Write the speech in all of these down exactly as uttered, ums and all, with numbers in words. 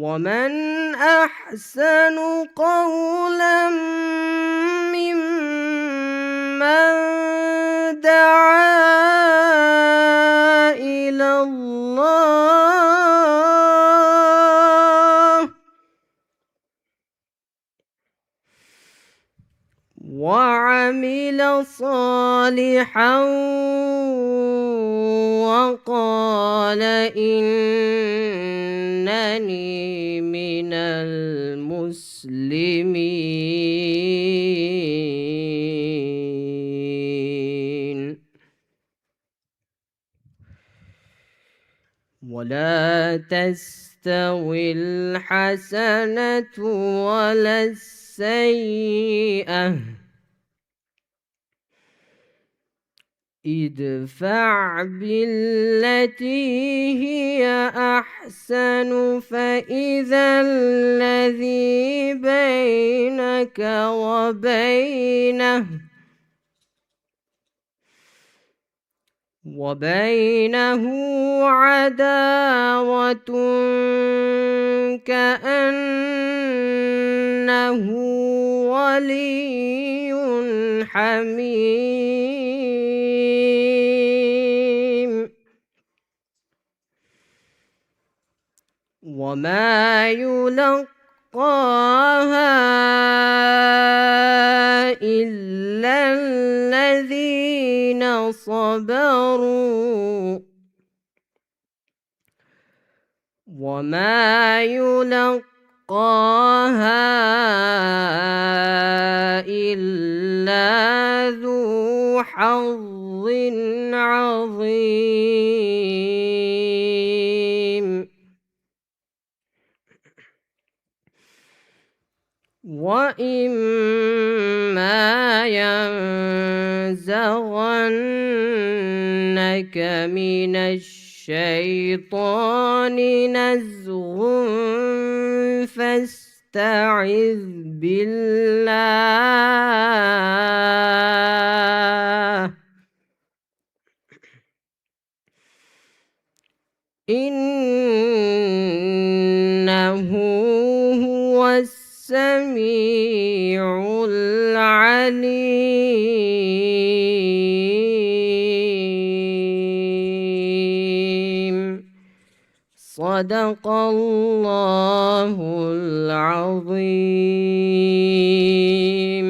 ومن أحسن قولا ممن دعا إلى الله وعمل صالحا وقال إنني من المسلمين. ولا تستوي الحسنة ولا السيئة، ادفع بالتي هي أحسن فإذا الذي بينك وبينه وبينه عداوة كأنه ولي حميم. وما يلقاها إلا الذين صبروا وما يلقاها إلا ذو حظ عظيم. وإما ينزغنك من الشيطان نزغ فاستعذ بالله، إنه هو السميع العليم. صدق الله العظيم.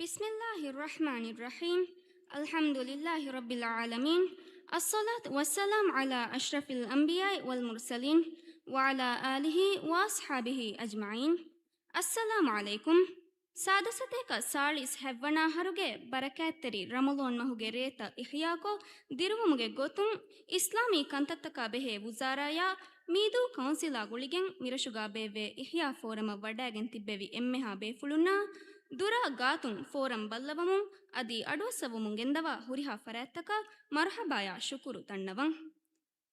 بسم الله الرحمن الرحيم. الحمد لله رب العالمين. الصلاة والسلام على أشرف الأنبياء والمرسلين وعلى آله وأصحابه أجمعين. السلام عليكم. ސާދަ ސަތޭކަ ސާޅީސް ހަތްވަނަ އަހަރުގެ ބަރަކާތްތެރި ރަމަޟާން މަހުގެ ރޭތައް އިޙްޔާކޮށް، ދިރުވުމުގެ ގޮތުން އިސްލާމީ ކަންތައްތަކާ ބެހޭ ވުޒާރާޔާ މީދޫ ކައުންސިލާ ގުޅިގެން މިރަށުގާ ބޭއްވޭ އިޙްޔާ ފޯރަމަށް ވަޑައިގެން ތިއްބެވި އެންމެހާ ބޭފުޅުންނާ ދުރާ ގާތުން ފޯރަމް ބައްލަވަމުން އަދި އަޑުއައްސަވަމުން ގެންދަވާ ހުރިހާ ފަރާތްތަކަށް މަރުޙަބާޔާ ޝުކުރު ދަންނަވަން.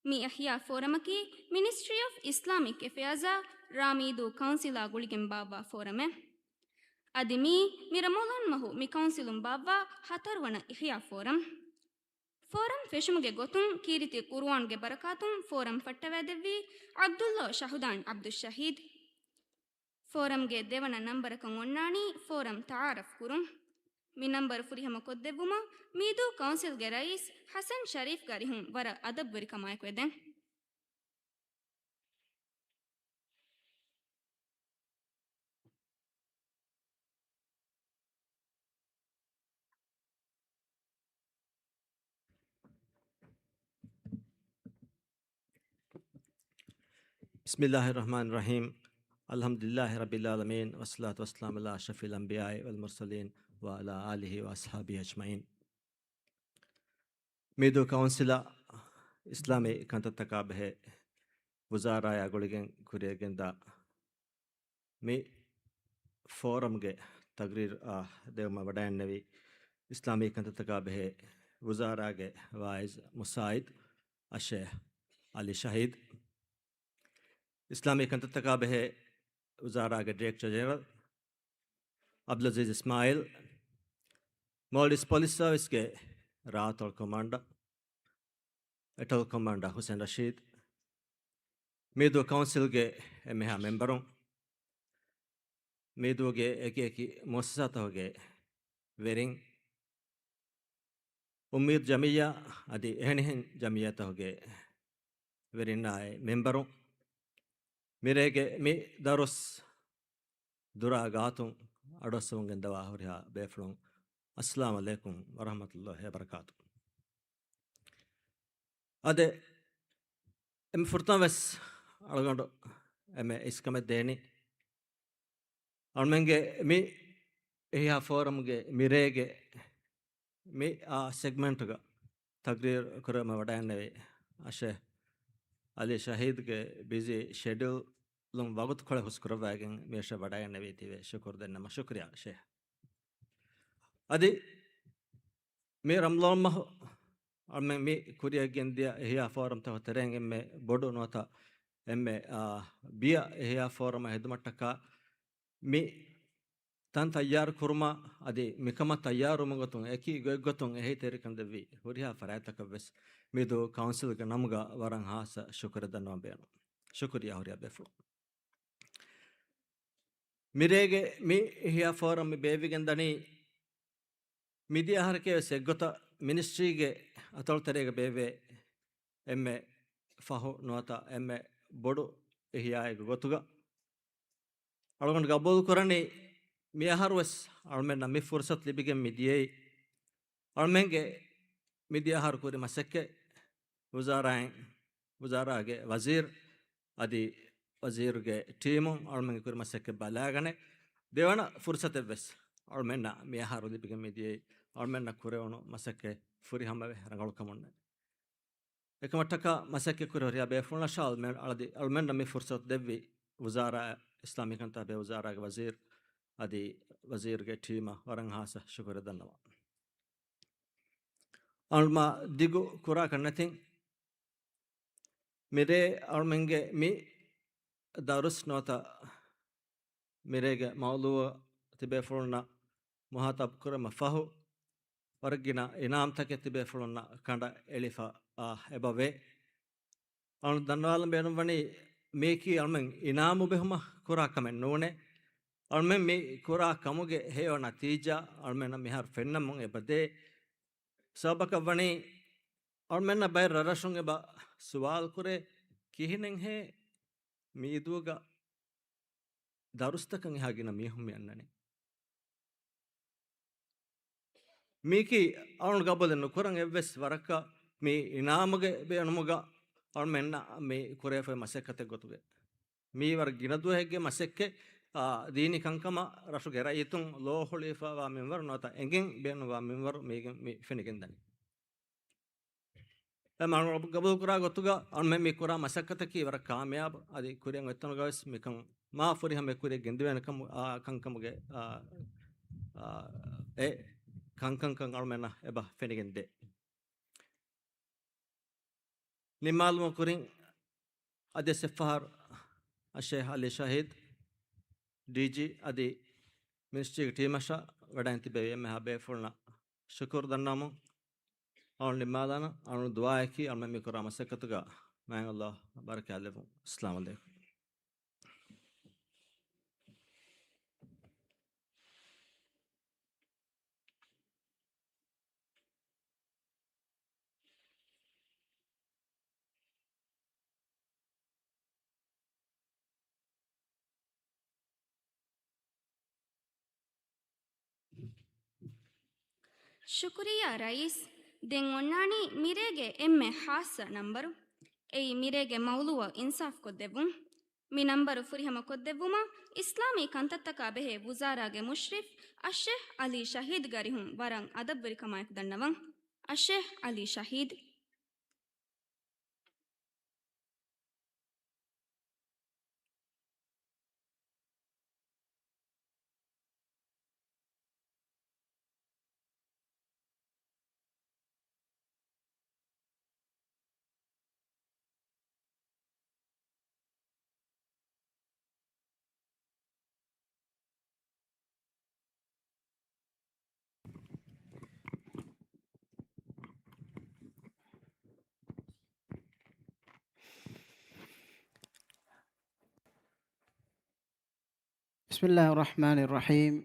މި އިޙްޔާ ފޯރަމަކީ މިނިސްޓްރީ އޮފް އިސްލާމިކް އެފެއާޒާ ރާ މީދޫ ކައުންސިލާ ގުޅިގެން ބާއްވާ ފޯރަމެއް. އަދި މީ މި ރަމަޟާން މަހު މި ކައުންސިލުން ބާއްވާ ހަތަރުވަނަ އިޙްޔާ ފޯރަމް. ފޯރަމް ފެށުމުގެ ގޮތުން ކީރިތި ޤުރުއާންގެ ބަރަކާތުން ފޯރަމް ފައްޓަވައިދެއްވީ ޢަބްދުﷲ ޝަހުދާން ޢަބްދުއްޝަހީދު. ފޯރަމްގެ ދެވަނަ ނަންބަރަކަށް އޮންނާނީ ފޯރަމް ތަޢާރަފް ކުރުން. މި ނަންބަރު ފުރިހަމަ ކޮށްދެއްވުމަށް މީދޫ ކައުންސިލްގެ ރައީސް ޙަސަން ޝަރީފްގެ އަރިހުން ވަރަށް އަދަބުވެރިކަމާއެކު އެދެން. بسم الله الرحمن الرحيم. الحمد لله رب العالمين، والصلاة والسلام على أشرف الأنبياء والمرسلين، وعلى آله وأصحابه أجمعين. މީދޫ ކައުންސިލަށް އިސްލާމީ ކަންތައްތަކާ ބެހޭ ވުޒާރާޔާ ގުޅިގެން ކުރިއަށް ގެންދާ މި ފޯރަމްގެ ތަގްރީރު، އާ، ދެވުމަށް ވަޑައިގެންނެވި އިސްލާމީ ކަންތައްތަކާ ބެހޭ ވުޒާރާގެ ވާއިޒް މުސާއިދު އައްޝޭޚް އަލީ ޝަހީދު. އިސްލާމީ ކަންތައްތަކާ ބެހޭ ވުޒާރާގެ ޑިރެކްޓަރ ޖެނެރަލް އަބްދުލް އަޒީޒް އިސްމާއިލް، މޯލްޑިވްސް ޕޮލިސް ސަރވިސްގެ ރާއަތޮޅު ކޮމާންޑަރ، އެޓޮލް ކޮމާންޑަރ ހުސެން ރަޝީދު، މީދޫ ކައުންސިލްގެ އެންމެހާ މެމްބަރުން، މީދޫގެ އެކިއެކި މުއައްސަސާތަކުގެ ވެރިން، އުއްމީދު ޖަމިއްޔާ އަދި އެހެނިހެން ޖަމިއްޔާތަކުގެ ވެރިންނާއި މެމްބަރުން، މިރޭގެ މި ދަރުސް ދުރާ ގާތުން އަޑުއައްސަވަން ގެންދަވާ ހުރިހާ ބޭފުޅުން، އައްސަލާމް ޢަލައިކުމް ވަރަޙްމަތުﷲ ވަބަރަކާތު. އާދެ، އެންމެ ފުރަތަމަ ވެސް އަޅުގަނޑު އެންމެ އިސްކަމެއް ދޭނީ، އަޅުމެންގެ މި އިޙްޔާ ފޯރަމްގެ މިރޭގެ މި، އާ، ސެގްމެންޓުގަ ތަގްރީރު ކުރަމަށް ވަޑައިގެންނެވި އައްޝޭޚް އަލީ ޝަހީދުގެ ބިޒީ ޝެޑިއުލުން ވަގުތުކޮޅެއް ހުސްކުރައްވައިގެން މިއަށަށް ވަޑައިގެންނެވީތީވެ ޝުކުރު ދެންނަމަ ޝުކުރިއްޔާ ޝޭޚް. އަދި މި ރަމަޟާން މަހު އަޅުމެން މި ކުރިއަށް ގެންދިޔަ އިޙްޔާ ފޯރަމްތަކުގެ ތެރެއިން އެންމެ ބޮޑު ނުވަތަ އެންމެ، އާ، ބިޔަ އިޙްޔާ ފޯރަމަށް ހެދުމަށްޓަކާ މި ތަން ތައްޔާރު ކުރުމާ އަދި މިކަމަށް ތައްޔާރުވުމުގެ ގޮތުން އެކި ގޮތްގޮތުން އެހީތެރިކަން ދެއްވި ހުރިހާ ފަރާތްތަކަށް ވެސް މިދޫ ކައުންސިލްގެ ނަމުގަ ވަރަށް ހާއްސަ ޝުކުރެއް ދަންނަވަން ބޭނުން. ޝުކުރިއްޔާ ހުރިހާ ބޭފުޅުން. މިރޭގެ މި އިޙްޔާ ފޯރަމް މި ބޭއްވިގެން ދަނީ، މިދިޔަ އަހަރަކޭ ވެސް އެއްގޮތަށް މިނިސްޓްރީގެ އަތޮޅުތެރޭގަ ބޭއްވޭ އެންމެ ފަހު ނުވަތަ އެންމެ ބޮޑު އިޙްޔާއެއްގެ ގޮތުގަ، އަޅުގަނޑު ގަބޫލު ކުރަނީ މި އަހަރު ވެސް އަޅުމެންނަށް މި ފުރުސަތު ލިބިގެން މި ދިޔައީ، އަޅުމެންގެ މިދިޔަ އަހަރު ކުރި މަސައްކަތް ވުޒާރާއިން، ވުޒާރާގެ ވަޒީރު އަދި ވަޒީރުގެ ޓީމުން އަޅުމެންގެ ކުރި މަސައްކަތް ބަލާގަނެ، ދެވަނަ ފުރުސަތެއް ވެސް އަޅުމެންނަށް މި އަހަރު ލިބިގެން މި ދިޔައީ، އަޅުމެންނަށް ކުރެވުނު މަސައްކަތް ފުރިހަމަވެ ރަނގަޅު ކަމުންނެވެ. އެކަމަށްޓަކާ މަސައްކަތް ކުރި ހުރިހާ ބޭފުޅުންނަށާ އަޅުމެން-، އަޅަދި-، އަޅުމެންނަށް މި ފުރުސަތު ދެއްވި ވުޒާރާ، އިސްލާމީ ކަންތައް ބޭ ވުޒާރާގެ ވަޒީރު އަދި ވަޒީރުގެ ޓީމަށް ވަރަށް ހާއްސަ ޝުކުރެއް ދަންނަވަން. އަޅުމާ ދިގު ކުރާކަށް ނެތިން، މިރޭ އަޅުމެންގެ މި ދަރުސް ނުވަތަ މިރޭގެ މައުޟޫޢަށް ތިބޭފުޅުންނަށް މުހާތަބް ކުރުމަށް ފަހު، ވަރަށް ގިނަ އިނާމްތަކެއް ތިބޭފުޅުންނަށް ކަނޑައެޅިފަ، އާ، އެބަވޭ. އަޅުން ދަންނަވާލަން ބޭނުންވަނީ، މީކީ އަޅުމެން އިނާމު ބެހުމަށް ކުރާ ކަމެއް ނޫނޭ. އަޅުމެން މި ކުރާ ކަމުގެ ހެޔޮ ނަތީޖާ އަޅުމެންނަށް މިހާރު ފެންނަމުން އެބަދޭ. ސަބަބަކަށް ވަނީ، އަޅުމެންނަށް ބައެއް ރަށްރަށުން އެބަ ސުވާލު ކުރޭ، ކިހިނެއްހޭ މިއިދޫގަ ދަރުސްތަކަށް އެހާ ގިނަ މީހުން މި އަންނަނީ؟ މީކީ އަޅުން ގަބޫލެއް ނުކުރަން އެއްވެސް ވަރަކަށް މި އިނާމުގެ ބޭނުމުގަ އަޅުމެންނަށް މި ކުރެވިފައި މަސައްކަތެއް ގޮތުގަ. މީ ވަރަށް ގިނަ ދުވަހެއްގެ މަސައްކަތް، އާ، ދީނީ ކަންކަމަށް ރަށުގެ ރައްޔިތުން ލޯ ހުޅުވިފައިވާ މިންވަރު ނުވަތަ އެނގެން ބޭނުންވާ މިންވަރު މީގެން މި ފެނިގެންދަނީ. އެ މަން ގަބޫލުކުރާ ގޮތުގަ އަޅުމެން މި ކުރާ މަސައްކަތަކީ ވަރަށް ކާމިޔާބު. އަދި ކުރިއަށް އޮތްތަނުގަ ވެސް މިކަން މާ ފުރިހަމަ ކުރިއަށް ގެންދެވޭނެ ކަމު-، އާ، ކަންކަމުގެ، އާ، އާ، އެ ކަންކަންކަން އަޅުމެންނަށް އެބަ ފެނިގެން ދޭ. ނިންމާލުމުގެ ކުރިން އަދިވެސް އެއްފަހަރު އައްޝޭޚް އަލީ ޝަހީދު، ޑީޖީ އަދި މިނިސްޓްރީގެ ޓީމަށާ ވަޑައިން ތިބެވި އެންމެހާ ބޭފުޅުންނަށް ޝުކުރު ދަންނަވަމުން، އަޅުން ނިންމާލާނަން. އަޅުން ދުޢާއަކީ އަޅުމެން މި ކުރާ މަސައްކަތުގަ މާތް ﷲ ބަރަކާތް ލެއްވުން. އައްސަލާމު ޢަލައިކުމް. ޝުކުރިއްޔާ ރައީސް. ދެން އޮންނާނީ މިރޭގެ އެންމެ ހާއްސަ ނަންބަރު. އެއީ މިރޭގެ މައުޟޫޢަށް އިންސާފްކޮށްދެއްވުން. މި ނަންބަރު ފުރިހަމަކޮށްދެއްވުމަށް އިސްލާމީ ކަންތައްތަކާ ބެހޭ ވުޒާރާގެ މުޝްރިފް އައްޝޭޚް އަލީ ޝަހީދުގެ އަރިހުން ވަރަށް އަދަބުވެރިކަމާއެކު ދަންނަވަން. އައްޝޭޚް އަލީ ޝަހީދު. بسم الله الرحمن الرحيم.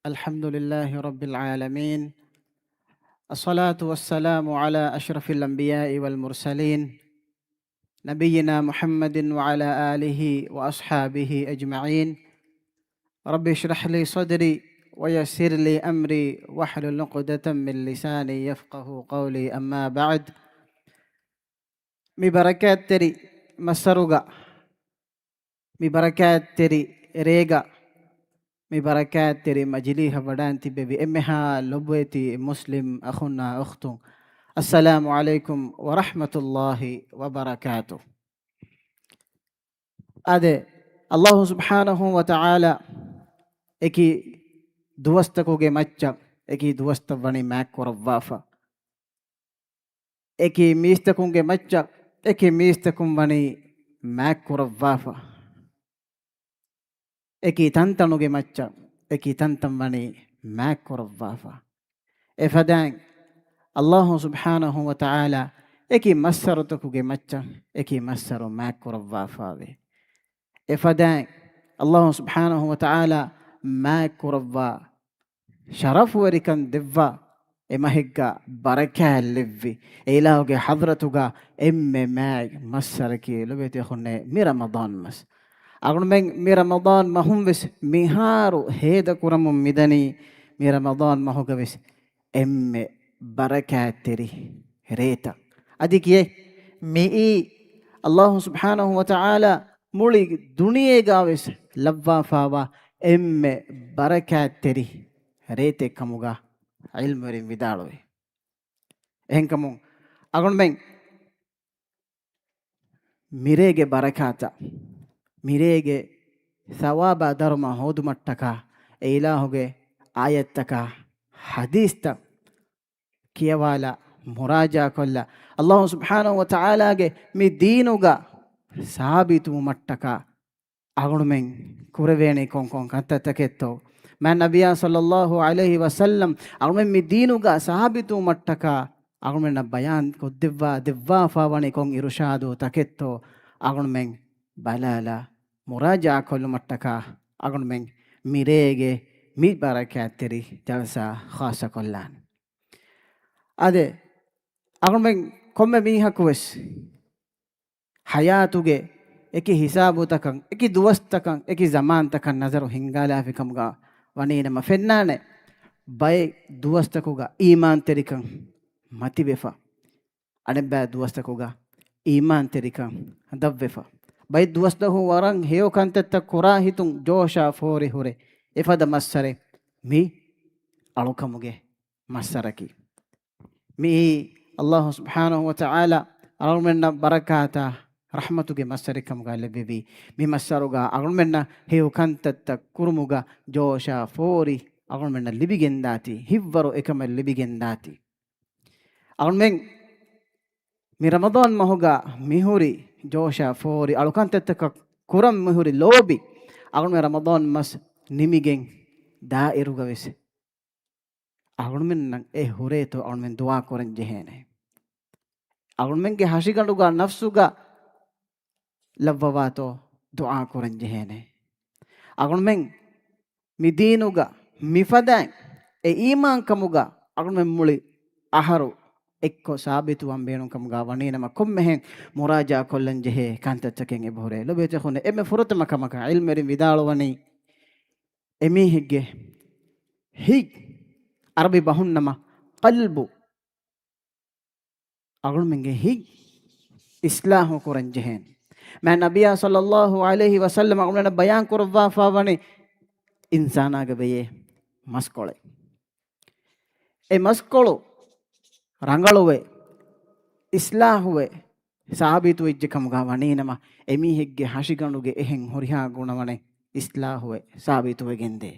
الحمد لله رب العالمين. الصلاة والسلام على أشرف الأنبياء والمرسلين، نبينا محمد وعلى آله وأصحابه أجمعين. رب اشرح لي صدري ويسر لي أمري واحلل عقدة من لساني يفقهوا قولي. أما بعد. މި ބަރަކާތްތެރި މައްސަރުގަ، މި ބަރަކާތްތެރި ރޭގަ، މި ބަރަކާތްތެރި މަޖިލީހަށް ވަޑައިން ތިއްބެވި އެންމެހާ ލޮބުވެތި މުސްލިމް އަޚުންނާ އުޚްތުން، އައްސަލާމު ޢަލައިކުމް ވަރަޙްމަތުﷲި ވަބަރަކާތު. އާދެ، ﷲ ސުބްޙާނަހޫ ވަތަޢާލާ އެކި ދުވަސްތަކުގެ މައްޗަށް އެކި ދުވަސްތައް ވަނީ މާތްކުރައްވާފަ. އެކި މީސްތަކުންގެ މައްޗަށް އެކި މީސްތަކުން ވަނީ މާތްކުރައްވާފަ. އެކި ތަންތަނުގެ މައްޗަށް އެކި ތަންތަން ވަނީ މާތްކުރައްވާފަ. އެފަދައިން ﷲ ސުބްޙާނަހޫ ވަތަޢާލާ އެކި މައްސަރުތަކުގެ މައްޗަށް އެކި މައްސަރު މާތްކުރައްވާފައެވެ. އެފަދައިން ﷲ ސުބްޙާނަހޫ ވަތަޢާލާ މާތްކުރައްވާ ޝަރަފުވެރިކަން ދެއްވާ، އެ މަހެއްގަ ބަރަކާތް ލެއްވި، އެ އިލާހުގެ ޙަޟްރަތުގަ އެންމެ މާތް މައްސަރަކީ ލޮބުވެތި އަޚުންނޭ މި ރަމަޟާން މަސް. އަޅުގަނޑުމެން މި ރަމަޟާން މަހުން ވެސް މިހާރު ހޭދަ ކުރަމުން މިދަނީ، މި ރަމަޟާން މަހުގަ ވެސް އެންމެ ބަރަކާތްތެރި ރޭތައް. އަދި ކިޔޭ، މިއީ ﷲ ސުބްޙާނަހޫ ވަތަޢާލާ މުޅި ދުނިޔޭގަ ވެސް ލައްވާފައިވާ އެންމެ ބަރަކާތްތެރި ރޭތެއް ކަމުގަ ޢިލްމުވެރިން ވިދާޅުވޭ. އެހެންކަމުން އަޅުގަނޑުމެން މިރޭގެ ބަރަކާތަށް، މިރޭގެ ސަވާބާ ދަރުމަ ހޯދުމަށްޓަކާ، އެ އިލާހުގެ އާޔަތްތަކާ ޙަދީޘްތައް ކިޔަވާލާ، މުރާޖާ ކޮށްލާ، ﷲ ސުބްޙާނަހޫ ވަތަޢާލާގެ މި ދީނުގަ ސާބިތުވުމަށްޓަކާ، އަޅުގަނޑުމެން ކުރެވޭނީ ކޮންކޮން ކަންތައްތަކެއްތޯ؟ މާތް ނަބިއްޔާ ޞައްލައްލާހު ޢަލައިހި ވަސައްލަމް އަޅުގަނޑުމެން މި ދީނުގަ ސާބިތުވުމަށްޓަކާ، އަޅުގަނޑުމެންނަށް ބަޔާން ކޮށްދެއްވާ، ދެއްވާފަ ވަނީ ކޮން އިރުޝާދު ތަކެއްތޯ؟ އަޅުގަނޑުމެން ބަލާލާ، މުރާޖާ ކޮށްލުމަށްޓަކާ، އަޅުގަނޑުމެން މިރޭގެ މި ބަރަކާތްތެރި ޖަލްސާ ޚާއްޞަ ކޮށްލާނެ. އާދެ، އަޅުގަނޑުމެން ކޮންމެ މީހަކު ވެސް ޙަޔާތުގެ އެކި ހިސާބުތަކަށް، އެކި ދުވަސްތަކަށް، އެކި ޒަމާންތަކަށް ނަޒަރު ހިންގާލާފި ކަމުގަ ވަނީނަމަ ފެންނާނެ، ބައެއް ދުވަސްތަކުގަ އީމާންތެރިކަން މަތިވެފަ. އަނެއްބައި ދުވަސްތަކުގަ އީމާންތެރިކަން ދަށްވެފަ. ބައެއް ދުވަސްތަކު ވަރަށް ހެޔޮ ކަންތައްތައް ކުރާ ހިތުން ޖޯޝާ ފޯރި ހުރެ އެފަދަ މައްސަރެއް މި އަޅުކަމުގެ މައްސަރަކީ. މިއީ ﷲ ސުބްޙާނަހޫ ވަތަޢާލާ އަޅުގަނޑުމެންނަށް ބަރަކާތާ ރަޙްމަތުގެ މައްސަރެއް ކަމުގަ ލެއްވެވީ. މި މައްސަރުގަ އަޅުގަނޑުމެންނަށް ހެޔޮ ކަންތައްތައް ކުރުމުގަ ޖޯޝާ ފޯރި އަޅުގަނޑުމެންނަށް ލިބިގެންދާތީ، ހިތްވަރު އެކަމެއް ލިބިގެންދާތީ. އަޅުގަނޑުމެން މި ރަމަޟާން މަހުގަ މިހުރި ޖޯޝާ ފޯރި އަޅުކަންތައްތަކަށް ކުރަން މިހުރި ލޯބި، އަޅުގަނޑުމެން ރަމަޟާން މަސް ނިމިގެން ދާއިރުގަ ވެސް އަޅުގަނޑުމެންނަށް އެ ހުރޭތޯ އަޅުގަނޑުމެން ދުޢާ ކުރަން ޖެހޭނެ. އަޅުގަނޑުމެންގެ ހަށިގަނޑުގަ ނަފްސުގަ ލައްވަވާތޯ ދުޢާ ކުރަން ޖެހޭނެ. އަޅުގަނޑުމެން މި ދީނުގަ މިފަދައިން އެ އީމާންކަމުގަ އަޅުގަނޑުމެން މުޅި އަހަރު އެއްކޮށް ސާބިތުވާން ބޭނުންކަމުގަ ވަނީނަމަ ކޮންމެހެން މުރާޖާ ކޮށްލަން ޖެހޭ ކަންތައްތަކެއް އެބަހުރޭ. ލޮބުވެތި އަޚުންނޭ، އެންމެ ފުރަތަމަ ކަމަކަށް ޢިލްމުވެރިން ވިދާޅުވަނީ، އެމީހެއްގެ ހިތް، ޢަރަބި ބަހުން ނަމަ ޤަލްބު، އަޅުގަނޑުމެންގެ ހިތް އިޞްލާޙު ކުރަން ޖެހޭނެ. މާތް ނަބިއްޔާ ޞައްލައްލާހު ޢަލައިހި ވަސައްލަމަ އަޅުގަނޑަށް ބަޔާން ކުރައްވާފަ ވަނީ އިންސާނާގެ ބެޔޭ މަސްކޮޅެއް. އެ މަސްކޮޅު ރަނގަޅުވެ، އިޞްލާޙުވެ، ސާބިތުވެއްޖެ ކަމުގަ ވަނީނަމަ، އެމީހެއްގެ ހަށިގަނޑުގެ އެހެން ހުރިހާ ގުނަވަނެއް އިޞްލާޙުވެ، ސާބިތުވެގެންދޭ.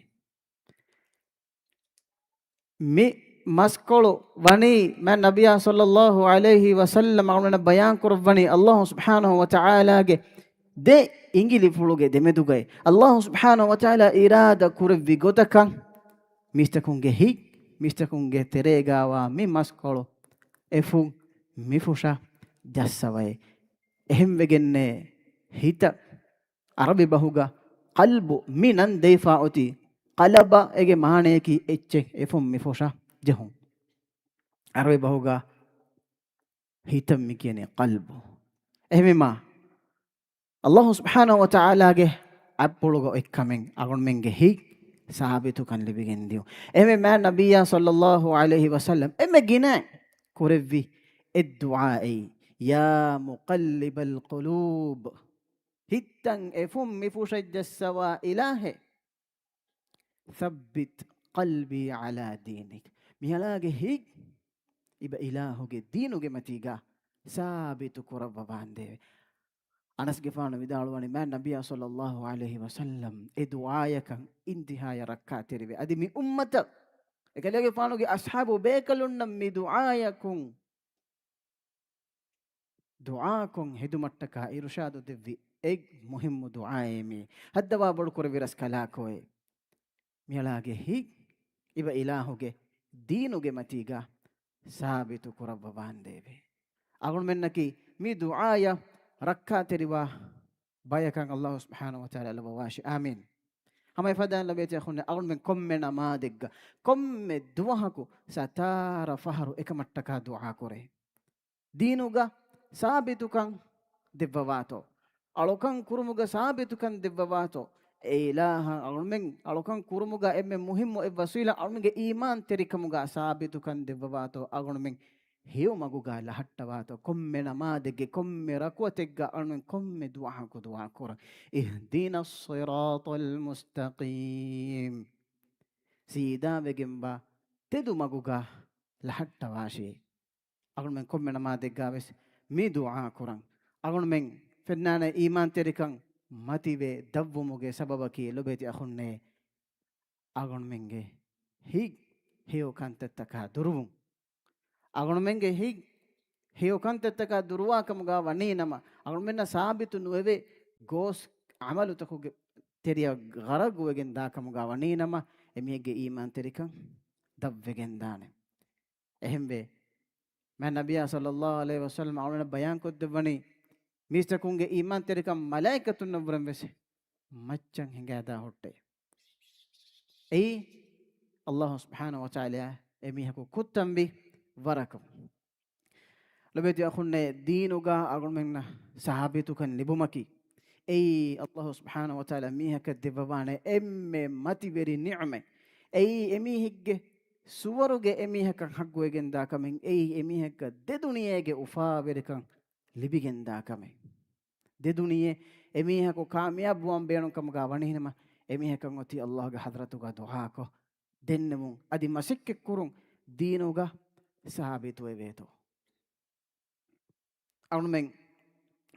މި މަސްކޮޅު ވަނީ މާތް ނަބިއްޔާ ޞައްލައްލާހު ޢަލައިހި ވަސައްލަމަ އަޅުގަނޑަށް ބަޔާން ކުރައްވަނީ ﷲ ސުބްޙާނަހޫ ވަތަޢާލާގެ ދެ އިނގިލިފުޅުގެ ދެމެދުގައި ﷲ ސުބްޙާނަހޫ ވަތަޢާލާ އިރާދަ ކުރެއްވި ގޮތަކަށް މީސްތަކުންގެ ހިތް، މީސްތަކުންގެ ތެރޭގައިވާ މި މަސްކޮޅު އެފުށް މިފުށަށް ޖައްސަވައި. އެހެންވެގެންނޭ ހިތަށް ޢަރަބި ބަހުގަ ޤަލްބު މި ނަން ދެވިފާ އޮތީ، ޤަލަބަ އޭގެ މާނަޔަކީ އެއްޗެއް އެފުން މިފުށަށް ޖެހުން. ޢަރަބި ބަހުގަ ހިތަށް މި ކިޔަނީ ޤަލްބު. އެހެންވީމާ، ﷲ ސުބްޙާނަހޫ ވަތަޢާލާގެ އަތްޕުޅުގަ އޮތްކަމެއް އަޅުގަނޑުމެންގެ ހިތް ސާބިތުކަން ލިބިގެން ދިޔުން. އެހެންވެ، މާތް ނަބިއްޔާ ޞައްލައްލާހު ޢަލައިހި ވަސައްލަމް އެންމެ ގިނަ ކުރެއްވި އެއް ދުޢާއެއް، "ޔާ މުޤައްލިބަލް ޤުލޫބް." ހިތްތައް އެފުން މިފުށަށް ޖައްސަވާ އިލާހޭ، ثبت قلبي على دينك. މިއަޅާގެ ހިތް އިބަ އިލާހުގެ ދީނުގެ މަތީގަ ސާބިތު ކުރައްވަވާނދޭވެ. އަނަސްގެފާނު ވިދާޅުވަނީ، މާތް ނަބިއްޔާ ޞައްލައްލާހު ޢަލައިހި ވަސައްލަމް އެ ދުޢާޔަކަށް އިންތިހާޔަށް ރައްކާތެރިވެ. އަދި މި އުއްމަތަށް އެކަލޭގެފާނުގެ އަޞްޙާބު ބޭކަލުންނަށް މި ދުޢާޔަކުން ދުޢާކޮށް ހެދުމަށްޓަކާ އިރުޝާދު ދެއްވި އެއް މުހިއްމު ދުޢާއެއް މީ. ހައްދަވާ ބޮޑުކުރެއްވި ރަސްކަލާކޯއޭ. މިއަޅާގެ ހިތް އިބަ އިލާހުގެ ދީނުގެ މަތީގަ ސާބިތު ކުރައްވަވާނދޭވެ. އަޅުގަނޑުމެންނަކީ މި ދުޢާޔަށް ރައްކާތެރިވާ ބަޔަކަށް ﷲ ސުބްޙާނަހޫ ވަތަޢާލާ ލައްވަވާށި. އާމީން. ހަމަ އެފަދައިން ލޮބޭތި އަޚުންނޭ، އަޅުގަނޑުމެން ކޮންމެ ނަމާދެއްގަ، ކޮންމެ ދުވަހަކު ސަތާރަ ފަހަރު އެކަމަށްޓަކާ ދުޢާ ކުރޭ. ދީނުގަ ސާބިތުކަން ދެއްވަވާތޯ، އަޅުކަން ކުރުމުގަ ސާބިތުކަން ދެއްވަވާތޯ، އެ އިލާހަށް އަޅުމެން އަޅުކަން ކުރުމުގަ އެންމެ މުހިއްމު އެއް ވަސީލަ އަޅުމެންގެ އީމާންތެރިކަމުގަ ސާބިތުކަން ދެއްވަވާތޯ، އަޅުމެން ހެޔޮ މަގުގަ ލަހައްޓަވާތޯ، ކޮންމެ ނަމާދެއްގެ ކޮންމެ ރަކުޢަތެއްގަ އަޅުމެން ކޮންމެ ދުޢާއަކު ދުޢާ ކުރަން، اهدنا الصراط المستقيم، ސީދާވެގެންވާ ތެދު މަގުގަ ލަހައްޓަވާށޭ. އަޅުމެން ކޮންމެ ނަމާދެއްގަވެސް މި ދުޢާ ކުރަން. އަޅުމެން ފެންނާނެ އީމާންތެރިކަން މަތިވެ ދަށްވުމުގެ ސަބަބަކީ ލޮބޭތި އަޚުންނޭ، އަޅުމެންގެ ހިތް ހެޔޮ ކަންތައްތަކާ ދުރުވުން. އަޅުމެންގެ ހިތް ހެޔޮ ކަންތައްތަކާ ދުރުވާ ކަމުގަ ވަނީ ނަމަ، އަޅުމެންނަށް ސާބިތު ނުވެވޭ ގޯސް ޢަމަލުތަކުގެ ތެރެއަށް ޣަރަޤުވެގެން ދާ ކަމުގަ ވަނީ ނަމަ، އެމީހެއްގެ އީމާންތެރިކަން ދަށްވެގެން ދާނެ. އެހެންވެ، މާތް ނަބިއްޔާ ޞައްލައްލާހު ޢަލައިހި ވަސައްލަމަ އަޅުގަނޑަށް ބަޔާންކޮށްދެއްވަނީ، މީސްތަކުންގެ އީމާންތެރިކަން މަލާއިކަތުންނަށްވުރެން ވެސް މައްޗަށް ހިނގާދާ ހުއްޓޭ. އެއީ، ﷲ ސުބްޙާނަހޫ ވަތަޢާލާ އެމީހަކު ކުއްތަންވި ވަރަކަށް. ލޮބޭތި އަޚުންނޭ، ދީނުގަ އަޅުމެންނަށް ސާބިތުކަން ލިބުމަކީ، އެއީ ﷲ ސުބްޙާނަހޫ ވަތަޢާލާ މީހަކަށް ދެއްވަވާނެ އެންމެ މަތިވެރި ނިޢުމަތް. އެއީ އެމީހެއްގެ ސުވަރުގެ އެމީހަކަށް ޙައްޤުވެގެންދާ ކަމެއް، އެއީ އެމީހަކަށް ދެދުނިޔޭގެ އުފާވެރިކަން ލިބިގެންދާ ކަމެއް. ދެދުނިޔެ އެމީހަކު ކާމިޔާބުވާން ބޭނުން ކަމުގަ ވަނީނަމަ، އެމީހަކަށް އޮތީ ﷲގެ ޙަޟްރަތުގަ ދުޢާކޮށް ދެންނެވުން، އަދި މަސައްކަތްކުރުން ދީނުގަ ސާބިތުވެވޭތޯ. އަޅުމެން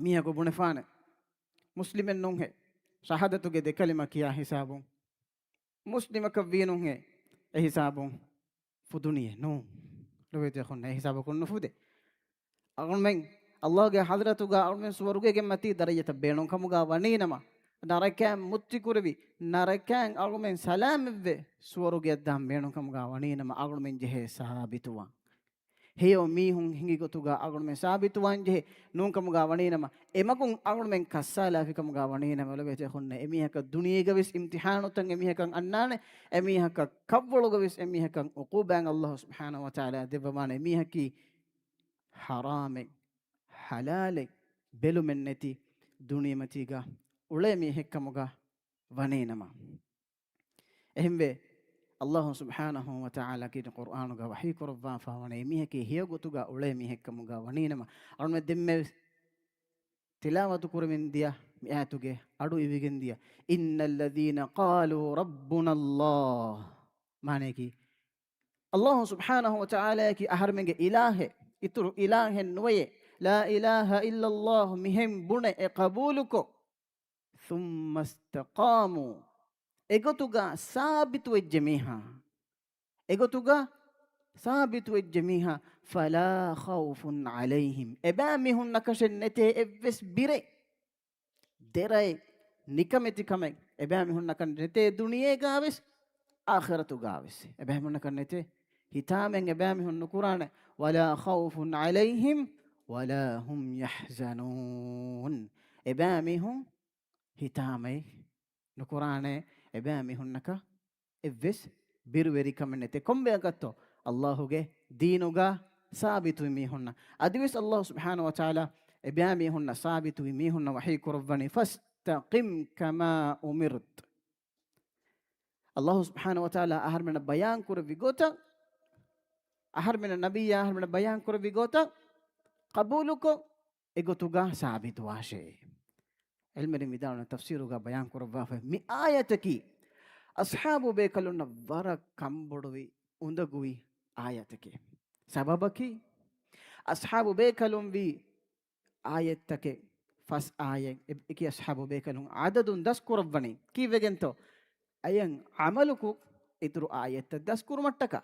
މީހަކު ބުނެފާނެ، މުސްލިމެއް ނޫންހޭ، ޝަހާދަތުގެ ދެކަލިމަ ކިޔާ ހިސާބުން މުސްލިމަކަށް ވީނުންހޭ، އެ ހިސާބުން ފުދުނިއެއް ނޫން. ލޮބޭތި އަޚުންނޭ، އެ ހިސާބަކުން ނުފުދޭ. އަޅުމެން ﷲގެ ޙަޟްރަތުގަ އަޅުމެން ސުވަރުގޭގެ މަތީ ދަރަޖަތައް ބޭނުން ކަމުގަ ވަނީނަމަ، ނަރަކައިން މުއްތިކުރެވި، ނަރަކައިން އަޅުމެން ސަލާމަތްވެ، ސުވަރުގެއަށް ދާން ބޭނުން ކަމުގަ ވަނީނަމަ، އަޅުމެން ޖެހޭ ސާބިތުވާން. ހެޔޮ މީހުން ހިނގި ގޮތުގަ އަޅުމެން ސާބިތުވާން ޖެހޭ، ނޫން ކަމުގަ ވަނީނަމަ، އެމަގުން އަޅުމެން ކައްސާލާފި ކަމުގަ ވަނީނަމަ، ލޮބޭތި އަޚުންނޭ، އެމީހަކަށް ދުނިޔޭގަވެސް އިމްތިޙާނުތައް އެމީހަކަށް އަންނާނެ، އެމީހަކަށް ކަށްވަޅުގަވެސް އެމީހަކަށް ޢުޤޫބާތް ﷲ ސުބްޙާނަހޫ ވަތަޢާލާ ދެއްވަވާނެ. އެމީހަކީ ޙަރާމެއް، ޙަލާލެއް، ބެލުމެއް ނެތި ދުނިޔެމަތީގަ އުޅޭ މީހެއް ކަމުގަ ވަނީނަމަ. އެހެންވެ، ﷲ ސުބްޙާނަހޫ ވަތަޢާލާ ކީރިތި ޤުރްއާނުގަ ވަޙީ ކުރައްވާފަ ވަނީ އެމީހަކީ ހެޔޮ ގޮތުގަ އުޅޭ މީހެއް ކަމުގަ ވަނީނަމަ، އަޅުމެން ދެންމެ ތިލާވަތު ކުރަމުން ދިޔަ މި އާޔަތުގެ އަޑު އިވިގެން ދިޔަ، إن الذين قالوا ربنا الله، މާނަޔަކީ، ﷲ ސުބްޙާނަހޫ ވަތަޢާލާއަކީ އަހަރެމެންގެ އިލާހެއް، އިތުރު އިލާހެއް ނުވެޔޭ. لا إله إلا الله މިހެން ބުނެ އެ ޤަބޫލުކޮށް، ثم استقاموا، އެގޮތުގަ ސާބިތުވެއްޖެ މީހާ، އެގޮތުގަ ސާބިތުވެއްޖެ މީހާ، فلا خوف عليهم، އެބައިމީހުންނަކަށެއް ނެތޭ އެއްވެސް ބިރެއް، ދެރައެއް، ނިކަމެތިކަމެއް އެބައިމީހުންނަކަށް ނެތޭ، ދުނިޔޭގަވެސް އާޚިރަތުގަވެސް އެބައިމީހުންނަކަށް ނެތޭ. ހިތާމައެއް އެބައިމީހުން ނުކުރާނެ. ولا خوف عليهم ولا هم يحزنون، އެބައިމީހުން ހިތާމައެއް ނުކުރާނެ އެބައިމީހުންނަކަށް އެއްވެސް ބިރުވެރިކަމެއް ނެތޭ. ކޮންމެއަކަށްތޯ؟ ﷲ ގެ ދީނުގަ ސާބިތުވި މީހުންނަށް. އަދިވެސް ﷲ ސުބްޙާނަހޫ ވަތަޢާލާ އެބައިމީހުންނަށް ސާބިތުވި މީހުންނަށް ވަޙީ ކުރައްވަނީ، "فاستقم كما أمرت." ﷲ ސުބްޙާނަހޫ ވަތަޢާލާ އަހަރުމެންނަށް ބަޔާން ކުރެއްވި ގޮތަށް، އަހަރުމެންނަށް، ނަބިއްޔާ އަހަރުމެންނަށް ބަޔާން ކުރެއްވި ގޮތަށް ޤަބޫލުކޮށް، އެގޮތުގަ ސާބިތުވާށޭ. ޢިލްމުވެރިން ވިދާޅުވަނީ، ތަފްސީރުގަ ބަޔާން ކުރައްވާފަ މި އާޔަތަކީ އަޞްޙާބު ބޭކަލުންނަށް ވަރަށް ކަންބޮޑުވި، އުނދަގޫވި އާޔަތެކޭ. ސަބަބަކީ، އަޞްޙާބު ބޭކަލުން ވީ އާޔަތްތަކެއް، ފަސް އާޔަތް، އެ-، އެކި އަޞްޙާބު ބޭކަލުން ޢަދަދުން ދަސްކުރައްވަނީ. ކީއްވެގެންތޯ؟ އެޔަށް ޢަމަލުކޮށް އިތުރު އާޔަތްތައް ދަސްކުރުމަށްޓަކާ.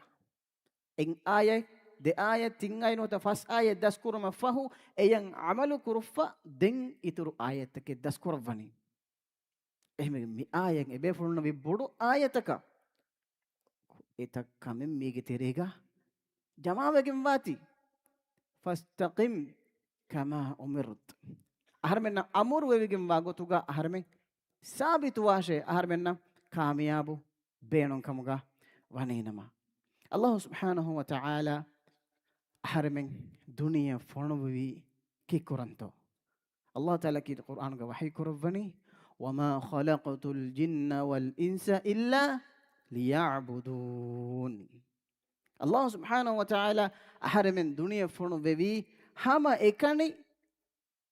އެއް އާޔަތް، ދެ އާޔަތް، ތިން އާޔަތް ނުވަތަ ފަސް އާޔަތް ދަސްކުރުމަށް ފަހު، އެޔަށް ޢަމަލު ކުރުފަ ދެން އިތުރު އާޔަތްތަކެއް ދަސްކުރައްވަނީ. އެހެންވެ، މި އާޔަތް އެބޭފުޅުންނަށް ވި ބޮޑު އާޔަތަކަށް، އެތައް ކަމެއް މީގެ ތެރޭގަ ޖަމާވެގެން ވާތީ. "فاستقم كما أمرت." އަހަރެމެންނަށް އަމުރު ވެވިގެން ވާ ގޮތުގަ އަހަރެމެން ސާބިތުވާށޭ، އަހަރެމެންނަށް ކާމިޔާބު ބޭނުން ކަމުގަ ވަނީނަމަ. ﷲ ސުބްޙާނަހޫ ވަތަޢާލާ އަހަރެމެން ދުނިޔެ ފޮނުވި ކީއްކުރަންތޯ؟ ﷲ ތަޢާލާ ކީ ޤުރްއާނުގަ ވަޙީ ކުރައްވަނީ، "وما خلقت الجن والإنس إلا ليعبدون." ﷲ ސުބްޙާނަހޫ ވަތަޢާލާ އަހަރެމެން ދުނިޔެ ފޮނުވެވީ ހަމަ އެކަނި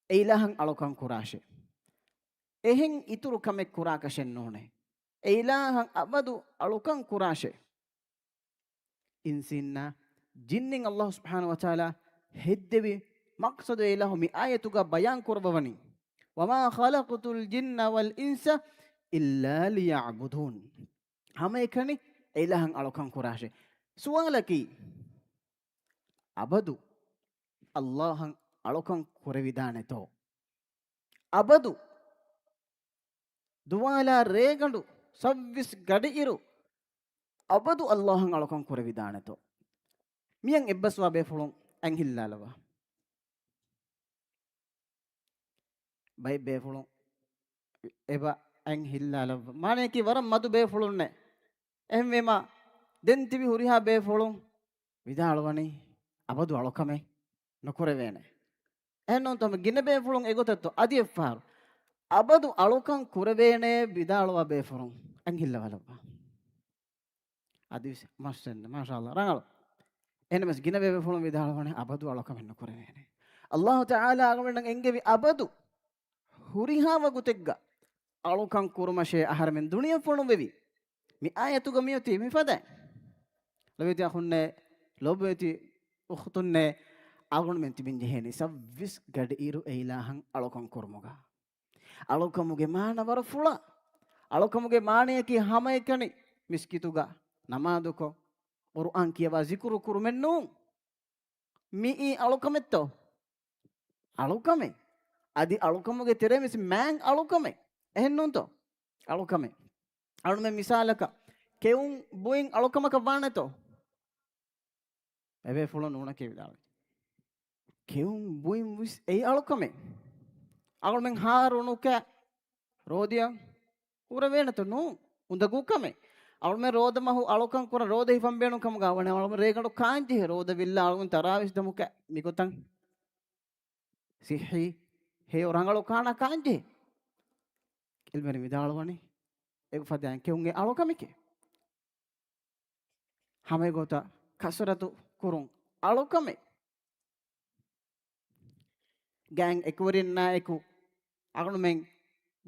އެ އިލާހަށް އަޅުކަން ކުރާށޭ. އެހެން އިތުރު ކަމެއް ކުރާކަށެއް ނޫނޭ. އެ އިލާހަށް އަބަދު އަޅުކަން ކުރާށޭ. އިންސީންނާ ޖިންނިން ﷲ ސުބްޙާނަހޫ ވަތަޢާލާ ހެއްދެވި މަޤްޞަދު އެ އިލާހު މި އާޔަތުގަ ބަޔާން ކުރައްވަވަނީ، "وما خلقت الجن والإنس إلا ليعبدون." ހަމައެކަނި އެ އިލާހަށް އަޅުކަން ކުރާށޭ. ސުވާލަކީ، އަބަދު ﷲ އަށް އަޅުކަން ކުރެވިދާނެތޯ؟ އަބަދު ދުވާލާ ރޭގަނޑު ސައްވީސް ގަޑިއިރު އަބަދު ﷲ އަށް އަޅުކަން ކުރެވިދާނެތޯ؟ މިޔަށް އެއްބަސްވާ ބޭފުޅުން އަތް ހިއްލާލަވާ. ބައެއް ބޭފުޅުން އެބަ އަތް ހިއްލާލައްވަ. މާނަޔަކީ ވަރަށް މަދު ބޭފުޅުންނޭ. އެހެންވީމަ، ދެން ތިބި ހުރިހާ ބޭފުޅުން ވިދާޅުވަނީ، އަބަދު އަޅުކަމެއް ނުކުރެވޭނެ. އެހެންނޫންތޯ ހަމަ ގިނަ ބޭފުޅުން އެގޮތަށްތޯ؟ އަދި އެއްފަހަރު އަބަދު އަޅުކަން ކުރެވޭނެ ވިދާޅުވާ ބޭފުޅުން އަތް ހިއްލަވާލައްވާ. އަދިވެސް މަސް އެންނެ، މާޝާﷲ، ރަނގަޅު. އެހެންނަމަވެސް ގިނަ ބޭފުޅުން ވިދާޅުވަނީ އަބަދު އަޅުކަމެއް ނުކުރެވޭނެ. ﷲ ތަޢާލާ އަޅުގަނޑަށް އެންގެވި އަބަދު ހުރިހާ ވަގުތެއްގަ އަޅުކަން ކުރުމަށޭ އަހަރެމެން ދުނިޔެ ފޮނުވެވި. މި އާޔަތުގަ މިއޮތީ މިފަދައިން. ލޮބުވެތި އަޚުންނޭ، ލޮބުވެތި އުޚްތުންނޭ، އަޅުގަނޑުމެން ތިބެން ޖެހޭނީ ސައްވީސް ގަޑިއިރު އެ އިލާހަށް އަޅުކަން ކުރުމުގަ. އަޅުކަމުގެ މާނަ ވަރަށް ފުޅާ. އަޅުކަމުގެ މާނަޔަކީ ހަމައެކަނި މިސްކިތުގަ ނަމާދުކޮށް، ޤުރުއާން ކިޔަވާ ޒިކުރު ކުރުމެއް ނޫން. މިއީ އަޅުކަމެއްތޯ؟ އަޅުކަމެއް. އަދި އަޅުކަމުގެ ތެރޭ މިސް މާތް އަޅުކަމެއް. އެހެންނޫންތޯ؟ އަޅުކަމެއް. އަޅުމެން މިސާލަކަށް، ކެއުން ބުއިން އަޅުކަމަކަށް ވާނެތޯ؟ އެބޭފުޅުން ނޫނަކީ ވިދާޅުވި. ކެއުން ބުއިން ވިސް އެއީ އަޅުކަމެއް. އަޅުމެން ހާރު ނުކާ ރޯދައަށް ހުރެވޭނެތޯ؟ ނޫން. އުނދަގޫ ކަމެއް. އަޅުމެން ރޯދަ މަހު އަޅުކަން ކުރަން ރޯދަ ހިފަން ބޭނުން ކަމުގަ ވަނީ އަޅުމެން ރޭގަނޑު ކާންޖެހޭ ރޯދަ ވިއްލާ އަޅުމެން ތަރާވީސް ދަމުކަ މިގޮތަށް ސިއްހީ ހެޔޮ ރަނގަޅު ކާނާ ކާންޖެހޭ. ޢިލްމުވެރިން ވިދާޅުވަނީ އެގޮތް ފަދައިން ކެއުން އެއީ އަޅުކަމެކޭ. ހަމައެގޮތަށް ކަސްރަތު ކުރުން އަޅުކަމެއް. ގާތް އެކުވެރިންނާއެކު އަޅުމެން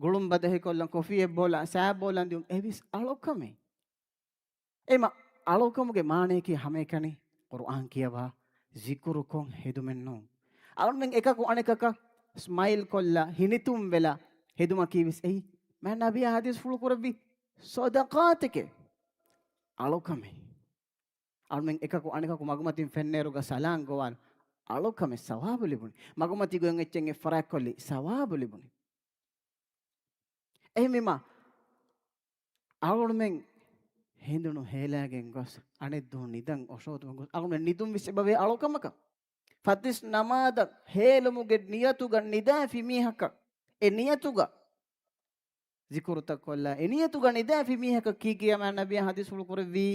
ގުޅުން ބަދަހިކޮށްލަން، ކޮފީއެއް ބޯލަން، ސާ ބޯލަން ދިއުން އެވެސް އަޅުކަމެއް. އެމަ އަޅުކަމުގެ މާނަޔަކީ ހަމައެކަނި ޤުރުއާން ކިޔަވާ، ޒިކުރުކޮށް ހެދުމެއް ނޫން. އަޅުމެން އެކަކު އަނެކަކަށް ސްމައިލް ކޮށްލާ، ހިނިތުންވެލާ ހެދުމަކީ ވެސް އެއީ މާތް ނަބިއްޔާ ޙަދީޘްފުޅު ކުރެއްވި ޞަދަޤާތެކޭ. އަޅުކަމެއް. އަޅުމެން އެކަކު އަނެކަކު މަގުމަތިން ފެންނޭރުގަ ސަލާން ގޮވާލު، އަޅުކަމެއް، ސަވާބު ލިބުނީ. މަގުމަތީގަ އޮތް އެއްޗެއް އެއްފަރާތްކޮށްލީ، ސަވާބު ލިބުނީ. އެހެންވީމަ، އަޅުގަނޑުމެން ހެނދުނު ހޭލާގެން ގޮސް އަނެއްދުވަހު ނިދަން އޮށޯތުމަށް ގޮސް، އަޅުގަނޑުމެން ނިދުން ވެސް އެބަވޭ އަޅުކަމަކަށް. ފަތިސް ނަމާދަށް ހޭލުމުގެ ނިޔަތުގަ ނިދާފި މީހަކަށް، އެ ނިޔަތުގަ ޒިކުރުތައް ކޮށްލާ، އެ ނިޔަތުގަ ނިދާފި މީހަކަށް ކީކީ މާތް ނަބިއްޔާ ޙަދީޘްފުޅު ކުރެއްވީ،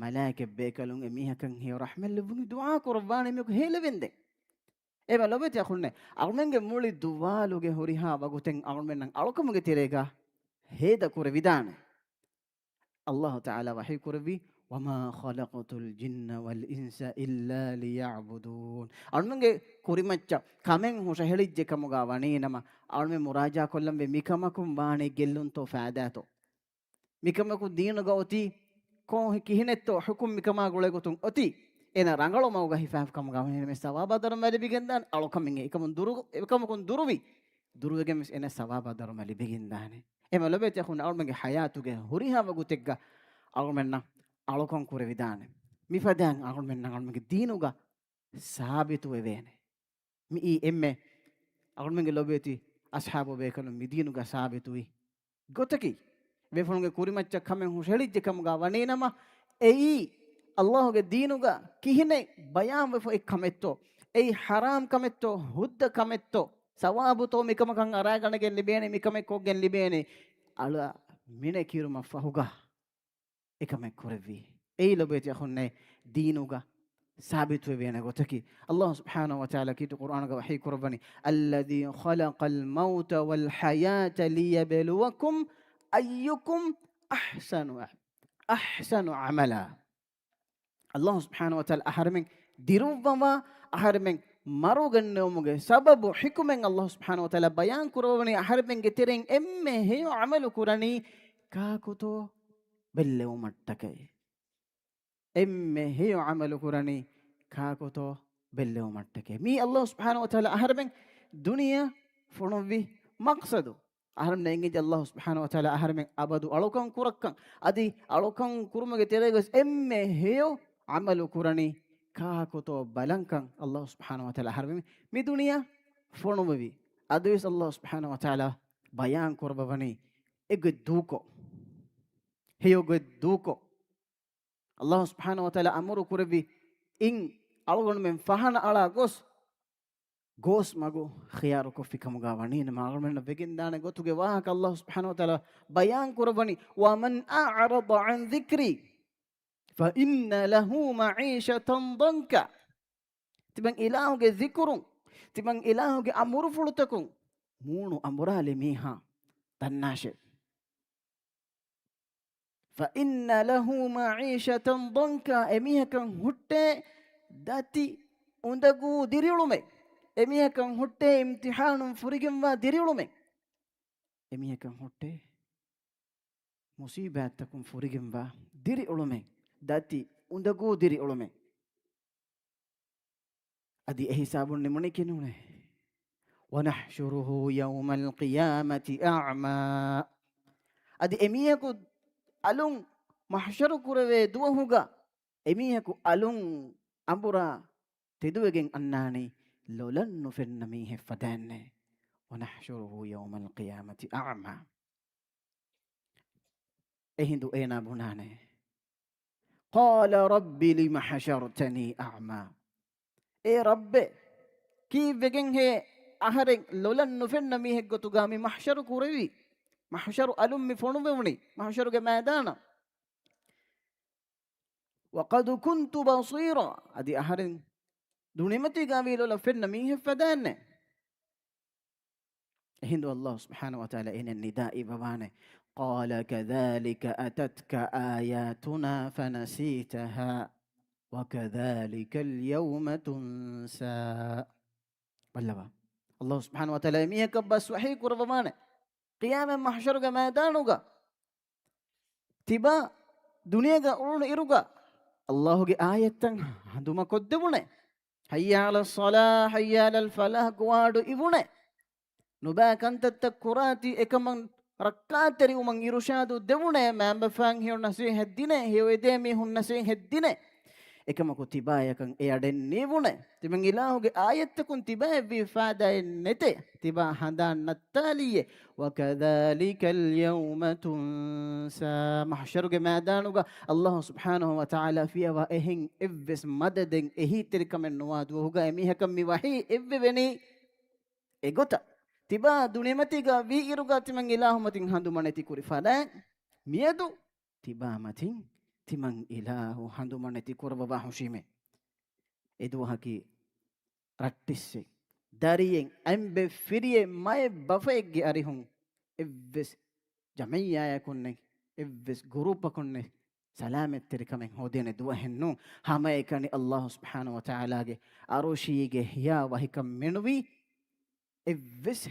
މަލާއިކަތް ބޭކަލުން އެ މީހަކަށް ހެޔޮ ރަޙްމަތް ލެއްވުނީ ދުޢާ ކުރައްވާނެ މީހަކު ހޭލެވެންދެން. އެބަ ލޮބެތި އަޚުންނޭ، އަޅުމެންގެ މުޅި ދުވާލުގެ ހުރިހާ ވަގުތެއް އަޅުމެންނަށް އަޅުކަމުގެ ތެރޭގަ ހޭދަ ކުރެވިދާނެ. ﷲ ތަޢާލާ ވަޙީ ކުރެއްވީ، "وما خلقت الجن والإنس إلا ليعبدون." އަޅުމެންގެ ކުރިމައްޗަށް ކަމެއް ހުށަހެޅިއްޖެ ކަމުގަ ވަނީނަމަ، އަޅުމެން މުރާޖާ ކޮށްލަންވީ މިކަމަކުން ވާނީ ގެއްލުންތޯ ފައިދާތޯ؟ މިކަމަކު ދީނުގަ އޮތީ ކޯ ކިހިނެއްތޯ ޙުކުމް މިކަމާ ގުޅޭ ގޮތުން އޮތީ؟ އޭނަ ރަނގަޅު މަގުގަ ހިފާފި ކަމުގަ ވަނީނަމަ ސަވާބާ ދަރުމަ ލިބިގެންދާނެ. އަޅުކަމެއް އެކަމުން ދުރު، އެކަމަކުން ދުރުވި، ދުރުވެގެން ވެސް އޭނަ ސަވާބާ ދަރުމަ ލިބިގެންދާނެ. އެމަ ލޮބެތި އަޚުން އަޅުމެންގެ ޙަޔާތުގެ ހުރިހާ ވަގުތެއްގަ އަޅުމެންނަށް އަޅުކަން ކުރެވިދާނެ. މިފަދައިން އަޅުމެންނަށް އަޅުމެންގެ ދީނުގަ ސާބިތުވެވޭނެ. މިއީ އެންމެ އަޅުމެންގެ ލޮބެތި އަޞްޙާބު ބޭކަލުން މި ދީނުގަ ސާބިތުވި ގޮތަކީ. ބޭފުޅުންގެ ކުރިމައްޗަށް ކަމެއް ހުށަހެޅިއްޖެ ކަމުގަ ވަނީނަމަ، އެއީ ﷲ ގެ ދީނުގަ ކިހިނެއް ބަޔާންވެފަ އެއް ކަމެއްތޯ، އެއީ ޙަރާމް ކަމެއްތޯ، ހުއްދަ ކަމެއްތޯ، ސަވާބުތޯ މިކަމަކަށް އަރާގަނެގެން ލިބޭނެ، މިކަމެއް ކޮށްގެން ލިބޭނެ، އަޅާ މިނެކިރުމަށް ފަހުގަ އެކަމެއް ކުރެއްވީ. އެއީ ލޮބޭތި އަޚުންނޭ ދީނުގަ ސާބިތުވެވޭނެ ގޮތަކީ. ﷲ ސުބްޙާނަހޫ ވަތަޢާލާ ކީރިތި ޤުރްއާނުގަ ވަޙީ ކުރައްވަނީ، "الذي خلق الموت والحياة ليبلوكم أيكم أحسن، أحسن عملا." ﷲ ސުބްޙާނަހޫ ވަތަޢާލާ އަހަރެމެން ދިރުއްވަވާ، އަހަރެމެން މަރުގަންނެވުމުގެ ސަބަބު ޙިކުމަތް ﷲ ސުބްޙާނަހޫ ވަތަޢާލާ ބަޔާން ކުރައްވަނީ އަހަރެމެންގެ ތެރެއިން އެންމެ ހެޔޮ ޢަމަލު ކުރަނީ ކާކުތޯ ބެއްލެވުމަށްޓަކައި. އެންމެ ހެޔޮ ޢަމަލު ކުރަނީ ކާކުތޯ ބެއްލެވުމަށްޓަކައި. މީ ﷲ ސުބްޙާނަހޫ ވަތަޢާލާ އަހަރެމެން ދުނިޔެ ފޮނުއްވި މަޤްޞަދު. އަހަރެންނަށް އެނގިއްޖެ ﷲ ސުބްޙާނަހޫ ވަތަޢާލާ އަހަރެމެން އަބަދު އަޅުކަން ކުރައްކަން. އަދި އަޅުކަން ކުރުމުގެ ތެރޭގަސް އެންމެ ހެޔޮ ޢަމަލު ކުރަނީ ކާކުތޯ ބަލަންކަން ﷲ ސުބްޙާނަހޫ ވަތަޢާލާ އަހަރެމެން މި ދުނިޔެ ފޮނުއްވި. އަދިވެސް ﷲ ސުބްޙާނަހޫ ވަތަޢާލާ ބަޔާން ކުރައްވަވަނީ އެގޮތް ދޫކޮށް، ހެޔޮ ގޮތް ދޫކޮށް. ﷲ ސުބްޙާނަހޫ ވަތަޢާލާ އަމުރު ކުރެއްވި އިން އަޅުގަނޑުމެން ފަހަނަ އަޅާ ގޮސް، ގޯސް މަގު ޚިޔާރުކޮށްފި ކަމުގަ ވަނީނަމަ، އަޅުގަނޑުމެންނަށް ވެގެންދާނެ ގޮތުގެ ވާހަކަ ﷲ ސުބްޙާނަހޫ ވަތަޢާލާ ބަޔާން ކުރައްވަނީ، "ومن أعرض عن ذكري فإن له معيشة ضنكا." ތިމަން އިލާހުގެ ޒިކުރުން، ތިމަން އިލާހުގެ އަމުރުފުޅުތަކުން މޫނު އަނބުރާލި މީހާ ދަންނާށޭ. فإن له معيشة ضنكا، އެމީހަކަށް ހުއްޓޭ ދަތި އުނދަގޫ ދިރިއުޅުމެއް. އެމީހަކަށް ހުއްޓޭ އިމްތިޙާނުން ފުރިގެންވާ ދިރިއުޅުމެއް. އެމީހަކަށް ހުއްޓޭ މުޞީބާތްތަކުން ފުރިގެންވާ ދިރިއުޅުމެއް، ދަތި އުނދަގޫ ދިރިއުޅުމެއް. އަދި އެ ހިސާބުން ނިމުނީކީ ނޫނޭ. "ونحشره يوم القيامة أعمى." އަދި އެމީހަކު އަލުން މަޙްޝަރު ކުރެވޭ ދުވަހުގަ އެމީހަކު އަލުން އަނބުރާ ތެދުވެގެން އަންނާނީ ލޮލަށް ނުފެންނަ މީހެއް ފަދައިންނޭ. "ونحشره يوم القيامة أعمى." އެހިނދު އޭނާ ބުނާނެ، "قال رب لم حشرتني أعمى." އޭ ރައްބޭ، ކީއްވެގެންހޭ އަހަރެން ލޮލަށް ނުފެންނަ މީހެއްގޮތުގަ މި މަޙްޝަރު ކުރެވީ؟ މަޙްޝަރު އަލުން މި ފޮނުވެވުނީ މަޙްޝަރުގެ މައިދާނަށް. "وقد كنت بصيرا." އަދި އަހަރެން ދުނިމަތީގަ ވީ ލޮލަށް ފެންނަ މީހެއް ފަދައިންނޭ. އެހިނދު ﷲ ސުބްޙާނަހޫ ވަތަޢާލާ އޭނަ ނިދާ އިއްވަވާނެ، "قال كذلك أتتك آياتنا فنسيتها وكذلك اليوم تنسى." ބައްލަވާ. ﷲ ސުބްޙާނަހޫ ވަތަޢާލާ އެމީހަކަށް ބަސް ވަޙީ ކުރައްވާނެ. ޤިޔާމަތް މަޙްޝަރުގެ މައިދާނުގަ ތިބާ ދުނިޔޭގަ އުޅުނު އިރުގަ ﷲ ގެ އާޔަތްތައް ހަނދުމަކޮށްދެވުނެ. حي على الصلاة، حي على الفلاح ގޮވާޑު އިވުނެ. ނުބައި ކަންތައްތައް ކުރާތީ އެކަމަށް ރައްކާތެރިވުމަށް އިރުޝާދު ދެވުނެ. މައިންބަފައިން ހެޔޮ ނަސޭހަތް ދިނެ، ހެޔޮ އެދޭ މީހުން ނަސޭހަތް ދިނެ. އެކަމަކު ތިބާޔަކަށް އެ އަޑެއް ނީވުނެ. ތިމަން އިލާހުގެ އާޔަތްތަކުން ތިބާއަށްވީ ފާދައެއް ނެތޭ. ތިބާ ހަނދާން ނައްތާލީއޭ. وكذلك اليوم تنسى. މަޙްޝަރުގެ މައިދާނުގަ ﷲ ސުބްޙާނަހޫ ވަތަޢާލާ ފިޔަވާ އެހެން އެއްވެސް މަދަދެއް އެހީތެރިކަމެއް ނުވާ ދުވަހުގަ އެމީހަކަށް މި ވަޙީ އެއްވެވެނީ. އެގޮތަށް ތިބާ ދުނިޔެމަތީގަ ވީއިރުގަ ތިމަން އިލާހުމަތިން ހަނދުމަނެތި ކުރި ފަދައިން، މިއަދު ތިބާމަތިން ތިމަން އިލާހު ހަނދުމަނެތި ކުރައްވަވާ ހުށީމޭ. އެދުވަހަކީ ރައްޓިއްސެއް، ދަރިއެއް، އަތްބައެއް، ފިރިއެއް، މައެއް، ބަފައެއްގެ އަރިހުން އެއްވެސް ޖަމައްޔާޔަކުންނެއް، އެއްވެސް ގުރޫޕަކުންނެއް ސަލާމަތްތެރިކަމެއް ހޯދޭނެ ދުވަހެއް ނޫން. ހަމައެކަނި ﷲ ސުބްޙާނަހޫ ވަތަޢާލާގެ ޢަރުޝީގެ ހިޔާވަހިކަން މެނުވީ އެއްވެސް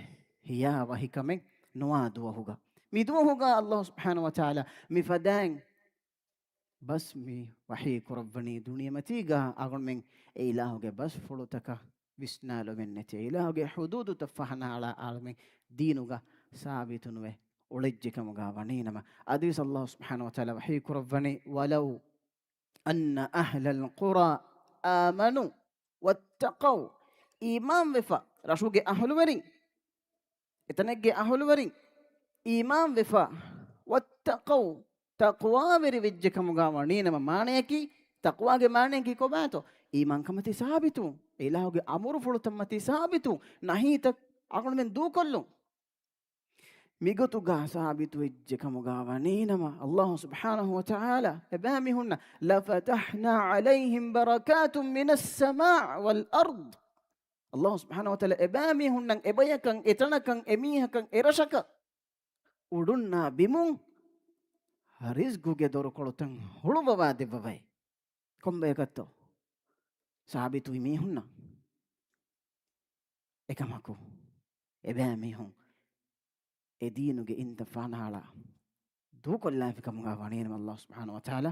ހިޔާވަހިކަމެއް ނުވާ ދުވަހުގަ. މި ދުވަހުގަ ﷲ ސުބްޙާނަހޫ ވަތަޢާލާ މިފަދައިން ބަސް މި ވަޙީ ކުރައްވަނީ ދުނިޔެމަތީގަ އަޅުމެން އެ އިލާހުގެ ބަސްފުޅުތަކަށް ވިސްނާލުމެއް ނެތި، އެ އިލާހުގެ ޙުދޫދުތައް ފަހަނައަޅާ އަޅުމެން ދީނުގަ ސާބިތުނުވެ އުޅެއްޖެކަމުގަ ވަނީނަމަ، އަދިވެސް ﷲ ސުބްޙާނަހޫ ވަތަޢާލާ ވަޙީ ކުރައްވަނީ، وَلَوْ أَنَّ أَهْلَ الْقُرَىٰ آمَنُوا وَاتَّقَوْا، އީމާންވެފަ ރަށުގެ އަހުލުވެރިން، އެތަނެއްގެ އަހުލުވެރިން އީމާންވެފަ، وَاتَّقَوْا، ތަޤްވާވެރި ވެއްޖެކަމުގަ ވަނީނަމަ، މާނަޔަކީ، ތަޤްވާގެ މާނަޔަކީ ކޮބާތޯ؟ އީމާންކަމަތީ ސާބިތުވުން، އެ އިލާހުގެ އަމުރުފުޅުތައްމަތީ ސާބިތުވުން، ނަހީތައް އަޅުމެން ދޫކޮށްލުން. މިގޮތުގަ ސާބިތުވެއްޖެ ކަމުގަ ވަނީނަމަ، ﷲ ސުބްޙާނަހޫ ވަތަޢާލާ އެބައިމީހުންނަށް، لَفَتَحْنَا عَلَيْهِمْ بَرَكَاتٍ مِّنَ السَّمَاءِ وَالْأَرْضِ، ﷲ ސުބްޙާނަހޫ ވަތަޢާލާ އެބައިމީހުންނަށް، އެބަޔަކަށް، އެތަނަކަށް، އެމީހަކަށް، އެރަށަކަށް، އުޑުންނާ ބިމުން ރިޒްގުގެ ދޮރުކޮޅުތައް ހުޅުވަވާ ދެއްވަވައި. ކޮންބަޔަކަށްތޯ؟ ސާބިތުވި މީހުންނަށް. އެކަމަކު، އެބައިމީހުން އެ ދީނުގެ އިންތައް ފަހަނައަޅާ ދޫކޮށްލާފި ކަމުގަ ވަނީނަމަ، ﷲ ސުބްޙާނަހޫ ވަތަޢާލާ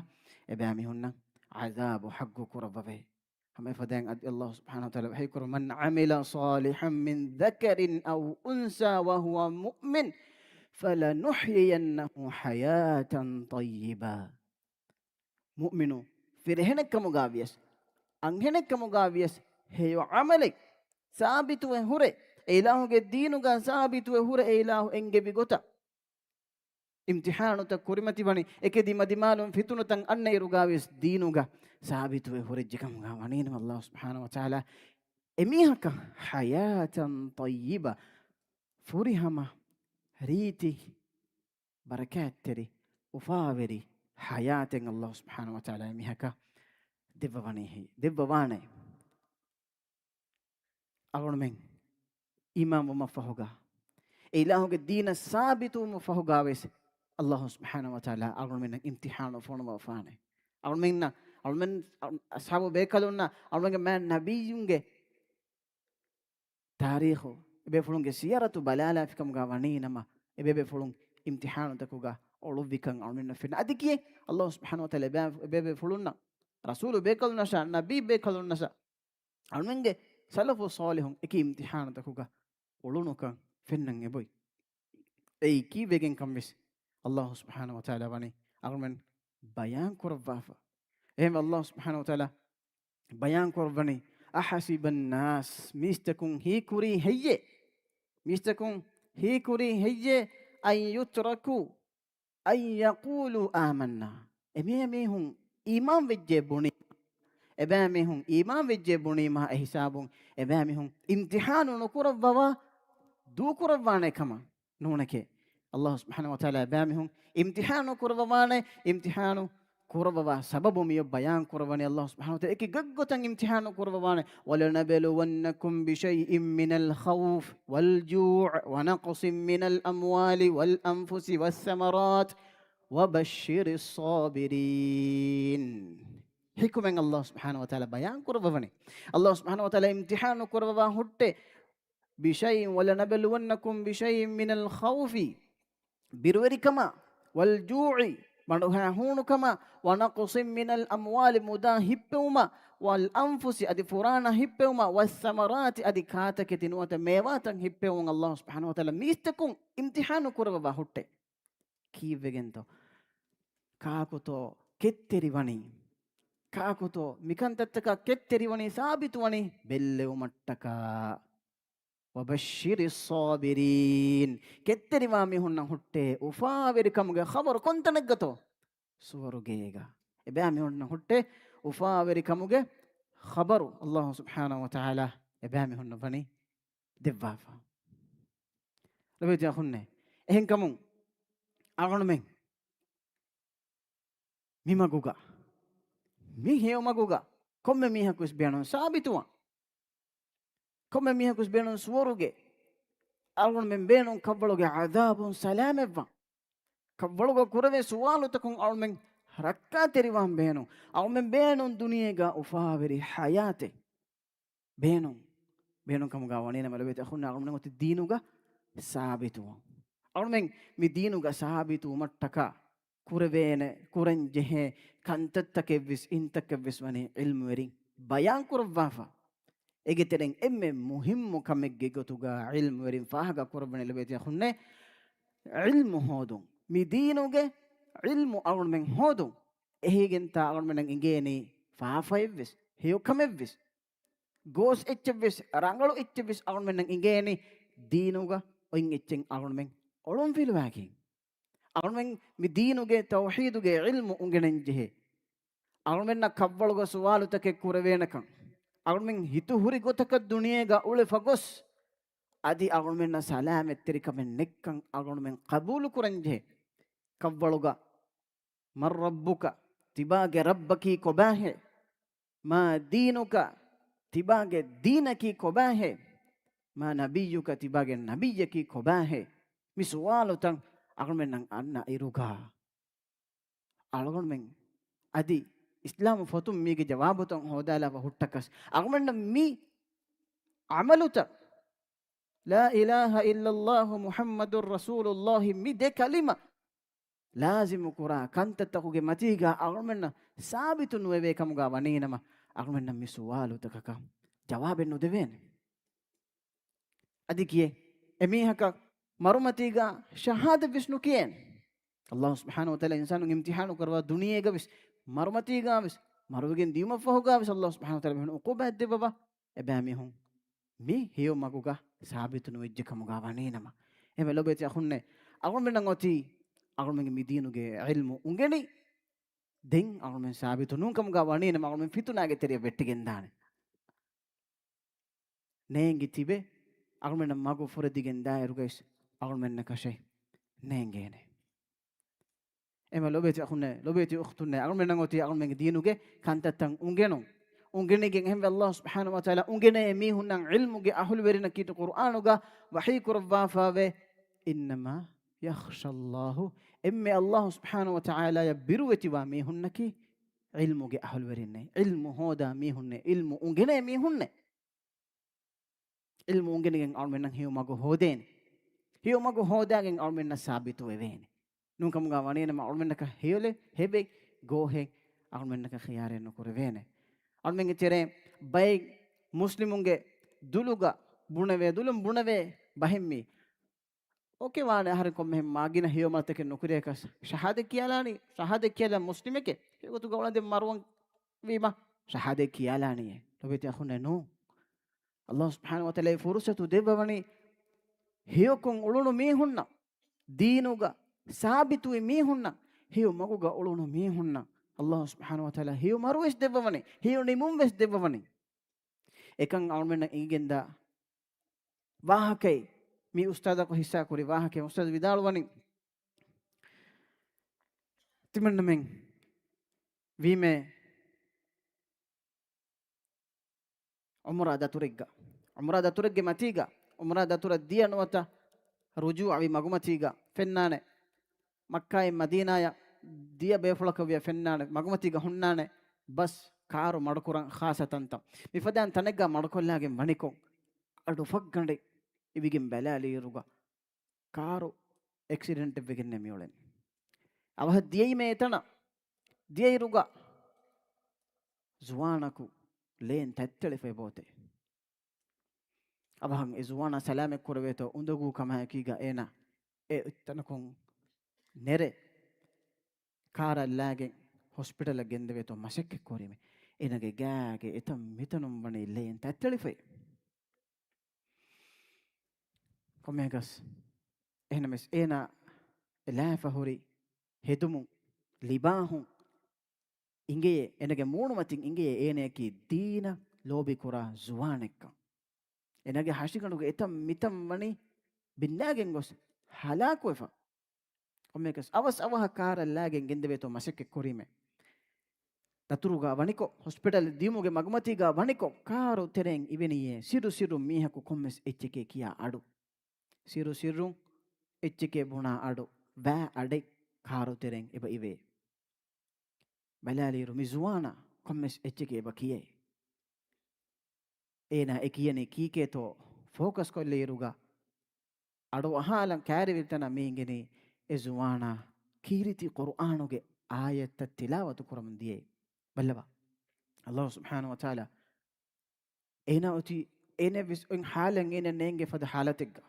އެބައިމީހުންނަށް ޢަޛާބު ޙައްޤު ކުރައްވަވޭ. ހަމަ އެފަދައިން އަދި ﷲ ސުބްޙާނަހޫ ވަތަޢާލާ ވަޙީކުރު، مَنْ عَمِلَ صَالِحًا مِّن ذَكَرٍ أَوْ أُنْثَىٰ وَهُوَ مُؤْمِنٌ فَلَنُحْيِيَنَّهُ حَيَاةً طَيِّبَةً. މުއުމިނު ފިރިހެނެއްކަމުގަ ވިޔަސް، އަންހެނެއްކަމުގަ ވިޔަސް، ހެޔޮ ޢަމަލެއް ސާބިތުވެ ހުރެ، އެ އިލާހުގެ ދީނުގަ ސާބިތުވެ ހުރެ، އެ އިލާހު އެންގެވި ގޮތަށް އިމްތިޙާނުތައް ކުރިމަތިވަނީ، އެކެ ދިމަދިމާލުން ފިތުނަތައް އަންނައިރުގަ ވިޔަސް ދީނުގަ ސާބިތުވެ ހުރެއްޖެކަމުގަ ވަނީނަމަ، ﷲ ސުބްޙާނަހޫ ވަތަޢާލާ އެމީހަކަށް حَيَاةً طَيِّبَةً، ފުރިހަމަ ރީތި ބަރަކާތްތެރި، އުފާވެރި ޙަޔާތެއް ﷲ ސުބްޙާނަހޫ ވަތަޢާލާ އެމީހަކަށް ދެއްވަވަނީ، ދެއްވަވާނެ. އަޅުގަނޑުމެން އީމާންވުމަށްފަހުގަ، އެ އިލާހުގެ ދީނަށް ސާބިތުވުމަށްފަހުގަވެސް، ﷲ ސުބްޙާނަހޫ ވަތަޢާލާ އަޅުގަނޑުމެންނަށް އިމްތިޙާނު ފޮނުވަފާނެ. އަޅުމެންނަށް، އަޅުމެން، އަ-، އަޞްޙާބު ބޭކަލުންނަށް، އަޅުމެންގެ މާތް ނަބިއްޔުންގެ ތާރީޚު، އެބޭފުޅުންގެ ސިޔަރަތު ބަލާލާފިކަމުގަ ވަނީނަމަ، އެބޭބޭފުޅުން އިމްތިޙާނުތަކުގަ އުޅުއްވިކަން އަޅުމެންނަށް ފެންނަ. އަދި ކިއެއް؟ ﷲ ސުބްޙާނަހޫ ވަތަޢާލާ އެބޭ-، އެބޭބޭފުޅުންނަށް، ރަސޫލު ބޭކަލުންނަށާ، ނަބީ ބޭކަލުންނަށާ، އަޅުމެންގެ ސަލަފު ޞާލިޙުން އެކި އިމްތިޙާނުތަކުގަ އުޅުނުކަން ފެންނަން އެބޮތް. އެއީ ކީއްވެގެންކަންވެސް ﷲ ސުބްޙާނަހޫ ވަތަޢާލާ ވަނީ އަޅުމެން ބަޔާން ކުރައްވާފަ. އެހެންވެ ﷲ ސުބްޙާނަހޫ ވަތަޢާލާ ބަޔާން ކުރައްވަނީ، أَحَسِبَ النَّاسُ، މީސްތަކުން ހީކުރީ ހެއްޔޭ؟ މީސްތަކުން ހީކުރީ ހެއްޔޭ؟ أَن يُتْرَكُوا أَن يَقُولُوا آمَنَّا. އެމީހުން އީމާން ވެއްޖެ ބުނީ، އެބައިމީހުން އީމާން ވެއްޖެ ބުނީމާ، އެ ހިސާބުން އެބައިމީހުން އިމްތިޙާނު ނުކުރައްވަވާ ދޫކުރައްވާނެ ކަމަށް ނޫނެކޭ. ﷲ ސުބްޙާނަހޫ ވަތަޢާލާ އެބައިމީހުން އިމްތިޙާނު ކުރައްވަވާނެ، އިމްތިޙާނު ކުރައްވަވާ ސަބަބު މިއޮއް ބަޔާން ކުރައްވަނީ ﷲ ސުބްޙާނަހޫ ވަތަޢާލާ އެކި ގޮތްގޮތަށް އިމްތިޙާނު ކުރައްވަވާނެ. وَلَنَبْلُوَنَّكُم بِشَيْءٍ مِّنَ الْخَوْفِ وَالْجُوعِ وَنَقْصٍ مِّنَ الْأَمْوَالِ وَالْأَنفُسِ وَالثَّمَرَاتِ وَبَشِّرِ الصَّابِرِينَ. ޙިކުމަތް ﷲ ސުބްޙާނަހޫ ވަތަޢާލާ ބަޔާން ކުރައްވަވަނީ. ﷲ ސުބްޙާނަހޫ ވަތަޢާލާ އިމްތިޙާނު ކުރައްވަވާ ހުއްޓޭ، بِشَيْءٍ، وَلَنَبْلُوَنَّكُم بِشَيْءٍ مِّنَ الْخَوْفِ، ބިރުވެރިކަމާ، وَالْجُوعِ، ބަނޑުހައި ހޫނުކަމާ، وَنَقْصٍ مِّنَ الْأَمْوَالِ، މުދާ ހިއްޕެވުމާ، وَالْأَنفُسِ، އަދި ފުރާނަ ހިއްޕެވުމާ، وَالثَّمَرَاتِ، އަދި ކާތަކެތި ނުވަތަ މޭވާތައް ހިއްޕެވުން ﷲ ސުބްޙާނަހޫ ވަތަޢާލާ މީސްތަކުން އިމްތިޙާނު ކުރައްވަވާ ހުއްޓޭ. ކީއްވެގެންތޯ؟ ކާކުތޯ ކެތްތެރިވަނީ؟ ކާކުތޯ މިކަންތައްތަކަށް ކެތްތެރިވަނީ، ސާބިތުވަނީ؟ ބެއްލެވުމަށްޓަކާ. وَبَشِّرِ الصَّابِرِينَ. ކެތްތެރިވާ މީހުންނަށް ހުއްޓޭ އުފާވެރިކަމުގެ ޚަބަރު ކޮންތަނެއްގަތޯ؟ ސުވަރުގޭގަ. އެބައިމީހުންނަށް ހުއްޓޭ އުފާވެރިކަމުގެ ޚަބަރު ﷲ ސުބްޙާނަހޫ ވަތަޢާލާ އެބައިމީހުންނަށް ވަނީ ދެއްވާފަ. ލޮބެތި އަޚުންނޭ. އެހެންކަމުން އަޅުގަނޑުމެން މި މަގުގަ، މި ހެޔޮ މަގުގަ ކޮންމެ މީހަކުވެސް ބޭނުން ސާބިތުވާން. ކޮންމެ މީހަކުވެސް ބޭނުން ސުވަރުގެ، އަޅުގަނޑުމެން ބޭނުން ކަށްވަޅުގެ ޢަޛާބުން ސަލާމަތްވާން. ކަށްވަޅުގަ ކުރެވޭ ސުވާލުތަކުން އަޅުމެން ރައްކާތެރިވާން ބޭނުން. އަޅުމެން ބޭނުން ދުނިޔޭގަ އުފާވެރި ޙަޔާތެއް ބޭނުން. ބޭނުން ކަމުގަ ވަނީނަމަ ލޮބެތި އަޚުންނޭ އަޅުމެން އޮތީ ދީނުގަ ސާބިތުވާން. އަޅުމެން މި ދީނުގަ ސާބިތުވުމަށްޓަކާ ކުރެވޭނެ، ކުރަން ޖެހޭ ކަންތައްތަކެއްވެސް، އިންތަކެއްވެސް ވަނީ ޢިލްމުވެރިން ބަޔާން ކުރައްވާފަ. އޭގެ ތެރެއިން އެންމެ މުހިއްމު ކަމެއްގެ ގޮތުގަ ޢިލްމުވެރިން ފާހަގަ ކުރައްވަނީ ލޮބެތި އަޚުންނޭ ޢިލްމު ހޯދުން. މި ދީނުގެ ޢިލްމު އަޅުމެން ހޯދުން. އެހީގެންތާ އަޅުމެންނަށް އިނގޭނީ ފާފައެއްވެސް، ހެޔޮކަމެއްވެސް، ގޯސް އެއްޗެއްވެސް، ރަނގަޅު އެއްޗެއްވެސް އަޅުމެންނަށް އިނގޭނީ ދީނުގަ އޮތް އެއްޗެއް އަޅުމެން އޮޅުންފިލުވާގެން. އަޅުމެން މި ދީނުގެ ތައުޙީދުގެ ޢިލްމު އުނގެނެން ޖެހޭ. އަޅުމެންނަށް ކަށްވަޅުގަ ސުވާލުތަކެއް ކުރެވޭނެކަން، އަޅުމެން ހިތު ހުރި ގޮތަކަށް ދުނިޔޭގަ އުޅެފަ ގޮސް، އަދި އަޅުމެންނަށް ސަލާމަތްތެރިކަމެއް ނެއްކަން އަޅުމެން ޤަބޫލު ކުރަން ޖެހޭ. ކަށްވަޅުގަ مَن رَّبُّكَ، ތިބާގެ ރައްބަކީ ކޮބާހޭ؟ مَا دِينُكَ، ތިބާގެ ދީނަކީ ކޮބާހޭ؟ مَا نَبِيُّكَ، ތިބާގެ ނަބިއްޔަކީ ކޮބާހޭ؟ މި ސުވާލުތައް އަޅުމެންނަށް އަންނަ އިރުގަ، އަޅުގަނޑުމެން އަދި އިސްލާމު ފޮތުން މީގެ ޖަވާބުތައް ހޯދާލާފަ ހުއްޓަކަސް، އަޅުގަނޑަށް މި ޢަމަލުތައް، لَا إِلَٰهَ إِلَّا اللَّهُ مُحَمَّدٌ رَّسُولُ اللَّهِ، މި ދެ ކަލިމަ ލާޒިމު ކުރާ ކަންތައްތަކުގެ މަތީގަ އަޅުމެންނަށް ސާބިތު ނުވެވޭ ކަމުގަ ވަނީނަމަ، އަޅުމެންނަށް މި ސުވާލުތަކަކަށް ޖަވާބެއް ނުދެވޭނެ. އަދި ކިޔޭ، އެމީހަކަށް މަރުމަތީގަ ޝަހާދަތްވެސް ނުކިޔޭނެ. ﷲ ސުބްޙާނަހޫ ވަތަޢާލާ އިންސާނުން އިމްތިޙާނު ކުރައްވާ ދުނިޔޭގަވެސް، މަރުމަތީގަވެސް، މަރުވެގެން ދިޔުމަށްފަހުގަވެސް ﷲ ސުބްޙާނަހޫ ވަތަޢާލާ މީހުން ޢުޤޫބާތް ދެއްވަވާ. އެބައިމީހުން މި ހެޔޮ މަގުގަ ސާބިތު ނުވެއްޖެ ކަމުގަ ވަނީނަމަ. އެހެންވެ ލޮބޭތި އަޚުންނޭ، އަޅުގަނޑުމެންނަށް އޮތީ އަޅުގަނޑުމެންގެ މި ދީނުގެ ޢިލްމު އުނގެނި، ދެން އަޅުގަނޑުމެން ސާބިތު ނޫން ކަމުގަ ވަނީނަމަ، އަޅުގަނޑުމެން ފިތުނާގެ ތެރެއަށް ވެއްޓިގެންދާނެ. ނޭނގި ތިބެ، އަޅުމެންނަށް މަގު ފުރެދިގެންދާއިރުގައިސް އަޅުމެންނަކަށެއް ނޭނގޭނެ. އެމަ ލޮބޭތި އަޚުންނޭ، ލޮބޭތި އުޚްތުންނޭ، އަޅުމެންނަށް އޮތީ އަޅުމެންގެ ދީނުގެ ކަންތައްތައް އުނގެނުން. އުނގެނިގެން އެހެންވެ ﷲ ސުބްޙާނަހޫ ވަތަޢާލާ އުނގެނޭ މީހުންނަށް ޢިލްމުގެ އަހުލުވެރިންނަކީ ޤުރްއާނުގަ ވަޙީ ކުރައްވާފައިވޭ، إِنَّمَا يَخْشَى اللَّهَ، އެންމެ ﷲ ސުބްޙާނަހޫ ވަތަޢާލާޔަށް ބިރުވެތިވާ މީހުންނަކީ ޢިލްމުގެ އަހުލުވެރިންނޭ، ޢިލްމު ހޯދާ މީހުންނޭ، ޢިލްމު އުނގެނޭ މީހުންނޭ. ޢިލްމު އުނގެނިގެން އަޅުމެންނަށް ހެޔޮ މަގު ހޯދޭނެ. ހެޔޮ މަގު ހޯދާގެން އަޅުމެންނަށް ސާބިތު ވެވޭނެ. ނޫންކަމުގަ ވަނީނަމަ އަޅުމެންނަކަށް ހެޔޮލެ ހެބެ ގޯހެއް އަޅުމެންނަކަށް ޚިޔާރެއް ނުކުރެވޭނެ. އަޅުމެންގެ ތެރޭ ބައެއް މުސްލިމުންގެ ދުލުގަ ބުނެވޭ، ދުލުން ބުނެވޭ ބަހެއް މީ. އޯކޭ ވާނެ އަހަރެން ކޮންމެހެން މާގިނަ ހެޔޮ މަލަތަކެއް ނުކުރޭކަސް. ޝަހާދަތް ކިޔާލާނީ، ޝަހާދަތް ކިޔާލާ މުސްލިމެކޭ. ހެޔޮގޮތުގަ އުޅަނދެން މަރުވަން ވީމަ ޝަހާދަތް ކިޔާލާނީއޭ. ލޮބޭތި އަޚުންނޭ ނޫ. ﷲ ސުބްޙާނަހޫ ވަތަޢާލާ އެ ފުރުޞަތު ދެއްވަވަނީ ހެޔޮކޮށް އުޅުނު މީހުންނަށް، ދީނުގަ ސާބިތުވި މީހުންނަށް، ހެޔޮ މަގުގަ އުޅުނު މީހުންނަށް ﷲ ސުބްޙާނަހޫ ވަތަޢާލާ ހެޔޮ މަރުވެސް ދެއްވަވަނީ، ހެޔޮ ނިމުންވެސް ދެއްވަވަނީ. އެކަން އަޅުމެންނަށް އެނގިގެންދާ ވާހަކައެއް، މި އުސްތާޛަކު ހިއްސާ ކުރި ވާހަކައެއް. އުސްތާޛު ވިދާޅުވަނީ، ތިމަންނަމެން ވީމޭ ޢުމްރާ ދަތުރެއްގަ، ޢުމްރާ ދަތުރެއްގެ މަތީގަ، ޢުމްރާ ދަތުރަށް ދިޔަ ނުވަތަ ރުޖޫޢަވި މަގުމަތީގަ ފެންނާނެ. މައްކާއިން މަދީނާޔަށް ދިޔަ ބޭފުޅަކަށް ވިޔަ ފެންނާނެ. މަގުމަތީގަ ހުންނާނެ ބަސް ކާރު މަޑުކުރަން ޚާއްޞަ ތަންތަން. މިފަދައިން ތަނެއްގަ މަޑުކޮށްލާގެން ވަނިކޮށް، އަޑު ފަށްގަނޑެއް އިވިގެން ބަލާލިއިރުގަ، ކާރު އެކްސިޑެންޓެއް ވެގެންނޭ މިއުޅެނީ. އަވަހަށް ދިޔައީމޭ އެތަނަށް. ދިޔައިރުގަ ޒުވާނަކު ލޭން ތަތްތެޅިފައި ބޯތެ. އަވަހަށް އެ ޒުވާނާ ސަލާމަތް ކުރެވޭތޯ އުނދަގޫ ކަމާއެކީގަ އޭނާ އެ އޮތްތަނަކުން ނެރެ ކާރަށް ލާގެން ހޮސްޕިޓަލަށް ގެންދެވޭތޯ މަސައްކަތް ކުރީމޭ. އޭނާގެ ގާގެ އެތަން މިތަނުން ވަނީ ލޭން ތަތްތެޅިފައި. ކޮންމެއަކަސް އެހެނަމެސް އޭނާ އެ ލާފަ ހުރި ހެދުމުން، ލިބާހުން އިނގެޔޭ، އޭނާގެ މޫނުމަތިން އިނގެޔޭ އޭނަޔަކީ ދީނަށް ލޯބިކުރާ ޒުވާނެއްކަން. އޭނާގެ ހަށިގަނޑުގެ އެތަން މިތަން ވަނީ ބިންދާގެން ގޮސް ހަލާކުވެފަ. ކޮންމެއަކަސް އަވަސް އަވަހަށް ކާރަށް ލާގެން ގެންދެވޭތޯ މަސައްކަތް ކުރީމޭ. ދަތުރުގަ ވަނިކޮށް، ހޮސްޕިޓަލަށް ދިޔުމުގެ މަގުމަތީގަ ވަނިކޮށް، ކާރު ތެރެއިން އިވެނިއޭ ސިއްރު ސިއްރުން މީހަކު ކޮންމެސް އެއްޗެކޭ ކިޔާ އަޑު. ސިއްރު ސިއްރުން އެއްޗެކޭ ބުނާ އަޑު، ވާ އަޑެއް ކާރު ތެރެއިން އެބަ އިވޭ. ބަލާލިއިރު މި ޒުވާނާ ކޮންމެސް އެއްޗެކޭ އެބަ ކިޔޭ. އޭނާ އެ ކިޔަނީ ކީކޭތޯ ފޯކަސް ކޮށްލިއިރުގަ، އަޑުއަހާލަން ކައިރިވިލިތަނަށް މި އިނގެނީ އެ ޒުވާނާ ކީރިތި ޤުރުއާނުގެ އާޔަތްތައް ތިލާވަތު ކުރަމުން ދިޔައީ. ބައްލަވާ، ﷲ ސުބްޙާނަހޫ ވަތަޢާލާ އޭނާ އޮތީ، އޭނަ ވެސް އޮތް ޙާލަށް އޭނަ ނޭނގޭ ފަދަ ޙާލަތެއްގަ.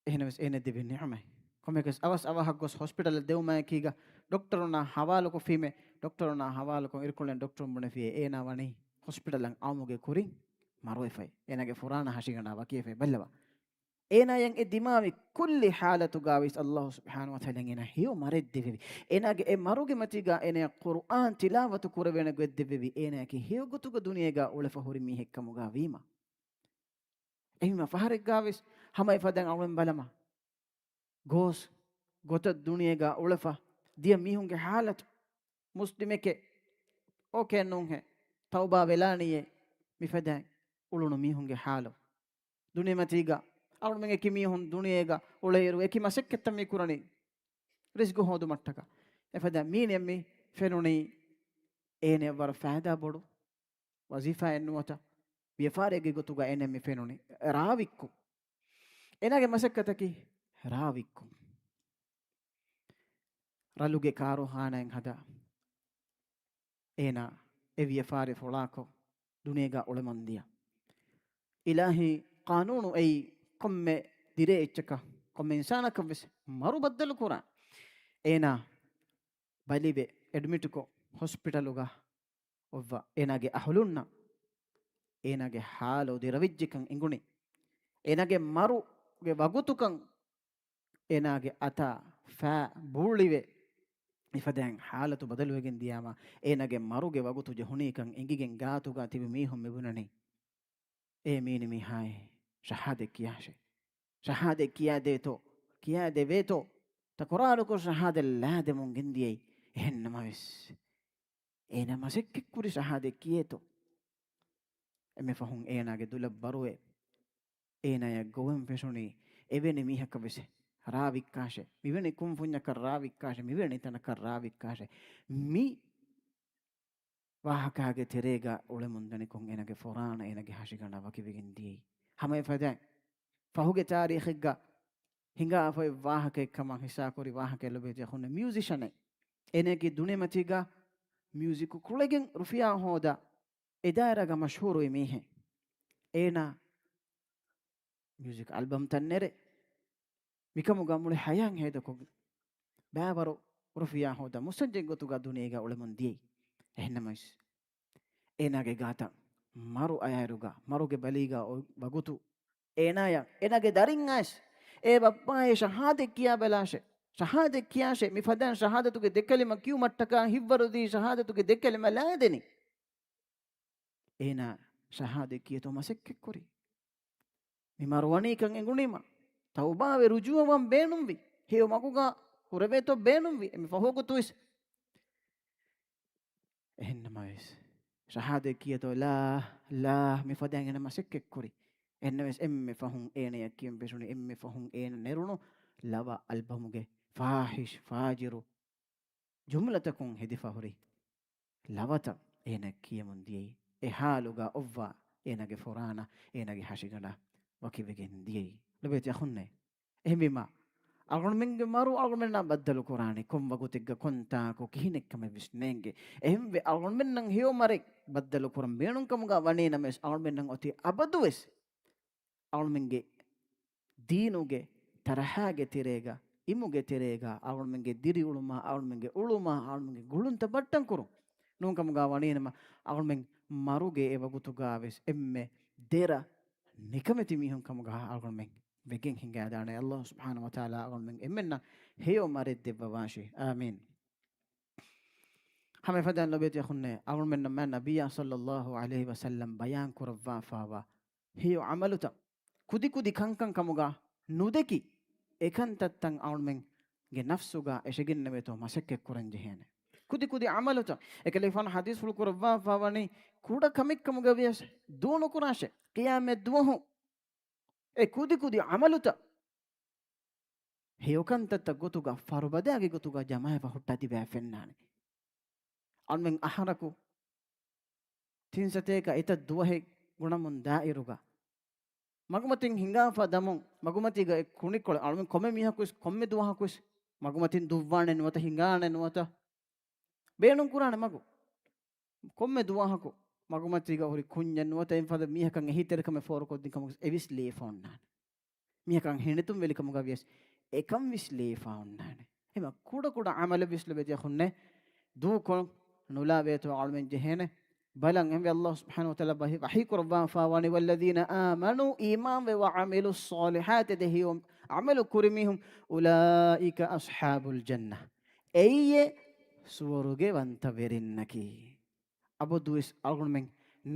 އެހެނަސް އޭނަ ދެވި ނިޢުމަތް. ކޮންމެއަކަސް އަވަސް އަވަހަށް ގޮސް ހޮސްޕިޓަލަށް ދެވުމާއެކީގަ ޑޮކްޓަރުންނާ ހަވާލުކޮށްފީމޭ، ޑޮކްޓަރުންނާ ހަވާލުކޮށް އިރުކޮޅެން ޑޮކްޓަރުން ބުނެފިއޭ އޭނާ ވަނީ ހޮސްޕިޓަލަށް އައުމުގެ ކުރިން މަރުވެފައި. އޭނާގެ ފުރާނަ ހަށިގަނޑާ ވަކިވެފައި. ބައްލަވާ، އޭނާޔަށް އެ ދިމާވި ކުއްލި ޙާލަތުގަ ވެސް ﷲ ސުބްޙާނަހޫ ވަތަޢާލާ އޭނާ ހެޔޮ މަރެއް ދެވެވި. އޭނާގެ އެ މަރުގެ މަތީގަ އޭނާ ޤުރުއާން ތިލާވަތު ކުރެވޭނެ ގޮތް ދެއްވެވި. އޭނާޔަކީ ހެޔޮ ގޮތުގަ ދުނިޔޭގަ އުޅެފަ ހުރި މީހެއް ކަމުގަ ވީމަ. އެހެންވީމަ ފަހަރެއްގަ ވެސް ހަމަ އެފަދައިން އަޅުގަނޑު ބަލަމާ. ގޯސް ގޮތަށް ދުނިޔޭގަ އުޅެފަ ދިޔަ މީހުންގެ ޙާލަތު. މުސްލިމެކޭ، އޯކޭ ނޫންހޭ، ތައުބާ ވެލާނީއޭ މިފަދައިން އުޅުނު މީހުންގެ ޙާލު. ދުނިޔެމަތީގަ އަޅުމެން އެކި މީހުން ދުނިޔޭގަ އުޅޭއިރު އެކި މަސައްކަތްތައް މި ކުރަނީ ރިޒްގު ހޯދުމަށްޓަކާ. އެފަދަ މީނެ މި ފެނުނީ އޭނެ ވަރަށް ފައިދާ ބޮޑު ވަޒީފާއެއް ނުވަތަ ވިޔަފާރިއެއްގެ ގޮތުގަ އޭނެ މި ފެނުނީ ރާވިއްކު. އޭނާގެ މަސައްކަތަކީ ރާވިއްކު. ރަލުގެ ކާރުޚާނާއެއް ހަދާ، އޭނާ އެ ވިޔަފާރި ފުޅާކޮށް ދުނިޔޭގަ އުޅެމުން ދިޔަ. އިލާހީ ޤާނޫނު އެއީ ކޮންމެ ދިރޭ އެއްޗަކަށް، ކޮންމެ އިންސާނަކަށް ވެސް މަރު ބައްދަލު ކުރާ. އޭނާ ބަލިވެ އެޑްމިޓުކޮށް ހޮސްޕިޓަލުގަ އޮއްވާ އޭނާގެ އަހުލުންނަށް އޭނާގެ ޙާލު ދެރަވެއްޖެކަން އެނގުނީ. އޭނާގެ މަރުގެ ވަގުތުކަން އޭނާގެ އަތާ ފައި ބޫޅިވެ، އެފަދައިން ޙާލަތު ބަދަލުވެގެން ދިޔާމަ، އޭނާގެ މަރުގެ ވަގުތު ޖެހުނީކަން އެނގިގެން ގާތުގަ ތިބި މީހުން މިބުނަނީ، އޭ މީނި މީހާއޭ، ޝަހާދަތް ކިޔާށޭ. ޝަހާދަތް ކިޔާދޭތޯ، ކިޔާދެވޭތޯ، ތަކުރާރުކޮށް ޝަހާދަތް ލާދެމުން ގެންދިޔައީ. އެހެންނަމަވެސް، އޭނާ މަސައްކަތްކުރި ޝަހާދަތް ކިޔޭތޯ. އެންމެ ފަހުން އޭނާގެ ދުލަށް ބަރުވެ، އޭނާޔަށް ގޮވަން ފެށުނީ އެވެނި މީހަކަށް ވެސް ރާވިއްކާށޭ. މިވެނި ކުންފުންޏަކަށް ރާވިއްކާށޭ. މިވެނި ތަނަކަށް ރާވިއްކާށޭ. މި ވާހަކާގެ ތެރޭގަ އުޅެމުން ދަނިކޮށް އޭނާގެ ފުރާނަ އޭނާގެ ހަށިގަނޑަށް ވަކިވެގެން ދިޔައީ. ހަމަ އެފަދައިން ފަހުގެ ތާރީޚެއްގަ ހިނގާފައި ވާހަކައެއް ކަމަށް ހިއްސާކުރި ވާހަކައެއް ލޮބެތި އަޚުންނޭ މިއުޒިޝަނެއް. އޭނައަކީ ދުނިޔެމަތީގަ މިއުޒިކު ކުޅެގެން ރުފިޔާ ހޯދާ އެ ދާއިރާގަ މަޝްހޫރުވި މީހެއް. އޭނާ މިއުޒިކް އަލްބަމްތައް ނެރެ، މިކަމުގަ މުޅި ޙަޔާތް ހޭދަކޮށްގެން ބައިވަރު ރުފިޔާ ހޯދާ މުސައްޖެއް ގޮތުގަ ދުނިޔޭގަ އުޅެމުން ދިޔައީ. އެހެންނަމަވެސް، އޭނާގެ ގާތަށް މަރު އަޔާއިރުގަ، މަރުގެ ބަލީގަ އޮތް ވަގުތު، އޭނާޔަށް، އޭނާގެ ދަރިން އައިސް، އޭ ބައްޕާއޭ ޝަހާދަތް ކިޔާބަލާށޭ. ޝަހާދަތް ކިޔާށޭ. މި ފަދައިން ޝަހާދަތުގެ ދެކަލިމަ ކިޔުމަށްޓަކާ ހިތްވަރުދީ ޝަހާދަތުގެ ދެކަލިމަ ލައިދެނީ. އޭނާ ޝަހާދަތް ކިޔޭތޯ މަސައްކަތްކުރީ. މި މަރުވަނީކަން އެނގުނީމަ، ތައުބާވެ ރުޖޫޢަވާން ބޭނުންވި. ހެޔޮ މަގުގަ ހުރެވޭތޯ ބޭނުންވި. އެންމެ ފަހުގަ ގޮތުވެސް. އެހެންނަމަވެސް، ޝަހާދަތް ކިޔޭތޯ ލާ، ލާ، މި ފަދައިން އޭނަ މަސައްކަތްކުރި. އެހެންނަމަވެސް، އެންމެ ފަހުން އޭނަޔަށް ކިޔަން ފެށުނީ، އެންމެ ފަހުން އޭނަ ނެރުނު ލަވަ އަލްބަމުގެ ފާޙިޝް، ފާޖިރު، ޖުމްލަތަކުން ހެދިފަ ހުރި ލަވަތައް އޭނަ ކިޔަމުން ދިޔައީ. އެ ޙާލުގަ އޮއްވާ އޭނަގެ ފުރާނަ އޭނަގެ ހަށިގަނޑަށް ވަކިވެގެން ދިޔައީ. ލޮބެތި އަޚުންނޭ. އެހެންވީމަ، އަޅުގަނޑުމެންގެ މަރު އަޅުގަނޑުމެންނާ ބައްދަލު ކުރާނެ ކޮން ވަގުތެއްގަ ކޮންތާކު ކިހިނެއްކަމެއް ވެސް ނޭނގެ. އެހެންވެ، އަޅުގަނޑުމެންނަށް ހެޔޮ މަރެއް ބައްދަލު ކުރަން ބޭނުންކަމުގަ ވަނީ ނަމަވެސް، އަޅުގަނޑުމެންނަށް އޮތީ އަބަދުވެސް އަޅުމެންގެ ދީނުގެ ތަރަހާގެ ތެރޭގަ، އިމުގެ ތެރޭގަ، އަޅުމެންގެ ދިރިއުޅުމާ، އަޅުމެންގެ އުޅުމާ، އަޅުމެންގެ ގުޅުންތައް ބައްޓަން ކުރުން. ނޫންކަމުގަ ވަނީނަމަ، އަޅުމެން މަރުގެ އެ ވަގުތުގަ ވެސް އެންމެ ދެރަ ނިކަމެތި މީހުން ކަމުގަ އަޅުމެން ވެގެން ހިނގާދާނެ. ﷲ ސުބްޙާނަހޫ ވަތަޢާލާ އަޅުމެން އެންމެންނަށް ހެޔޮ މަރެއް ދެއްވަވާށި. އާމީން. ހަމަ އެފަދައިން ލޮބެތި އަޚުންނޭ، އަޅުމެންނަށް މާތް ނަބިއްޔާ ޞައްލައްލާހު ޢަލައިހި ވަސައްލަމް ބަޔާން ކުރައްވާފާވާ ހެޔޮ ޢަމަލުތައް ކުދިކުދި ކަންކަން ކަމުގަ ނުދެކި، އެކަންތައްތައް އަޅުމެންގެ ނަފްސުގަ އެށެގެންނެވޭތޯ މަސައްކަތް ކުރަން ޖެހޭނެ. ކުދިކުދި ޢަމަލުތައް. އެކަލޭގެފާނު ޙަދީޘްފުޅު ކުރައްވާފަ ވަނީ، ކުޑަ ކަމެއްކަމުގަ ވިޔަސް ދޫނުކުރާށޭ. ޤިޔާމަތް ދުވަހު އެ ކުދިކުދި ޢަމަލުތައް ހެޔޮކަންތައްތައް ގޮތުގަ ފަރުބަދައިގެ ގޮތުގަ ޖަމާވެފަ ހުއްޓާ ތިބާ ފެންނާނެ. އަޅުމެން އަހަރަކު ތިން ސަތޭކަ އެތައް ދުވަހެއް ގުނަމުން ދާއިރުގަ މަގުމަތިން ހިނގާފަ ދަމުން، މަގުމަތީގަ އެ ކުނިކޮޅެއް އަޅުމެން ކޮންމެ މީހަކުވެސް، ކޮންމެ ދުވަހަކުވެސް މަގުމަތިން ދުއްވާނެ ނުވަތަ ހިނގާނެ ނުވަތަ ބޭނުން ކުރާނެ މަގު. ކޮންމެ ދުވަހަކު މަގުމަތީގަ ހުރި ކުންޏެއް ނުވަތަ އެއްފަދަ މީހަކަށް އެހީތެރިކަމެއް ފޯރުކޮށްދިން ކަމަކު އެވިސް ލިޔެފަ އޮންނާނެ. މީހަކަށް ހިނިތުންވެލިކަމުގަ ވިޔަސް އެކަން ވިސް ލިޔެފަ އޮންނާނެ. އެމަ ކުޑަކުޑަ ޢަމަލެއް ވިސް ލިބޭތި އަޚުންނޭ ދޫކޮށް ނުލާވޭތޯ އަޅުމެން ޖެހޭނެ. ބަލަން އެހެންވެ ﷲ ސުބްޙާނަހޫ ވަތަޢާލާ ވަޙީ، ވަޙީ ކުރައްވާފަ ވަނީ، وَالَّذِينَ آمَنُوا، އީމާންވެ، وَعَمِلُوا الصَّالِحَاتِ، އެދެ ހެޔޮ ޢަމަލު ކުރި މީހުން، أُولَٰئِكَ أَصْحَابُ الْجَنَّةِ، އެއީ ސުވަރުގެ ވަންތަވެރިންނަކީ. އަބަދުވެސް އަޅުގަނޑުމެން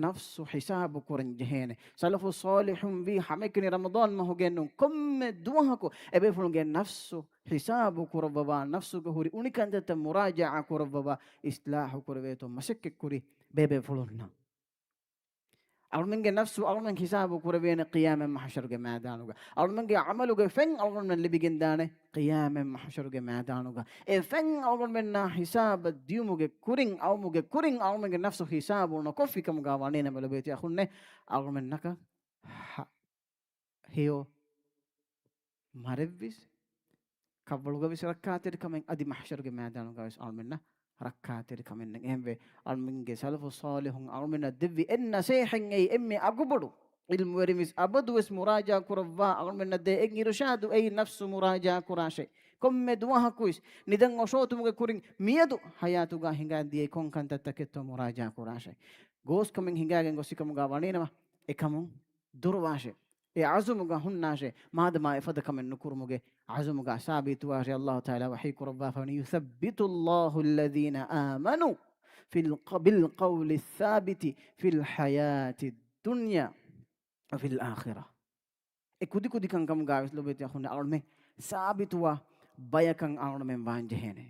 ނަފްސު ޙިސާބު ކުރަން ޖެހޭނެ. ސަލަފު ޞާލިޙުން ވީ ހަމައެކަނި ރަމަޟާން މަހުގެ ނޫން ކޮންމެ ދުވަހަކު އެބޭފުޅުންގެ ނަފްސު ޙިސާބު ކުރައްވަވާ، ނަފްސުގަ ހުރި އުނިކަންތައްތައް މުރާޖަޢާ ކުރައްވަވާ، އިޞްލާޙު ކުރެވޭތޯ މަސައްކަތްކުރި ބޭބޭފުޅުންނަށް. އަޅުމެންގެ ނަފްސު އަޅުމެން ހިސާބު ކުރެވޭނެ ޤިޔާމަތް މަޙްޝަރުގެ މައިދާނުގަ. އަޅުމެންގެ ޢަމަލުގެ ފެން އަޅުގަނޑުމެން ލިބިގެންދާނެ ޤިޔާމަތް މަޙްޝަރުގެ މައިދާނުގަ. އެ ފެން އަޅުގަނޑުމެންނާ ހިސާބަށް ދިޔުމުގެ ކުރިން، އައުމުގެ ކުރިން އަޅުމެންގެ ނަފްސު ހިސާބު ނުކޮށްފި ކަމުގަ ވަނީނަމަ ލޮބުވެތި އަޚުންނޭ، އަޅުގަނޑުމެންނަކަށް ހަ-، ހެޔޮ މަރެއްވިސް، ކަށްވަޅުގަވިސް ރައްކާތެރިކަމެއް އަދި މަޙްޝަރުގެ މައިދާނުގަވިސް އަޅުމެންނަށް ރައްކާތެރިކަމެއް ނެތް. އެހެންވެ، އަޅުމެންގެ ސަލަފު ޞާލިޙުން އަޅުމެންނަށް ދެއްވި އެއް ނަސޭހަތް އެއީ އެންމެ އަގުބޮޑު ޢިލްމުވެރިންވެސް އަބަދުވެސް މުރާޖާ ކުރައްވާ އަޅުމެންނަށް ދޭ އެއް އިރުޝާދު އެއީ ނަފްސު މުރާޖާ ކުރާށޭ. ކޮންމެ ދުވަހަކުވެސް ނިދަން އޮށޯތުމުގެ ކުރިން މިއަދު ޙަޔާތުގަ ހިނގާ ދިޔައީ ކޮން ކަންތައްތަކެއްތޯ މުރާޖާ ކުރާށޭ. ގޯސްކަމެއް ހިނގާގެން ގޮސްފިކަމުގަ ވަނީނަމަ އެކަމުން ދުރުވާށޭ. އެ ޢަޒުމުގަ ހުންނާށޭ. މާދަމާ އެފަދަ ކަމެއް ނުކުރުމުގެ ޢަޒުމުގަ ސާބިތުވާށޭ. ﷲ ތަޢާލާ ވަޙީ ކުރައްވާފަ ވަނީ، يُثَبِّتُ اللَّهُ الَّذِينَ آمَنُوا فِي الْقَ-، بِالْقَوْلِ الثَّابِتِ فِي الْحَيَاةِ الدُّنْيَا وَفِي الْآخِرَةِ. އެ ކުދިކުދި ކަންކަމުގަ ވެސް ލޮބުވެތި އަޚުންނޭ އަޅުމެން ސާބިތުވާ ބަޔަކަށް އަޅުމެން ވާން ޖެހޭނެ.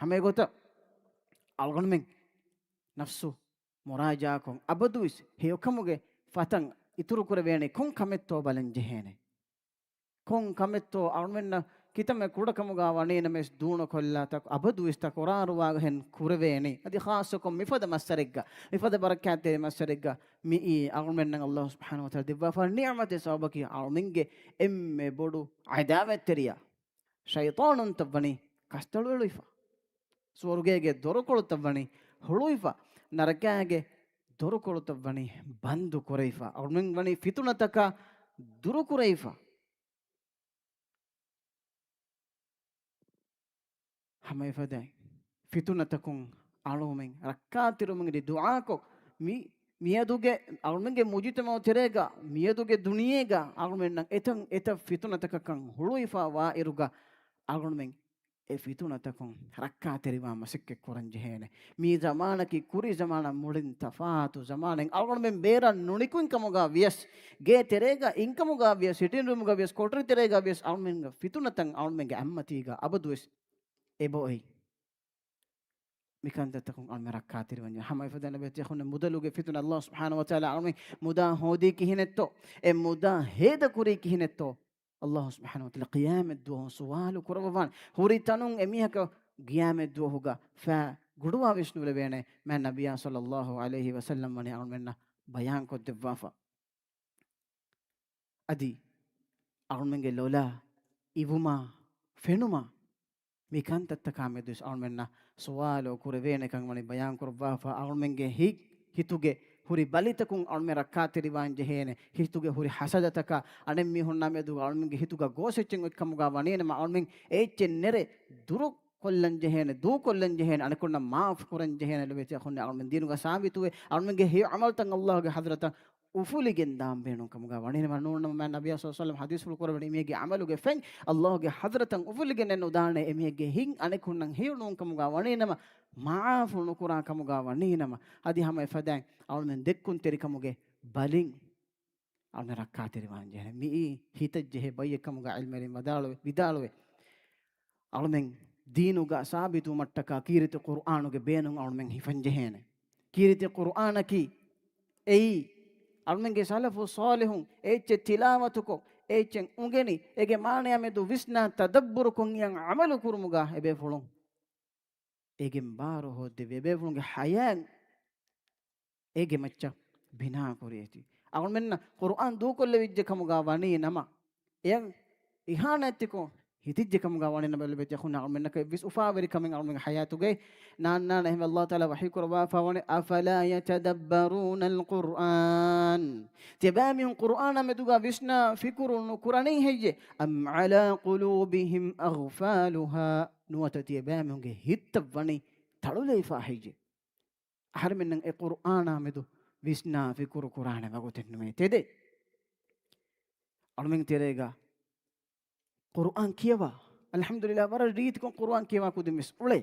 ހަމަ އެގޮތަށް އަޅުގަނޑުމެން ނަފްސު މުރާޖާކޮށް، އަބަދުވެސް ހެޔޮކަމުގެ ފަތަން އިތުރުކުރެވޭނެ ކޮން ކަމެއްތޯ ބަލަން ޖެހޭނެ. ކޮން ކަމެއްތޯ އަޅުމެންނަށް ކިތަންމެ ކުޑަކަމުގަ ވަނީނަމަވެސް ދޫނުކޮށްލާ ތަ-، އަބަދުވެސް ތަކުރާރުވާގެން ކުރެވޭނީ. އަދި ޚާއްޞަކޮށް މިފަދަ މައްސަރެއްގަ، މިފަދަ ބަރަކާތްތެރި މައްސަރެއްގަ މިއީ އަޅުމެންނަށް ﷲ ސުބްޙާނަހޫ ވަތަޢާލާ ދެއްވާފަ ނިޢުމަތެއް ސަބަބަކީ އަޅުމެންގެ އެންމެ ބޮޑު ޢަދާވަތްތެރިޔާ ޝައިޠާނުންތައް ވަނީ ކަސްތަޅުއެޅުވިފަ. ސުވަރުގޭގެ ދޮރުކޮޅުތައް ވަނީ ހުޅުވިފަ. ނަރަކާގެ ދޮރުކޮޅުތައް ވަނީ ބަންދު ކުރެވިފަ. އަޅުމެން ވަނީ ފިތުނަތަކާ ދުރުކުރެވިފަ. ހަމައެފަދައިން ފިތުނަތަކުން އަޅުމެން ރައްކާތެރިވުމަށް ދުޢާކޮށް، މި-، މިއަދުގެ އަޅުމެންގެ މުޖުތަމަޢު ތެރޭގަ، މިއަދުގެ ދުނިޔޭގަ އަޅުމެންނަށް އެތަން އެތައް ފިތުނަތަކަކަށް ހުޅުވިފަ ވާއިރުގަ، އަޅުމެން އެ ފިތުނަތަކުން ރައްކާތެރިވާން މަސައްކަތް ކުރަން ޖެހޭނެ. މި ޒަމާނަކީ ކުރީ ޒަމާނާ މުޅިން ތަފާތު ޒަމާނެއް. އަޅުގަނޑުމެން ބޭރަށް ނުނިކުތް ކަމުގަ ވިޔަސް، ގޭ ތެރޭގަ އިން ކަމުގަ ވިޔަސް، ސިޓިން ރޫމުގަ ވިޔަސް، ކޮޓަރި ތެރޭގަ ވިޔަސް، އަޅުމެންގެ ފިތުނަތައް އަޅުމެންގެ އަތްމަތީގަ އަބަދުވެސް އެބައޮތް. މިކަންތައްތަކުން އަޅުމެން ރައްކާތެރިވަން. ހަމަ އެފަދަ ނަބިއްޔާ އަޚުންނޭ މުދަލުގެ ފިތުނަ ﷲ ސުބްޙާނަހޫ ވަތަޢާލާ އަޅުމެން މުދާ ހޯދީ ކިހިނެއްތޯ؟ އެ މުދާ ހޭދަކުރީ ކިހިނެއްތޯ؟ ﷲ ސުބްޙާނަހޫ ވަތަޢާލާ ޤިޔާމަތް ދުވަހު ސުވާލު ކުރައްވަވާނެ. ހުރި ތަނުން އެމީހަކަށް ޤިޔާމަތް ދުވަހުގަ ފައި ގުޑުވާވެސް ނުލެވޭނެ. މާތް ނަބިއްޔާ ޞައްލައްލާހު ޢަލައިހި ވަސައްލަމް ވަނީ އަޅުމެންނަށް ބަޔާންކޮށްދެއްވާފަ. އަދި އަޅުމެންގެ ލޮލާ އިވުމާ ފެނުމާ މި ކަންތައްތަކާ މެދުވެސް އަޅުމެންނަށް ސުވާލު ކުރެވޭނެކަން ވަނީ ބަޔާންކުރައްވާފަ. އަޅުމެންގެ ހިތް، ހިތުގެ ހުރި ބަލިތަކުން އަޅުމެން ރައްކާތެރިވާން ޖެހޭނެ. ހިތުގެ ހުރި ހަސަދަތަކާ، އަނެއް މީހުންނާ މެދުގަ އަޅުމެންގެ ހިތުގަ ގޯސް އެއްޗެއް އޮތްކަމުގަ ވަނީނަމަ، އަޅުމެން އެ އެއްޗެއް ނެރެ ދުރު ކޮށްލަން ޖެހޭނެ، ދޫކޮށްލަން ޖެހޭނެ، އަނެކުންނަށް މާފު ކުރަން ޖެހޭނެ. ލޮބުވެތި އަޚުންނޭ އަޅުމެން ދީނުގަ ސާބިތުވެ، އަޅުމެންގެ ހެޔޮ ޢަމަލުތައް ﷲގެ ޙަޟްރަތަށް އުފުލިގެން ދާން ބޭނުން ކަމުގަ ވަނީނަމަ، ނޫންނަމަ މާތް ނަބިއްޔާ ޞައްލައްލާހު ޢަލައިހި ވަސައްލަމް ޙަދީޘްފުޅު ކުރެވެނީ މީގެ ޢަމަލުގެ ފެން ﷲގެ ޙަޟްރަތަށް އުފުލިގެންނެއް ނުދާނެ. އެމީހެއްގެ ހިތް އަނެކުންނަށް ހެޔޮ ނޫން ކަމުގަ ވަނީނަމަ، މާފު ނުކުރާ ކަމުގަ ވަނީނަމަ، އަދި ހަމަ އެފަދައިން އަޅުމެން ދެއްކުންތެރިކަމުގެ ބަލިން އަޅުމެން ރައްކާތެރިވާން ޖެހޭނެ. މިއީ ހިތަށް ޖެހޭ ބައްޔެއް ކަމުގަ ޢިލްމުވެރިން ވިދާޅުވެ، ވިދާޅުވެ. އަޅުމެން ދީނުގަ ސާބިތުވުމަށްޓަކާ ކީރިތި ޤުރްއާނުގެ ބޭނުން އަޅުމެން ހިފަން ޖެހޭނެ. ކީރިތި ޤުރްއާނަކީ އެއީ އަޅުމެންގެ ސަލަފު ޞާލިޙުން އެއްޗެއް ތިލާވަތުކޮށް، އެއްޗެއް އުނގެނި، އޭގެ މާނަޔާ މެދު ވިސްނާ ތަދައްބުރުކޮށް އިޔަން ޢަމަލު ކުރުމުގަ އެބޭފުޅުން އޭގެން ބާރު ހޯއްދެވި، އެބޭފުޅުންގެ ޙަޔާތް އޭގެ މައްޗަށް ބިނާކުރި އެތި. އަޅުމެންނަށް ޤުރްއާން ދޫކޮށްލެވިއްޖެ ކަމުގަ ވަނީ ނަމަ، އެޔަށް އިހާނާތްތިކޮށް ހިތިއްޖެ ކަމުގަ ވަނީ ނަމަ، ލޮބުވެތި އަޚުންނޭ، އަޅުމެންނަކަށް އެއްވެސް އުފާވެރިކަމެއް އަޅުމެންގެ ޙަޔާތުގައި ނާންނާނެ. އެހެންވެ، ﷲ ތަޢާލާ ވަޙީ ކުރައްވާފަ ވަނީ، أَفَلَا يَتَدَبَّرُونَ الْقُرْآنَ؟ ތިޔަބައިމީހުން ޤުރްއާނާ މެދުގަ ވިސްނާ ފިކުރު ނުކުރަނީ ހެއްޔޭ؟ أَمْ عَلَىٰ قُلُوبِهِمْ أَقْفَالُهَا؟ ނުވަތަ ތިޔަބައިމީހުންގެ ހިތްތައް ވަނީ ތަޅުލައިފާ ހެއްޔޭ؟ އަހަރެމެންނަށް އެ ޤުރްއާނާ މެދު ވިސްނާ ފިކުރު ކުރާނެ ވަގުތެއް ނުވޭ. ތެދެއް. އަޅުމެން ތެރޭގަ ޤުރްއާން ކިޔަވާ، އަލްޙަމްދުލިއްލާހް، ވަރަށް ރީތިކޮށް ޤުރްއާން ކިޔަވާ ކުދިން ވެސް އުޅޭ.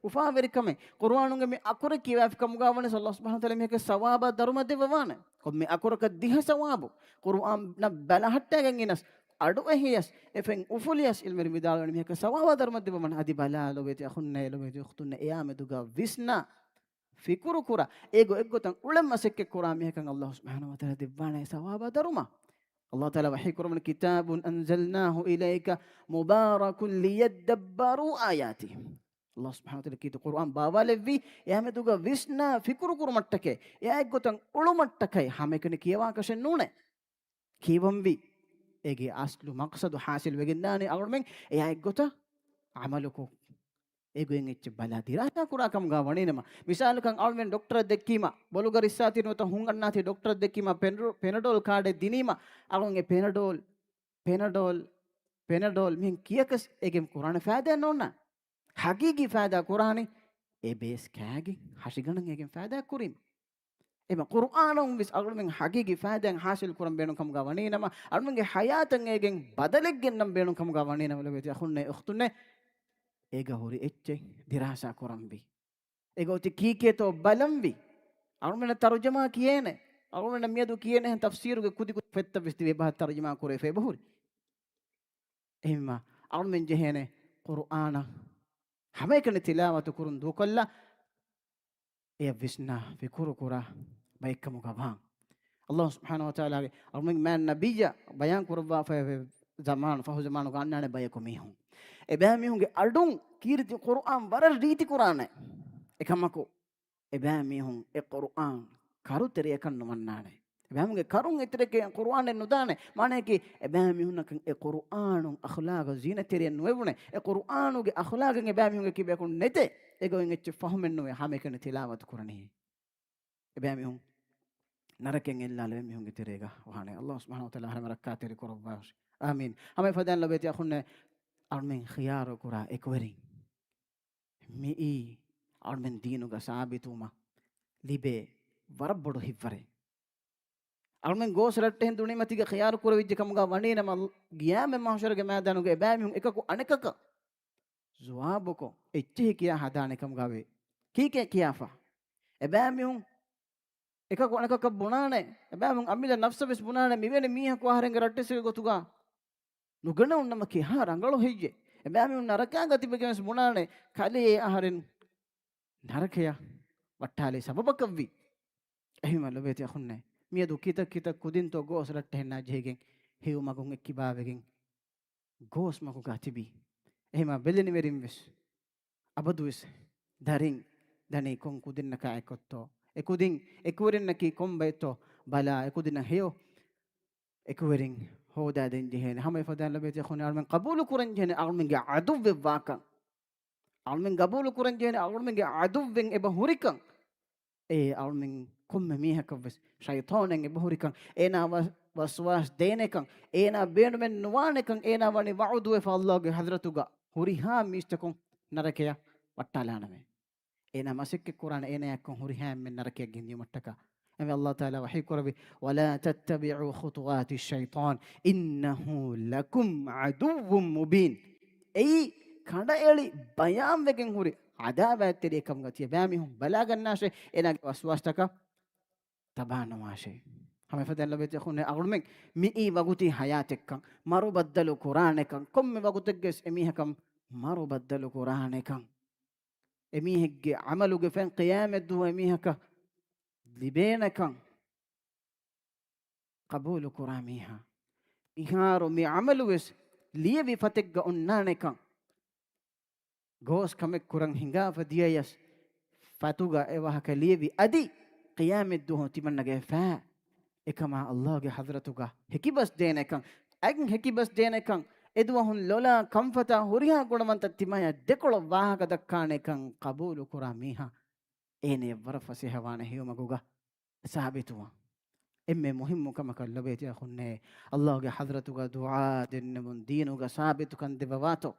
އުފާވެރިކަމެއް، ޤުރްއާނުގެ މި އަކުރެއް ކިޔަވާފި ކަމުގަ ވަނީ، ﷲ ސުބްޙާނަހޫ ވަތަޢާލާ މީހަކަށް ސަވާބާ ދަރުމަ ދެއްވަވާނެ. ކޮންމެ އަކުރަކަށް ދިހަ ސަވާބު. ޤުރްއާން ބަލަހައްޓައިގެން ގިނަސް، އަޑު އެހިޔަސް، އެފެން އުފުލިޔަސް، ޢިލްމުވެރިން ވިދާޅުވަނީ މީހަކަށް ސަވާބާ ދަރުމަ ދެއްވަމަން. އަދި ބަލާ، ލޮބުވެތި އަޚުންނޭ، ލޮބުވެތި އުޚްތުންނޭ، އެއާ މެދުގަ ވިސްނާ ފިކުރު ކުރާ، އޭގޮތް އެއްގޮތަށް އުޅެން މަސައްކަތް ކުރާ މީހަކަށް ﷲ ސުބްޙާނަހޫ ވަތަޢާލާ ދެއްވާނެ ސަވާބާ ދަރުމަ. ﷲ ތަޢާލާ ވަޙީ ކުރައްވަނީ، كِتَابٌ أَنزَلْنَاهُ إِلَيْكَ مُبَارَكٌ لِيَدَّبَّرُوا آيَاتِهِ. ﷲ ސުބްޙާނަހޫ ވަތަޢާލާ ކީރިތި ޤުރްއާން ބާވާލެއްވީ، އެއާ މެދުގަ ވިސްނާ ފިކުރު ކުރުމަށްޓަކައި، އެއާ އެއްގޮތަށް އުޅުމަށްޓަކައި، ހަމައެކަނި ކިޔަވާކަށެއް ނޫނޭ. ކިޔަވަންވީ. އޭގެ އަސްލު މަޤްޞަދު ޙާޞިލް ވެގެންދާނީ އަޅުމެން އެއާ އެއްގޮތަށް ޢަމަލުކޮށް، އެގޮތް އެއްޗެއް ބަލާ ދިރާސާ ކުރާ ކަމުގަ ވަނީނަމަ، މިސާލަކަށް އަޅުމެން ޑޮކްޓަރަށް ދެއްކީމަ، ބޮލުގަ ރިއްސާތީ ނުވަތަ ހުން އަންނާތީ ޑޮކްޓަރަށް ދެއްކީމަ، ޕެންޑް-، ޕެނަޑޯލް ކާޑެއް ދިނީމަ، އަޅުން އެ ޕެނަޑޯލް، ޕެނަޑޯލް، ޕެނަޑޯލް މިހެން ކިޔަކަސް އޭގެން ކުރާނެ ފައިދާ ނޯންނާ. ހަގީގީ ފައިދާ ކުރާނީ އެ ބޭސް ކާގެން ހަށިގަނޑަށް އޭގެން ފައިދާ ކުރީމަ. އެމަ ޤުރުއާނުން ވެސް އަޅުމެން ހަގީގީ ފައިދާއެއް ޙާޞިލް ކުރަން ބޭނުން ކަމުގަ ވަނީނަމަ، އަޅުމެންގެ ޙަޔާތަށް އޭގެން ބަދަލެއް ގެންނަން ބޭނުން ކަމުގަ ވަނީނަމަ، ލޮބުވެތި އަޚުންނޭ އުޚްތުންނޭ، އޭގަ ހުރި އެއްޗެއް ދިރާސާ ކުރަންވީ. އޭގަ އޮތީ ކީކޭތޯ ބަލަންވީ. އަޅުމެންނަށް ތަރުޖަމާ ކިޔޭނެ. އަޅުމެންނަށް މިއަދު ކިޔޭނެ އެހެން ތަފްސީރުގެ ކުދި ކުދި ފޮތްތައް ވެސް ތިބޭ ބަހަށް ތަރުޖަމާ ކުރެވިފަ އެބަހުރި. އެހެންމަ އަޅުމެން ޖެހޭނެ ޤުރުއާނަށް ހަމައެކަނި ތިލާވަތު ކުރުން ދޫކޮށްލާ، އެޔަށް ވިސްނާ ފިކުރު ކުރާ ބައެއްކަމުގަ ވާން. ﷲ ސުބްޙާނަހޫ ވަތަޢާލާގެ އަޅުމެން މާތް ނަބިއްޔާ ބަޔާން ކުރައްވާފައިވޭ ޒަމާނު، ފަހު ޒަމާނުގަ އަންނާނެ ބަޔަކު މީހުން. އެބައިމީހުންގެ އަޑުން ކީރިތި ޤުރުއާން ވަރަށް ރީތި ކުރާނެ. އެކަމަކު، އެބައިމީހުން އެ ޤުރުއާން ކަރުތެރެއަކަށް ނުވަންނާނެ. އެބައިމީހުންގެ ކަރުން އެތެރެކޭ ޤުރުއާނެއް ނުދާނެ. މާނަޔަކީ، އެބައިމީހުންނަކަށް އެ ޤުރުއާނު އަޚްލާގަށް ޒީނަތްތެރިއެއް ނުވެވުނެ. އެ ޤުރުއާނުގެ އަޚްލާގެއް އެބައިމީހުންގެ ކިބަޔަކުން ނެތޭ. އެގޮތް އެއްޗެއް ފަހުމެއް ނުވޭ ހަމައެކަނި ތިލާވަތު ކުރަނީ. އެބައިމީހުން ނަރަކައިން އެއްލާލެވޭ މީހުންގެ ތެރޭގަ ވާނެ. ﷲ ސުބްޙާނަހޫ ވަތަޢާލާ ހަރަމެ ރައްކާތެރި ކުރައްވާށި. އާމީން. ހަމަ އެފަދައިން ލޮބުވެތި އަޚުންނޭ، އަޅުމެން ޚިޔާރު ކުރާ އެކުވެރިން. މިއީ އަޅުމެން ދީނުގަ ސާބިތުވުމަށް ލިބޭ ވަރަށް ބޮޑު ހިތްވަރެއް. އަޅުމެން ގޯސް ރައްޓެހިން ދުނިމަތީގަ ޚިޔާރު ކުރެވިއްޖެ ކަމުގަ ވަނީނަމަ، ޤިޔާމަތް މަޙްޝަރުގެ މައިދާނުގަ އެބައިމީހުން އެކަކު އަނެކަކަށް ޖަވާބުކޮށް، އެއްޗެހި ކިޔާ ހަދާނެ ކަމުގަވޭ. ކީކޭ ކިޔާފަ؟ އެބައިމީހުން އެކަކު އަނެކަކަށް ބުނާނެ. އެބައިމީހުން އަމިއްލަ ނަފްސަށް ވެސް ބުނާނެ، މިވެނި މީހަކު އަހަރެންގެ ރައްޓެއްސެއްގެ ގޮތުގަ ނުގަނެވުން ނަމަ ކިހާ ރަނގަޅު ހެއްޔޭ؟ އެބައިމީހުން ނަރަކާގަ ތިބެގެން ވެސް ބުނާނެ، ކަލޭ އަހަރެން ނަރަކަޔަށް ވައްޓާލި ސަބަބަކަށްވީ. އެހެންމަ ލޮބުވެތި އަޚުންނޭ، މިއަދު ކިތައް ކިތައް ކުދިންތޯ ގޯސް ރައްޓެހިންނާ ޖެހިގެން ހެޔޮ މަގުން އެއްކިބާވެގެން ގޯސް މަގުގަ ތިބީ. އެހެންމަ ބެލެނިވެރިން ވެސް އަބަދުވެސް ދަރިން ދަނީ ކޮން ކުދިންނަކާ އެކޮށްތޯ؟ އެ ކުދިން އެކުވެރިންނަކީ ކޮން ބައެއްތޯ ބަލާ، އެ ކުދިންނަށް ހެޔޮ އެކުވެރިން ހޯދާދޭން ޖެހޭނެ. ހަމަ އެފަދައިން ލޮބުވެތި އަޚުންނޭ، އަޅުމެން ޤަބޫލު ކުރަން ޖެހޭނެ އަޅުމެންގެ ޢަދުއްވެއް ވާކަން. އަޅުމެން ޤަބޫލު ކުރަން ޖެހޭނެ އަޅުމެންގެ ޢަދުއްވެއް އެބަ ހުރިކަން. އެ އަޅުމެން ކޮންމެ މީހަކަށް ވެސް ޝައިޠާނެއް އެބަ ހުރިކަން، އޭނާ ވަ-، ވަސްވާސް ދޭނެކަން، އޭނާ ބޭނުމެއް ނުވާނެކަން، އޭނާ ވަނީ ވަޢުދުވެފަ ﷲގެ ޙަޟްރަތުގަ ހުރިހާ މީސްތަކުން ނަރަކަޔަށް ވައްޓާލާނަމޭ. އޭނާ މަސައްކަތް ކުރާނެ އޭނާއަށްކޮށް ހުރިހާ އެންމެން ނަރަކަޔަށް ގެންދިޔުމަށްޓަކާ. އެމެ ﷲ ތަޢާލާ ވަޙީ ކުރެއްވި، "وَلَا تَتَّبِعُوا خُطُوَاتِ الشَّيْطَانِ إِنَّهُ لَكُمْ عَدُوٌّ مُّبِينٌ." އެއީ ކަނޑައެޅި ބަޔާންވެގެން ހުރި ޢަދާވާތްތެރިއެއް ކަމުގަ ތިޔަބައިމީހުން ބަލާގަންނާށޭ، އޭނާގެ ވަސްވާސްތަކަށް ތަބާނުވާށޭ. ހަމަ އެފަދައިން ލޮބެތި އަޚުންނޭ، އަޅުމެން މިއީ ވަގުތީ ހަޔާތެއްކަން، މަރު ބައްދަލު ކުރާނެކަން، ކޮންމެ ވަގުތެއްގެސް އެމީހަކަށް މަރު ބައްދަލު ކުރާނެކަން، އެމީހެއްގެ ޢަމަލުގެ ފަތް ޤިޔާމަތްދުވަހު އެމީހަކަށް ލިބޭނެކަން، ޤަބޫލު ކުރާ މީހާ މިހާރު މި ޢަމަލުވެސް ލިޔެވި ފަތެއްގަ އޮންނާނެކަން، ގޯސް ކަމެއް ކުރަން ހިނގާފަ ދިޔަޔަސް، ފަތުގަ އެ ވާހަކަ ލިޔެވި އަދި ޤިޔާމަތްދުވަހު ތިމަންނަގެ ފާ އެކަމާ ﷲ ގެ ޙަޟްރަތުގަ ހެކިބަސް ދޭނެކަން، އަތް ހެކިބަސް ދޭނެކަން، އެދުވަހުން ލޮލާ ކަންފަތާ ހުރިހާ ގުނަވަންތަ ތިމާޔަށް ދެކޮޅަށް ވާހަކަ ދައްކާނެކަން ޤަބޫލު ކުރާ މީހާ އޭނަޔަށް ވަރަށް ފަސޭހަވާނެ ހެޔޮ މަގުގަ ސާބިތުވާން. އެންމެ މުހިއްމު ކަމަކަށް ލޮބޭތި އަޚުންނޭ، ﷲ ގެ ޙަޟްރަތުގަ ދުޢާ ދެންނެވުން، ދީނުގަ ސާބިތުކަން ދެއްވަވާތޯ.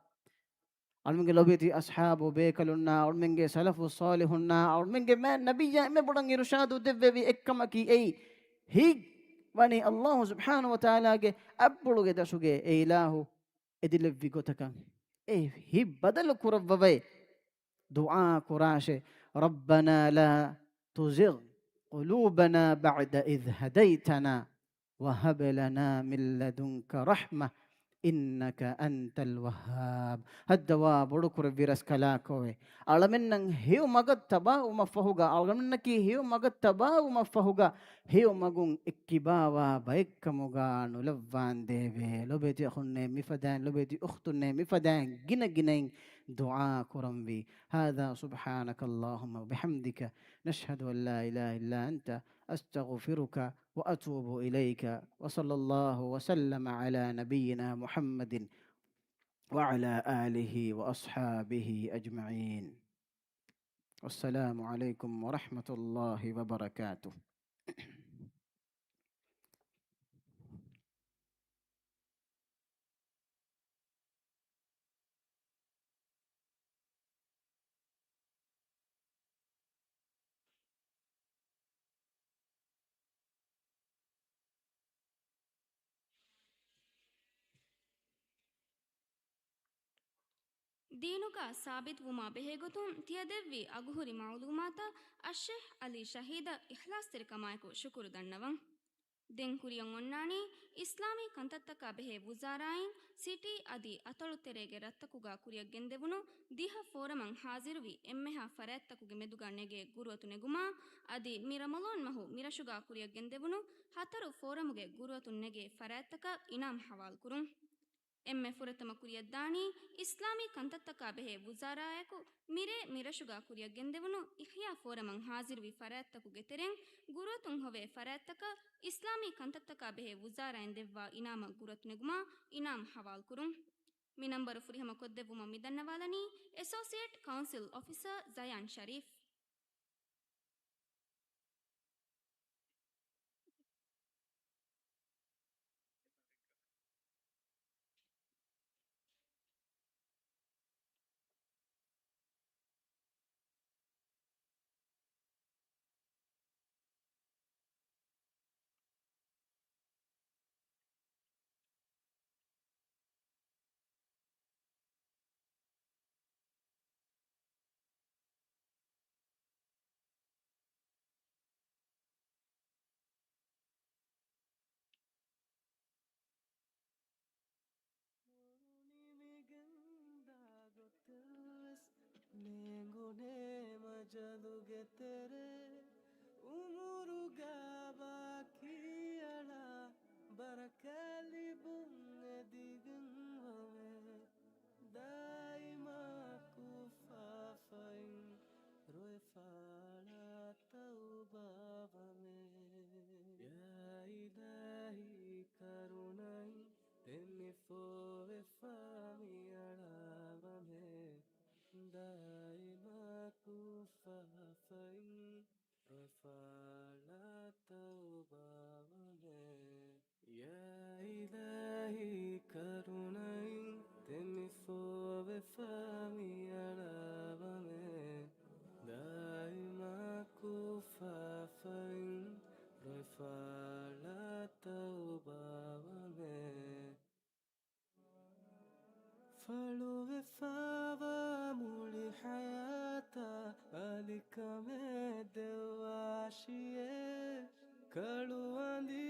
އަޅުމެންގެ ލޮބޭތި އަޞްޙާބު ބޭކަލުންނާ، އަޅުމެންގެ ސަލަފު ޞާލިޙުންނާ، އަޅުމެންގެ މާތް ނަބިއްޔާ އެންމެ ބޮޑަށް އިރުޝާދު ދެއްވެވި އެއްކަމަކީ އެއީ، ހިތް ވަނީ ﷲ ސުބްޙާނަހޫ ވަތަޢާލާގެ އަތްޕުޅުގެ ދަށުގެ އެ އިލާހު އެދިލެއްވި ގޮތަކަށް އެ ހިތް ބަދަލު ކުރައްވަވައި ދުޢާ ކުރާށޭ. رَبَّنَا لَا تُزِغْ قُلُوبَنَا بَعْدَ إِذْ هَدَيْتَنَا وَهَبْ لَنَا مِن لَّدُنكَ رَحْمَةً إِنَّكَ أَنتَ الْوَهَّابُ. ހައްދަވާ ބޮޑުކުރެއްވި ރަސްކަލާކޯއެ. އަޅަމެންނަށް ހެޔޮ މަގަށް ތަބާވުމަށްފަހުގަ، އަޅަމެންނަކީ ހެޔޮ މަގަށް ތަބާވުމަށްފަހުގަ، ހެޔޮ މަގުން އެއްކިބާވާ ބައެއްކަމުގަ ނުލައްވާނދޭވެ. ލޮބޭތި އަޚުންނޭ މިފަދައިން، ލޮބޭތި އުޚްތުންނޭ މިފަދައިން ގިނަ ގިނައިން ދުޢާ ކުރަންވީ. هذا سبحانك اللهم وبحمدك، نشهد أن لا إله إلا أنت، أستغفرك وأتوب إليك. وصلى الله وسلم على نبينا محمد وعلى آله وأصحابه أجمعين. والسلام عليكم ورحمة الله وبركاته. ދީނުގަ ސާބިތުވުމާ ބެހޭގޮތުން ތިޔަދެއްވި އަގުހުރި މަޢުލޫމާތަށް އައްޝޭޚް ޢަލީ ޝަހީދަށް އިޚްލާޞްތެރިކަމާއެކު ޝުކުރު ދަންނަވަން. ދެން ކުރިއަށް އޮންނާނީ އިސްލާމީ ކަންތައްތަކާ ބެހޭ ވުޒާރާއިން ސިޓީ އަދި އަތޮޅު ތެރޭގެ ރަށްތަކުގަ ކުރިއަށް ގެންދެވުނު ދިހަ ފޯރަމަށް ހާޒިރުވި އެންމެހާ ފަރާތްތަކުގެ މެދުގަ ނެގޭ ގުރުއަތު ނެގުމާ އަދި މި ރަމަޟާން މަހު މިރަށުގަ ކުރިއަށް ގެންދެވުނު ހަތަރު ފޯރަމުގެ ގުރުއަތުން ނެގޭ ފަރާތްތަކަށް އިނާމް ހަވާލުކުރުން. އެންމެ ފުރަތަމަ ކުރިއަށްދާނީ އިސްލާމީ ކަންތައްތަކާ ބެހޭ ވުޒާރާއެކު މިރޭ މިރަށުގަ ކުރިއަށް ގެންދެވުނު އިޙްޔާ ފޯރަމަށް ހާޒިރުވި ފަރާތްތަކުގެ ތެރެއިން ގުރުއަތުން ހޮވޭ ފަރާތްތަކަށް އިސްލާމީ ކަންތައްތަކާ ބެހޭ ވުޒާރާއިން ދެއްވާ އިނާމަށް ގުރުއަތު ނެގުމާ އިނާމް ހަވާލުކުރުން. މި ނަންބަރު ފުރިހަމަ ކޮށްދެއްވުމަށް މިދަންނަވާލަނީ އެސޯސިއޭޓް ކައުންސިލް އޮފިސަރ ޒަޔާން ޝަރީފް. ނިމިގެންދާ ގޮތެއްވެސް ނޭނގުނޭ މަޖަލުގެ ތެރޭ. އުމުރުގަ ބާކީ އަޅާ ބަރަކާތް ލިބުން އެދިގެން ވަމޭ. ދާއިމާ ކުފާފައިން ރޮއެފާޅާ ތައުބާވަމޭ. ޔާ އިލާހީ ކަރުނައިން ދެމިފޯވެފާ މިއަޅާވަމޭ. ދާއިމާ ކުފާފައިން ރޮއެފާޅާ ތައުބާވަމޭ. ޔާ އިލާހީ ކަރުނައިން ދެމިފޯވެފާ މިއަޅާވަމޭ. ދާއިމާ ކުފާފައިން ރޮއެފާޅާ ތައުބާވަމޭ. ފަޅުވެފާވާ މުޅި ހަޔާތާ އަލިކަމެއް ދެއްވާށިއޭ. ކަޅު އަނދި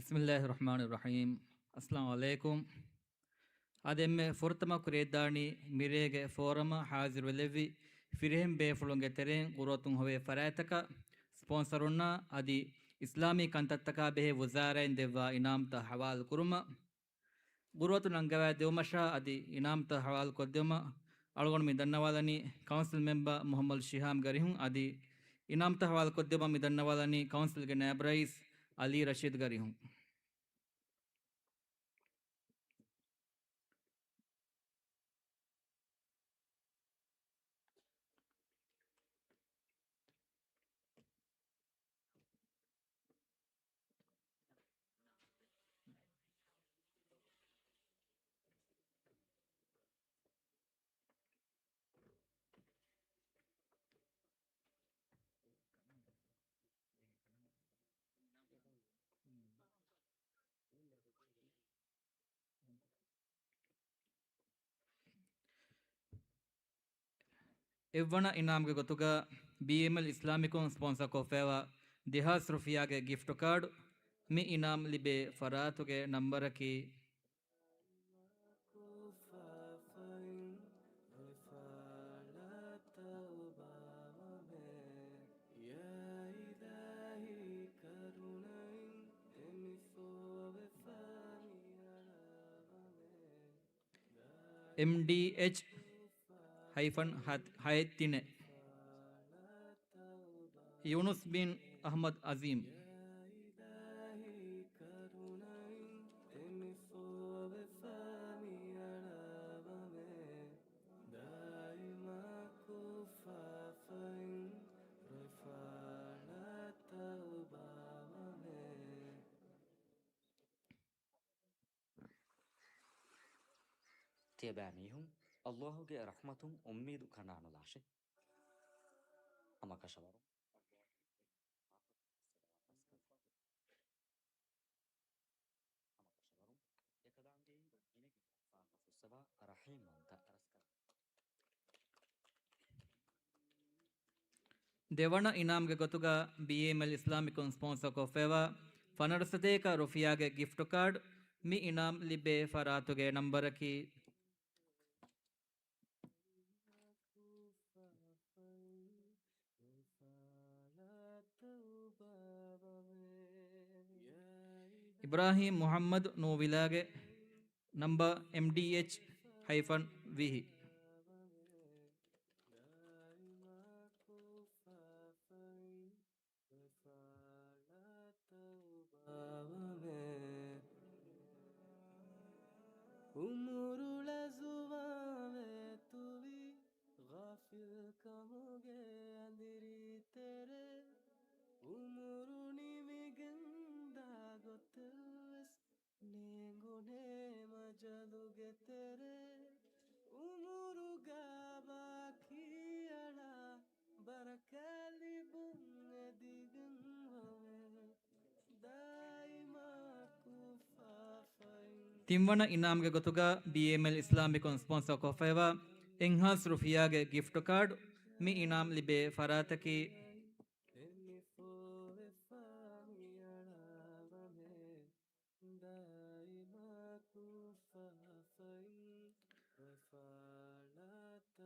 ބިސްމިއްލާހި ރަޙްމާނި ރަޙީމް. އައްސަލާމު ޢަލައިކުމް. އަދި އެންމެ ފުރަތަމަ ކުރިއަށްދާނީ މިރޭގެ ފޯރަމަށް ޙާޒިރުވެލެއްވި ފިރިހެން ބޭފުޅުންގެ ތެރެއިން ގުރުއަތުން ހޮވޭ ފަރާތްތަކަށް ސްޕޮންސަރުންނާ އަދި އިސްލާމީ ކަންތައްތަކާ ބެހޭ ވުޒާރާއިން ދެއްވާ އިނާމްތައް ޙަވާލު ކުރުމަށް. ގުރުއަތު ނަންގަވައިދެއްވުމަށާ އަދި އިނާމްތައް ޙަވާލުކޮށްދެއްވުމަށް އަޅުގަނޑު މި ދަންނަވާލަނީ ކައުންސިލް މެމްބަރ މުޙައްމަދު ޝިހާމް ގަރިހުން އަދި އިނާމްތައް ޙަވާލުކޮށްދެއްވުމަށް މި ދަންނަވާލަނީ ކައުންސިލްގެ ނާއިބު ރައީސް އަލީ ރަޝީދު ގަރިހުން. އެއްވަނަ އިނާމްގެ ގޮތުގަ ބީއެމްއެލް އިސްލާމިކުން ސްޕޮންސަ ކޮށްފައިވާ ދެހާސް ރުފިޔާގެ ގިފްޓް ކާޑް. މި އިނާމް ލިބޭ ފަރާތުގެ ނަންބަރަކީ އެމްޑީއެޗް ހައިފަން ހަތް ހައެއް ތިނެއް. ޔޫނުސް ބިން އަޙްމަދު އަޒީމް. ތިޔަބައިމީހުން، ﷲ ގެ ރަޙްމަތުން އުއްމީދު ކަނޑާނުލާށޭ. ހަމަކަށަވަރުން، ހަމަކަށަވަރުން އެކަލާނގެއިން ގިނަގިނައިން ފާފަ ފުއްސަވާ ރަޙީމްވަންތަ ރަސްކަލާނގެ. ދެވަނަ އިނާމްގެ ގޮތުގަ ބީއެމްއެލް އިސްލާމިކުން ސްޕޮންސަ ކޮށްފައިވާ ފަނަރަ ސަތޭކަ ރުފިޔާގެ ގިފްޓް ކާޑް. މި އިނާމް ލިބޭ ފަރާތުގެ ނަންބަރަކީ އިބްރާހީމް މުޙައްމަދު ނޫވިލާގެ ނަންބަ އެމްޑީއެޗް ހައިފަން ވިހި. ޢުމުރު ޅަ ޒުވާންވެ ތުވި، ޣާފިލްކަމުގެ އަނދިރި ތެރޭ، ޢުމުރު ނިމިގެންދާ ގޮތެއްވެސް ނޭނގުނޭ މަޖަލުގެ ތެރޭ، ޢުމުރުގަ ބާކީ އަޅާ ބަރަކާތް ލިބުން އެދިގެން ވަވޭ. ތިންވަނަ އިނާމްގެ ގޮތުގަ ބީއެމްއެލް އިސްލާމިކުން ސްޕޮންސަ ކޮށްފައިވާ އެއްހާސް ރުފިޔާގެ ގިފްޓް ކާޑް. މި އިނާމް ލިބޭ ފަރާތަކީ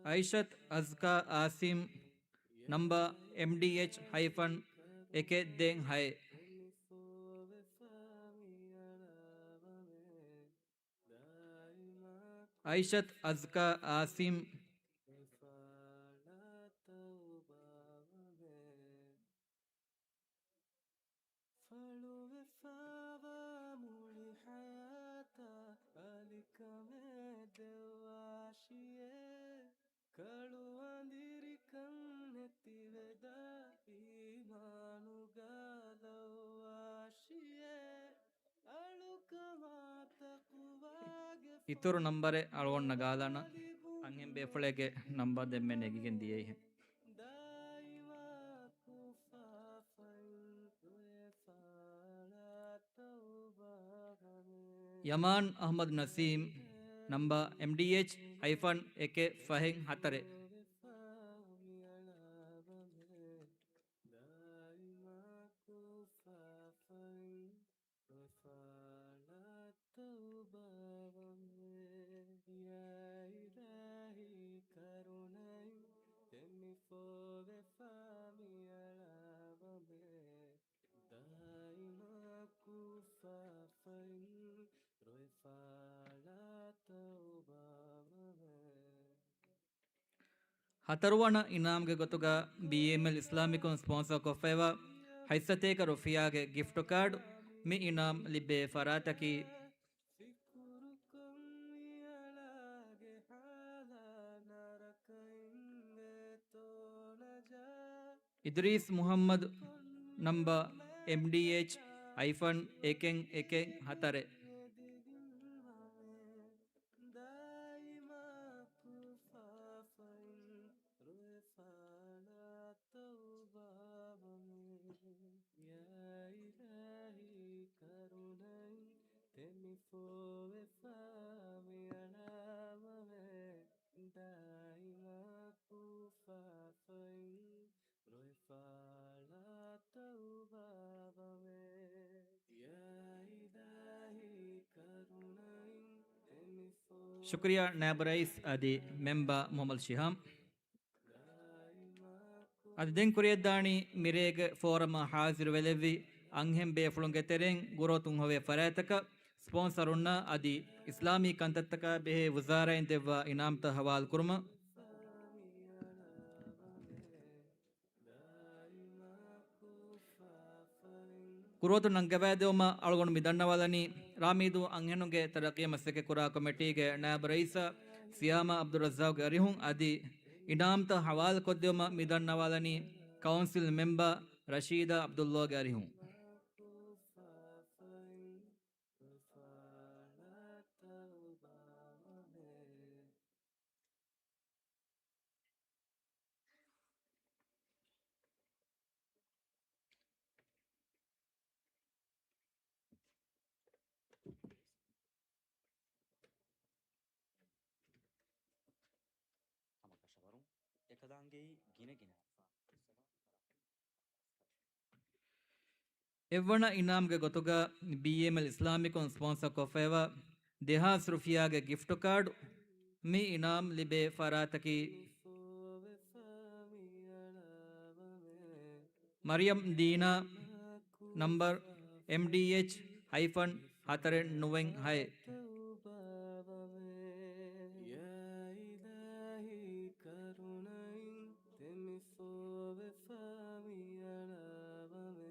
އައިޝަތް އަޒްކާ އާސިމް، ނަމްބަ އެމްޑީއެޗް ހައިފަން އެކެއް ދެން ހައެއް. އައިޝަތް އަޒްކާ އާސިމް. ފަޅުވެފައިވާ މުޅި ޙަޔާތަށް އަލިކަމެއް ދެއްވާށިއޭ. ކަޅު އަނދިރިކަން ނެތިވެދާ އީމާނުގަ ލައްވާށިއޭ. އަޅުކަމާ ތަޤްވާގެ އިތުރު ނަމްބަރެއް އަޅުގަނޑު ނަގާލާނަން. އަންހެން ބޭފުޅެއްގެ ނަމްބަރު ދެންމެ ނެގިގެން ދިޔައިހެން. ޔަމާން އަޙްމަދު ނަސީމް، ނަމްބަ އެމްޑީއެޗް ހައިފަން އެކެއް ފަހެއް ހަތަރެއް. ހަތަރުވަނަ އިނާމްގެ ގޮތުގަ ބީއެމްއެލް އިސްލާމިކުން ސްޕޮންސަރ ކޮށްފައިވާ ހަތްސަތޭކަ ރުފިޔާގެ ގިފްޓް ކާޑް މި އިނާމް ލިބޭ ފަރާތަކީ، އިދްރީސް މުހައްމަދު، ނަމްބަ އެމްޑީއެޗް ހައިފަން އެކެއް އެކެއް ހަތަރެއް. ރޮއެފާޅާ ތައުބާވަމޭ. ޔާ އިލާހީ ކަރުނައިން ތެމިފޯވެފާ މިއަޅާވަމޭ. ދާއިމާ ކޫފާފައިން ރޮއެފާޅާ ތައުބާވަމޭ. ޔާ އިލާހީ ކަރުނައިން ތެމިފޯ. ޝުކުރިއްޔާ ނާއިބު ރައީސް އަދި މެމްބަރ މުހައްމަދު ޝިހާމް. އަދި ދެން ކުރިޔަށްދާނީ މިރޭގެ ފޯރަމަށް ހާޒިރުވެލެއްވި އަންހެން ބޭފުޅުންގެ ތެރެއިން ގުރޯތުން ހޮވޭ ފަރާތްތަކަށް ސްޕޮންސަރުންނާ އަދި އިސްލާމީ ކަންތައްތަކާ ބެހޭ ވުޒާރާއިން ދެއްވާ އިނާމްތައް ހަވާލުކުރުމަށް. ގުރޫތު ނަންގަވައިދެވުމަށް އަޅުގަނޑު މި ދަންނަވާލަނީ، ރާމީދޫ އަންހެނުންގެ ތަރައްގީ މަސައްކަތްކުރާ ކޮމިޓީގެ ނާއިބު ރައީސާ ސިޔާމާ އަބްދުއްރައްޒާގު އަރިހުން އަދި އިނާމްތައް ހަވާލުކޮށްދެވުމަށް މި ދަންނަވާލަނީ، ކައުންސިލް މެމްބަރ ރަޝީދާ އަބްދުއްލޯގެ އަރިހުން. އެއްވަނަ އިނާމްގެ ގޮތުގަ ބީއެމްއެލް އިސްލާމިކުން ސްޕޮންސަރ ކޮށްފައިވާ ދެހާސް ރުފިޔާގެ ގިފްޓް ކާޑު. މި އިނާމް ލިބޭ ފަރާތަކީ މަރިޔަމް ދީނާ، ނަމްބަރު އެމްޑީއެޗް ހައިފަން ހަތަރެއް ނުވެން ހައެއް. ޔާ އިލާހީ ކަރުނައިން ތެމިފޯވެފާ މިއަޅާވަމޭ.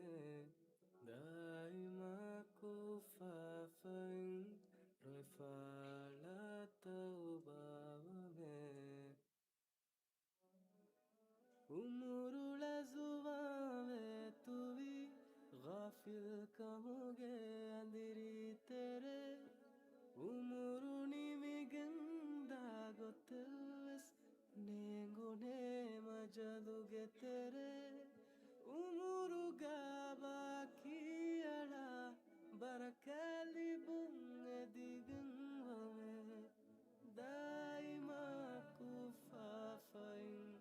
ދާއިމާ ކޫފާފައިން ރޮއެފާޅާ ތައުބާވަމޭ. އުމުރު ޅަޒުވާވޭ ތުވި ޣާފިލްކަމުގެ އަނދިރި ތެރޭ. އުމުރު ނިމިގެން ދާ ގޮތެއްވެސް ނޭނގުނޭ މަޖަލުގެ ތެރޭ. އުމުރުގަ ބާކީ އަޅާ ބަރަކާތް ލިބުން އެދިގެން ވަމޭ. ދާއިމާ ކޫފާފައިން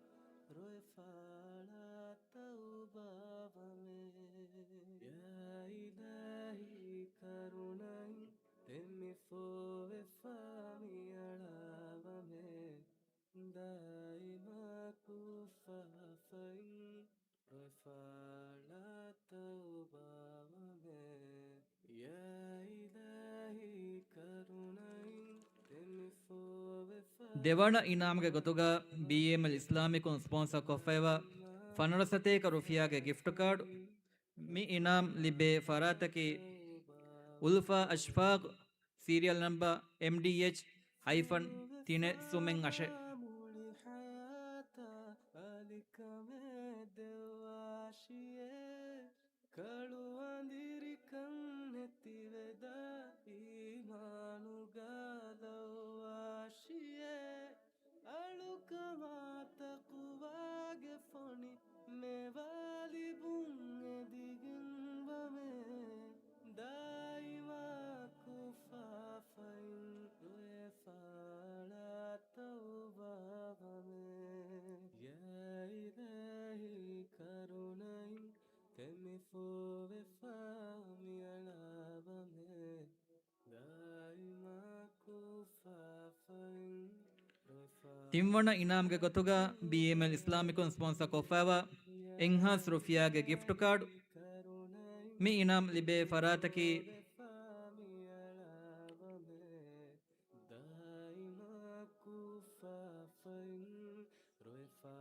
ރޮއެފާޅާ ތައުބާވަމޭ. ޔާ އިލާހީ ކަރުނައިން ތެމިފޯވެފާ މިއަޅާވަމޭ. ދާއިމާ ކޫފާފައިން ރޮއެފާޅާ ތައުބާވަމޭ. ޔާ އިލާހީ ކަރުނައިން ތެމިފޯވެފާ. ދެވަނަ އިނާމްގެ ގޮތުގަ ބީއެމްއެލް އިސްލާމިކުން ސްޕޮންސަ ކޮށްފައިވާ ފަނަރަ ސަތޭކަ ރުފިޔާގެ ގިފްޓް ކާޑު. މި އިނާމް ލިބޭ ފަރާތަކީ އުލްފާ އަޝްފާގު، ސީރިއަލް ނަމްބަރު އެމްޑީއެޗް ހައިފަން ތިނެއް ސުމެއް އަށެއް. މުޅި ހަޔާތާ އަލިކަމެއް ދެއްވާށިއޭ. ކަޅު އަނދިރިކަން ނެތިވެދާ އީމާނުގަ ލައްވާށިއޭ. އަޅުކަމާ ތަޤުވާގެ ފޮނި މޭވާލިބުން އެދިގެން ވަމޭ. ދާއިމާ ކޫފާފައިން ރޮއެފާޅާ ތައުބާވަމޭ. ޔާ އިލާހީ ކަރުނައިން ތެމިފޯވެފާ މިއަޅާވަމޭ. ދާއިމާ ކޫފާފައިން ރޮއެފާ. ތިންވަނަ އިނާމްގެ ގޮތުގަ ބީއެމްއެލް އިސްލާމިކުން ސްޕޮންސަ ކޮށްފައިވާ އެއްހާސް ރުފިޔާގެ ގިފްޓް ކާޑު. މި އިނާމް ލިބޭ ފަރާތަކީ ދާއިމާ ކޫފާފައިން ރޮއެފާ.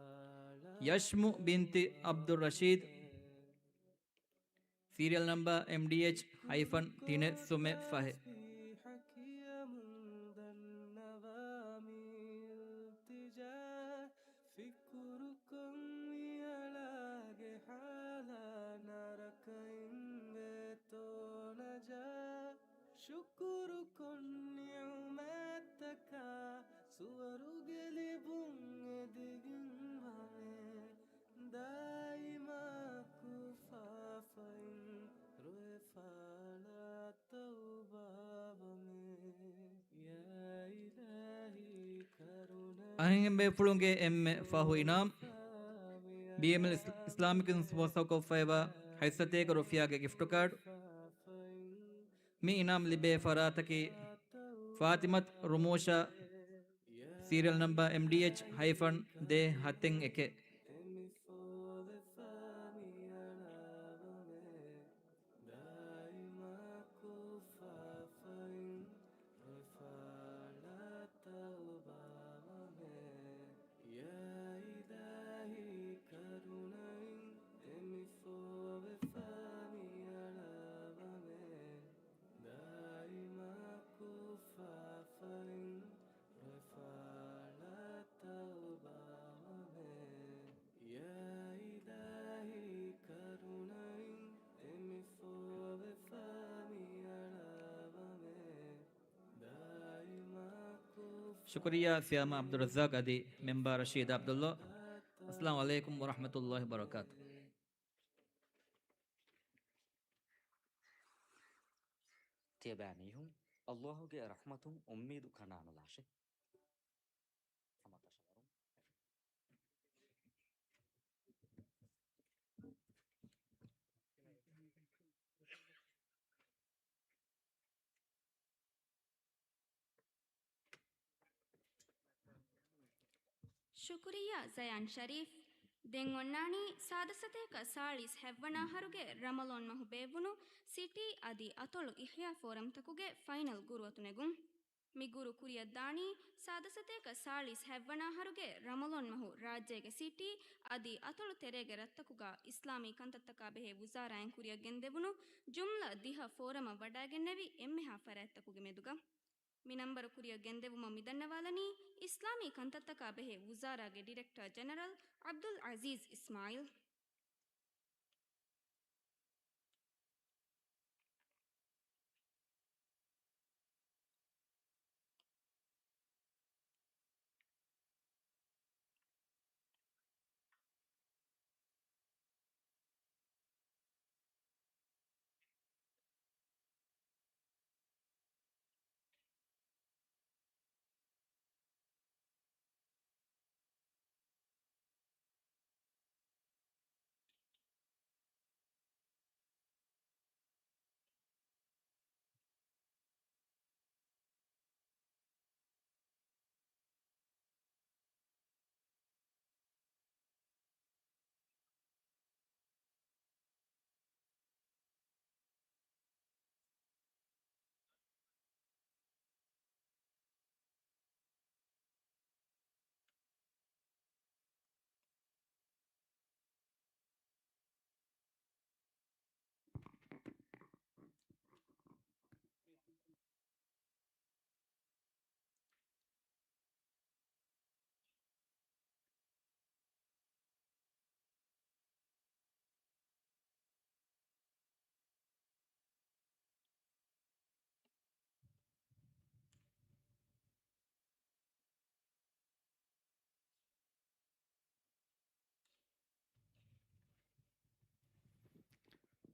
ޔަޝްމު ބިންތި ޢަބްދުއްރަޝީދު، ސީރިއަލް ނަމްބާ އެމްޑީއެޗް ހައިފަން ތިނެއް ސުމެއް ފަހެއް. ފިކުރުކޮށް މިއަޅާގެ ހާލާ ނަރަކައިން ވޭތޯ ނަޖާ. ޝުކުރުކޮށް ނިޢުމަތްތަކާ ސުވަރުގެ ލިބުން އެދިގެން ވަމޭ. ދާއިމާ ކުފާފައިން ރޮއެފާނާ ތައުބާވަމޭ. ޔާ އިލާހީ ކަރުނަ. އަހަރެން ބޭފުޅުންގެ އެންމެ ފަހު އިނާމް، ބީއެމްއެލް އިސް-، އިސްލާމިކް ސްޕޯންސަރކޮށްފައިވާ ހަތް ސަތޭކަ ރުފިޔާގެ ގިފްޓް ކާޑް. މި އިނާމް ލިބޭ ފަރާތަކީ ފާތިމަތު ރުމޫޝާ، ސީރިއަލް ނަމްބާ އެމްޑީއެޗް ހައިފަން ދޭ ހަތެއް އެކެއް. ދާއިމާ ކުފާފައިން ރޮއެފާނާ ތައުބާވަމޭ. ޔާ އިލާހީ ކަރުނައިން ދެމިފޯވެފާ މިއަޅާވަމޭ. ދާއިމާ ކުފާފައިން ރޮއެފާނާ ތައުބާވަމޭ. ޔާ އިލާހީ ކަރުނައިން ދެމިފޯވެފާ މިއަޅާވަމޭ. ޝުކުރިއްޔާ ސިޔާމާ ޢަބްދުއްރައްޒާޤް އަދި މެމްބާ ރަޝީދާ ޢަބްދުﷲ. އައްސަލާމު ޢަލައިކުމް ވަރަޙްމަތުﷲ ވަބަރަކާތު. ތިޔަބައިމީހުން، ﷲ ގެ ރަޙްމަތުން އުއްމީދު ކަނޑާނުލާށޭ. ހަމަކަށަވަރުން. ޝުކުރިއްޔާ ޒަޔާން ޝަރީފް. ދެން އޮންނާނީ ސާދަ ސަތޭކަ ސާޅީސް ހަތްވަނަ އަހަރުގެ ރަމަޟާން މަހު ބޭއްވުނު ސިޓީ އަދި އަތޮޅު އިޙްޔާ ފޯރަމްތަކުގެ ފައިނަލް ގުރުއަތު ނެގުން. މި ގުރު ކުރިއަށްދާނީ ސާދަ ސަތޭކަ ސާޅީސް ހަތްވަނަ އަހަރުގެ ރަމަޟާން މަހު ރާއްޖޭގެ ސިޓީ އަދި އަތޮޅު ތެރޭގެ ރަށްތަކުގަ އިސްލާމީ ކަންތައްތަކާ ބެހޭ ވުޒާރާއިން ކުރިއަށް ގެންދެވުނު ޖުމްލަ ދިހަ ފޯރަމަށް ވަޑައިގެންނެވި އެންމެހާ ފަރާތްތަކުގެ މެދުގަ. މި ނަންބަރު ކުރިއަށް ގެންދެވުމަށް މިދަންނަވާލަނީ އިސްލާމީ ކަންތައްތަކާ ބެހޭ ވުޒާރާގެ ޑިރެކްޓަރ ޖެނެރަލް ޢަބްދުލް ޢަޒީޒް އިސްމާޢީލް.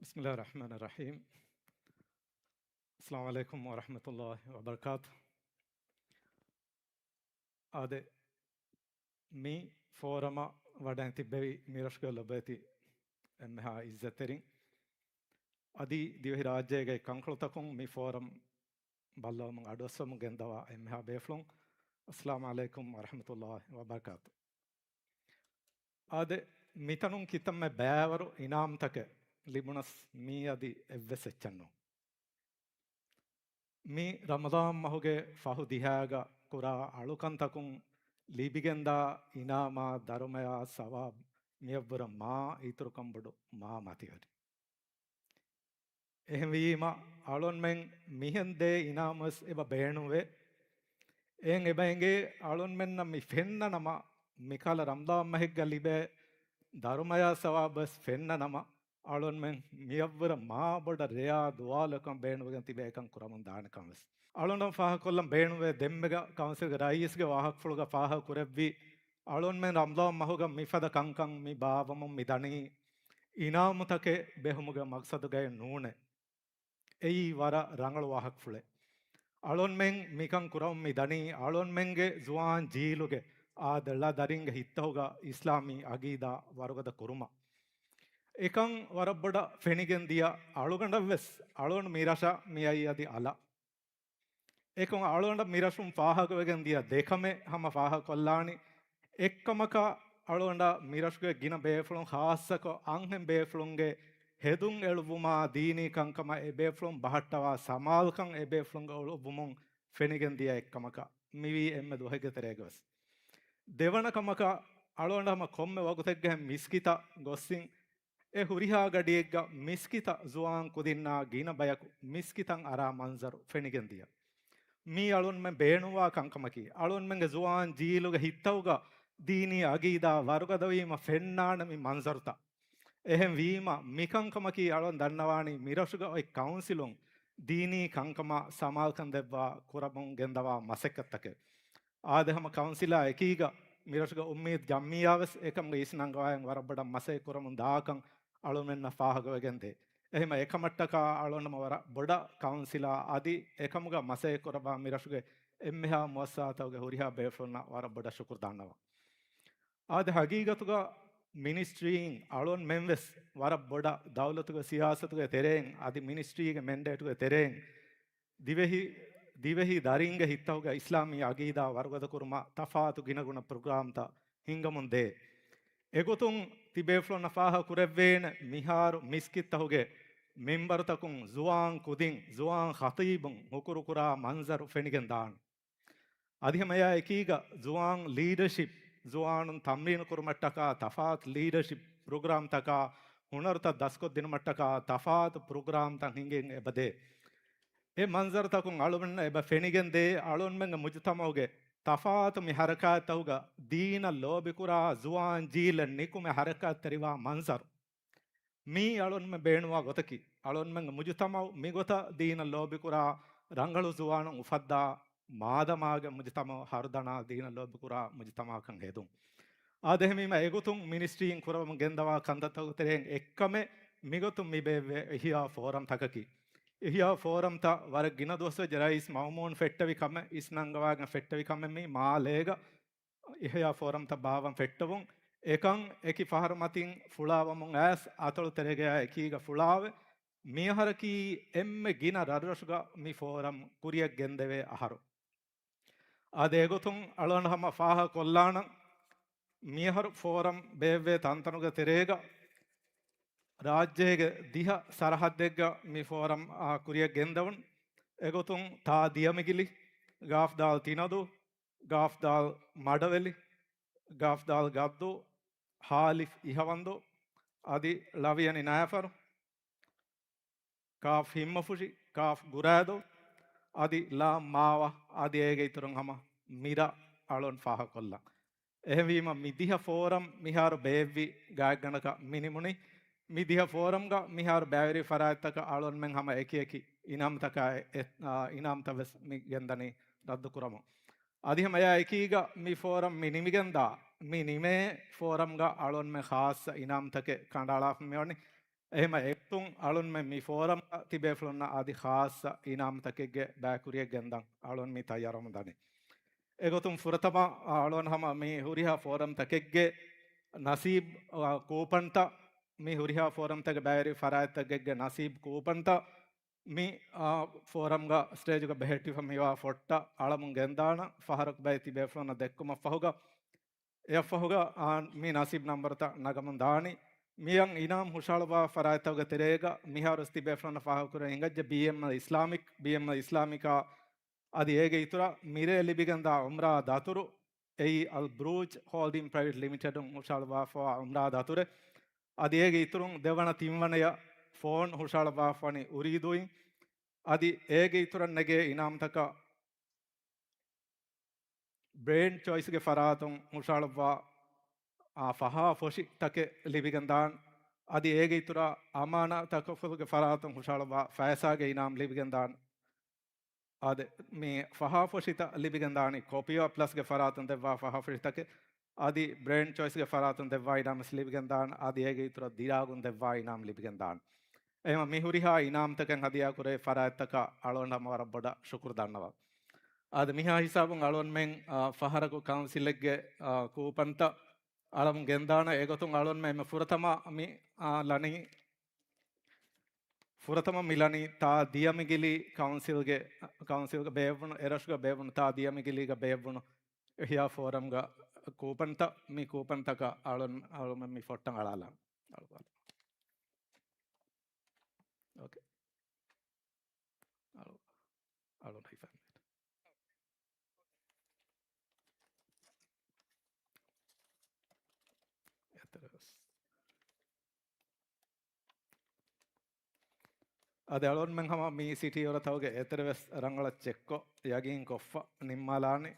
بسم الله الرحمن الرحيم. السلام عليكم ورحمة الله وبركاته. އާދެ، މި ފޯރަމަށް ވަޑައި ތިއްބެވި މިރަށުގެ ލޮބުވެތި އެންމެހާ އިއްޒަތްތެރިން، އަދި ދިވެހިރާއްޖޭގެ ކަންކޮޅުތަކުން މި ފޯރަމް ބައްލަވަމުން އަޑުއައްސަވަމުން ގެންދަވާ އެންމެހާ ބޭފުޅުން، އައްސަލާމު ޢަލައިކުމް ވަރަޙްމަތުﷲ ވަބަރަކާތު. އާދެ، މިތަނުން ކިތަންމެ ބައިވަރު އިނާމްތަކެއް ލިބުނަސް، މީ އަދި އެއްވެސް އެއްޗެއް ނޫން. މި ރަމަޟާން މަހުގެ ފަހު ދިހައިގަ ކުރާ އަޅުކަންތަކުން ލިބިގެންދާ އިނާމާ، ދަރުމަޔާ، ސަވާބް މިއަށްވުރެ މާ އިތުރުކަން ބޮޑު މާ މަތިވެރި. އެހެންވީމަ، އަޅުންމެން މިހެން ދޭ އިނާމުވެސް އެބަ ބޭނުންވޭ. އެހެން އެބަ އެނގޭ، އަޅުންމެންނަށް މި ފެންނަ ނަމަ، މިކަހަލަ ރަމްޟާން މަހެއްގަ ލިބޭ ދަރުމަޔާ ސަވާބުވެސް ފެންނަ ނަމަ، އަޅުންމެން މިއަށްވުރެ މާ ބޮޑަށް ރެޔާ ދުވާލުކަން ބޭނުންވެގެން ތިބޭ އެކަން ކުރަމުން ދާނެ ކަން ވެސް. އަޅުން ފާހަގަކޮށްލަން ބޭނުންވޭ، ދެންމެގަ ކައުންސިލްގެ ރައީސްގެ ވާހަކަފުޅުގަ ފާހަގަ ކުރެއްވި، އަޅުންމެން ރަމްޟާން މަހުގަ މިފަދަ ކަންކަން މި ބާވަމުން މި ދަނީ އިނާމުތަކެއް ބެހުމުގެ މަގްސަދުގައެއް ނޫނޭ. އެއީ ވަރަށް ރަނގަޅު ވާހަކަފުޅެއް. އަޅުންމެން މިކަން ކުރަމުން މި ދަނީ އަޅުންމެންގެ ޒުވާން ޖީލުގެ އާދެ ޅަ ދަރިންގެ ހިތްތަކުގަ އިސްލާމީ އަގީދާ ވަރުގަދަ ކުރުމަށް. އެކަން ވަރަށް ބޮޑަށް ފެނިގެން ދިޔަ އަޅުގަނޑަށްވެސް އަޅުގަނޑު މި ރަށަށް މި އައީ އަދި އަލަށް. އެކަމް އަޅުގަނޑަށް މި ރަށުން ފާހަގަވެގެން ދިޔަ ދެކަމެއް ހަމަ ފާހަގަކޮށްލާނީ. އެއްކަމަކަށް އަޅުގަނޑަށް މި ރަށުގެ ގިނަ ބޭފުޅުން ޚާއްޞަކޮށް އަންހެން ބޭފުޅުންގެ ހެދުން އެޅުއްވުމާ ދީނީ ކަންކަމަށް އެ ބޭފުޅުން ބަހައްޓަވާ ސަމާލުކަން އެ ބޭފުޅުންގެ އުޅުއްވުމުން ފެނިގެން ދިޔަ އެއްކަމަކަށް މިވީ އެންމެ ދުވަހެއްގެ ތެރޭގަވެސް. ދެވަނަ ކަމަކަށް އަޅުގަނޑަށް ހަމަ ކޮންމެ ވަގުތެއްގަހެން މިސްކިތަށް ގޮއްސިން އެ ހުރިހާ ގަޑިއެއްގަ މިސްކިތަށް ޒުވާން ކުދިންނާ ގިނަ ބަޔަކު މިސްކިތަށް އަރާ މަންޒަރު ފެނިގެން ދިޔަ. މީ އަޅުންމެން ބޭނުންވާ ކަންކަމަކީ، އަޅުންމެންގެ ޒުވާން ޖީލުގެ ހިތްތަކުގަ ދީނީ އަގީދާ ވަރުގަދަވީމަ ފެންނާނެ މި މަންޒަރުތައް. އެހެން ވީމަ، މި ކަންކަމަކީ އަޅުން ދަންނަވާނީ މިރަށުގަ އޮތް ކައުންސިލުން ދީނީ ކަންކަމާ ސަމާލުކަން ދެއްވާ ކުރަމުން ގެންދަވާ މަސައްކަތްތަކެއް. އާދެ ހަމަ ކައުންސިލާ އެކީގަ މިރަށުގަ އުއްމީދު ޖަމްއިއްޔާވެސް އެކަމުގަ އިސްނަންގަވާގެން ވަރަށް ބޮޑަށް މަސައްކަތް ކުރަމުން ދާކަން އަޅުމެންނަށް ފާހަގަވެގެންދޭ. އެހެމަ އެކަމަށްޓަކާ އަޅުންނަމަ ވަރަށް ބޮޑަށް ކައުންސިލާ އަދި އެކަމުގަ މަސައްކަތް ކުރައްވާ މިރަށުގެ އެންމެހާ މުއައްސަސާތަކުގެ ހުރިހާ ބޭފުޅުންނަށް ވަރަށް ބޮޑަށް ޝުކުރު ދަންނަވަން. އާދެ ހަގީގަތުގަ މިނިސްޓްރީއިން އަޅުންމެންވެސް ވަރަށް ބޮޑަށް ދައުލަތުގެ ސިޔާސަތުގެ ތެރެއިން އަދި މިނިސްޓްރީގެ މެންޑޭޓުގެ ތެރެއިން ދިވެހި، ދިވެހި ދަރިންގެ ހިތްތަކުގަ އިސްލާމީ އަގީދާ ވަރުގަދަކުރުމަށް ތަފާތު ގިނަގުނަ ޕްރޮގްރާމްތައް ހިންގަމުން ދޭ. އެގޮތުން ތިބޭފުޅުންނަށް ފާހަގަ ކުރެއްވޭނެ، މިހާރު މިސްކިތްތަކުގެ މިންބަރުތަކުން ޒުވާން ކުދިން، ޒުވާން ޚަތީބުން ހުކުރު ކުރާ މަންޒަރު ފެނިގެން ދާނެ. އަދި ހަމަ އެއާ އެކީގަ ޒުވާން ލީޑަޝިޕް، ޒުވާނުން ތަމްރީނު ކުރުމަށްޓަކާ ތަފާތު ލީޑަޝިޕް ޕްރޮގްރާމްތަކާ، ހުނަރުތައް ދަސްކޮށްދިނުމަށްޓަކާ ތަފާތު ޕްރޮގްރާމްތައް ހިނގެން އެބަދޭ. އެ މަންޒަރުތަކުން އަޅުމެންނަށް އެބަ ފެނިގެންދޭ، އަޅުންމެންގެ މުޖުތަމައުގެ ތަފާތު މި ހަރަކާތްތަކުގަ ދީނަށް ލޯބިކުރާ ޒުވާން ޖީލެއް ނިކުމެ ހަރަކާތްތެރިވާ މަންޒަރު. މީ އަޅުންމެން ބޭނުންވާ ގޮތަކީ، އަޅުންމެންގެ މުޖުތަމައު މިގޮތަށް ދީނަށް ލޯބިކުރާ ރަނގަޅު ޒުވާނުން އުފައްދާ މާދަމާގެ މުޖުތަމައު ހަރުދަނާ ދީނަށް ލޯބިކުރާ މުޖުތަމައަކަށް ހެދުން. އާދެ ހަމަ އެގޮތުން މިނިސްޓްރީއިން ކުރަމުން ގެންދަވާ ކަންތައްތަކުގެ ތެރެއިން އެއްކަމެއް މިގޮތުން މި ބޭއްވޭ އިޙްޔާ ފޯރަމް ތަކަކީ. އިޙްޔާ ފޯރަމްތައް ވަރަށް ގިނަ ދުވަސްވެއްޖެ ރައީސް މައުމޫން ފެއްޓެވި ކަމެއް، އިސްނަންގަވާގެން ފެއްޓެވި ކަމެއް މީ މާލޭގަ އިޙްޔާ ފޯރަމްތައް ބާވަން ފެއްޓެވުން. އެކަން އެކި ފަހަރު މަތިން ފުޅާވަމުން އައިސް އަތޮޅު ތެރޭގަޔާ އެކީގަ ފުޅާވެ، މިއަހަރަކީ އެންމެ ގިނަ ރަށްރަށުގަ މި ފޯރަމް ކުރިއަށް ގެންދެވޭ އަހަރު. އާދެ އެގޮތުން އަޅުގަނޑު ހަމަ ފާހަގަ ކޮށްލާނަން، މިއަހަރު ފޯރަމް ބޭއްވޭ ތަންތަނުގެ ތެރޭގަ ރާއްޖޭގެ ދިހަ ސަރަހައްދެއްގަ މި ފޯރަމް އާ ކުރިއަށް ގެންދެވުން. އެގޮތުން ތާ ދިޔަމިގިލި، ގާފް ދާލް ތިނަދޫ، ގާފް ދާލް މަޑަވެލި، ގާފް ދާލް ގައްދޫ، ހާލިފް އިހަވަންދޫ، އަދި ޅަވިޔަނި ނައިފަރު، ކާފް ހިންމަފުށި، ކާފް ގުރާދޫ، އަދި ލާމް މާވަ، އަދި އޭގެ އިތުރުން ހަމަ މިރަށް އަޅުން ފާހަގަކޮށްލަން. އެހެންވީމަ، މި ދިހަ ފޯރަމް މިހާރު ބޭއްވި ގާތްގަނޑަކަށް މި ނިމުނީ. މި ދިހަ ފޯރަމްގަ މިހާރު ބައިވެރި ފަރާތްތަކަށް އަޅުންމެން ހަމަ އެކި އެކި އިނާމްތަކާ އެ-، އާ، އިނާމްތައް ވެސް މި ގެންދަނީ ރައްދު ކުރަމުން. އަދި ހަމަ އެއާ އެކީގަ މި ފޯރަމް މި ނިމިގެންދާ، މި ނިމޭ ފޯރަމްގަ އަޅުންމެން ޚާއްޞަ އިނާމްތަކެއް ކަނޑައަޅާފަ މިވަނީ. އެހެމަ އެގޮތުން އަޅުންމެން މި ފޯރަމްގަ ތިބޭފުޅުންނަށް އަދި ޚާއްޞަ އިނާމްތަކެއްގެ ބައިކުރިއެއް ގެންދަން އަޅުން މި ތައްޔާރުވަމުން ދަނީ. އެގޮތުން ފުރަތަމަ އަޅުން ހަމަ މި ހުރިހާ ފޯރަމްތަކެއްގެ ނަސީބް، އާ، ކޫޕަންތައް، މި ހުރިހާ ފޯރަމްތަކެއް ބައިވެރި ފަރާތްތަކެއްގެ ނަސީބް ކޫޕަންތައް މި، އާ، ފޯރަމްގަ ސްޓޭޖުގަ ބެހެއްޓިފަ މިވާ ފޮށްޓަށް އަޅަމުން ގެންދާނަން. ފަހަރަކު ބައި ތިބޭފުޅުންނަށް ދެއްކުމަށްފަހުގަ އެއަށްފަހުގަ، އާ، މި ނަސީބް ނަންބަރުތައް ނަގަމުން ދާނީ. މިއަށް އިނާމް ހުށަހަޅުވާ ފަރާތްތަކުގެ ތެރޭގަ މިހާރު ތިބޭފުޅުންނަށް ފާހަގަކުރަން ހިނގައްޖެ ބީއެމްއެލް އިސްލާމިކް، ބީއެމްއެލް އިސްލާމިކާ އަދި އޭގެ އިތުރަށް މިރޭ ލިބިގެންދާ އުމްރާ ދަތުރު، އެއީ އަލް ބްރޫޖް ހޯލްޑިން ޕްރައިވެޓް ލިމިޓެޑުން ހުށަހަޅުއްވާފައިވާ އުމްރާ ދަތުރެއް. އަދި އޭގެ އިތުރުން ދެވަނަ ތިންވަނަޔަށް ފޯން ހުށަހަޅުއްވާފަވަނީ އުރީދޫއިން. އަދި އޭގެ އިތުރަށް ނެގޭ އިނާމްތަކަށް ބްރޭންޑް ޗޮއިސްގެ ފަރާތުން ހުށަހަޅުއްވާ، އާ، ފަހާ ފޮށި ތަކެއް ލިބިގެން ދާން. އަދި އޭގެ އިތުރަށް އަމާނާ ތަކަފުލުގެ ފަރާތުން ހުށަހަޅުއްވާ ފައިސާގެ އިނާމް ލިބިގެން ދާން. އާދެ، މި ފަހާ ފޮށިތައް ލިބިގެން ދާނީ ކޮޕިއާ ޕްލަސްގެ ފަރާތުން ދެއްވާ ފަހާ ފޮށިތަކެއް. އަދި ބްރޭންޑް ޗޮއިސްގެ ފަރާތުން ދެއްވާ އިނާމް ވެސް ލިބިގެން ދާން. އަދި އޭގެ އިތުރަށް ދިރާގުން ދެއްވާ އިނާމް ލިބިގެން ދާން. އެހެން މި ހުރިހާ އިނާމްތަކެއް ހަދިޔާ ކުރޭ ފަރާތްތަކަށް އަޅުގަނޑު ހަމަ ވަރަށް ބޮޑަށް ޝުކުރު ދަންނަވަން. އާދެ، މިހާ ހިސާބުން އަޅުގަނޑުމެން، އާ، ފަހަރަކު ކައުންސިލެއްގެ، އާ، ކޫޕަންތައް އަޅަމުން ގެންދާނަ. އެގޮތުން އަޅުގަނޑުމެން ފުރަތަމަ މި، އާ، ލަނީ، ފުރަތަމަ މި ލަނީ ތާ ދިޔަ މިގިލީ ކައުންސިލްގެ، ކައުންސިލްގަ ބޭއްވުނު، އެރަށުގަ ބޭއްވުނު، ތާ ދިޔަ މިގިލީގަ ބޭއްވުނު އިޙްޔާ ފޯރަމްގަ ކޫޕަންތައް. މި ކޫޕަންތަކަށް އަޅުން، އަޅުމެން މި ފޮށްޓަން އަޅާލާން. އަޅު، އަޅު. އޯކޭ. އަޅު، އަޅު ހިފަން. އެތެރެވެސް. އަދި އަޅުންމެން ހަމަ މި ސިޓީ އޮރަތަވުގެ އެތެރެވެސް ރަނގަޅަށް ޗެކްކޮށް، ޔަގީން ކޮށްފަ ނިންމާލާނެ.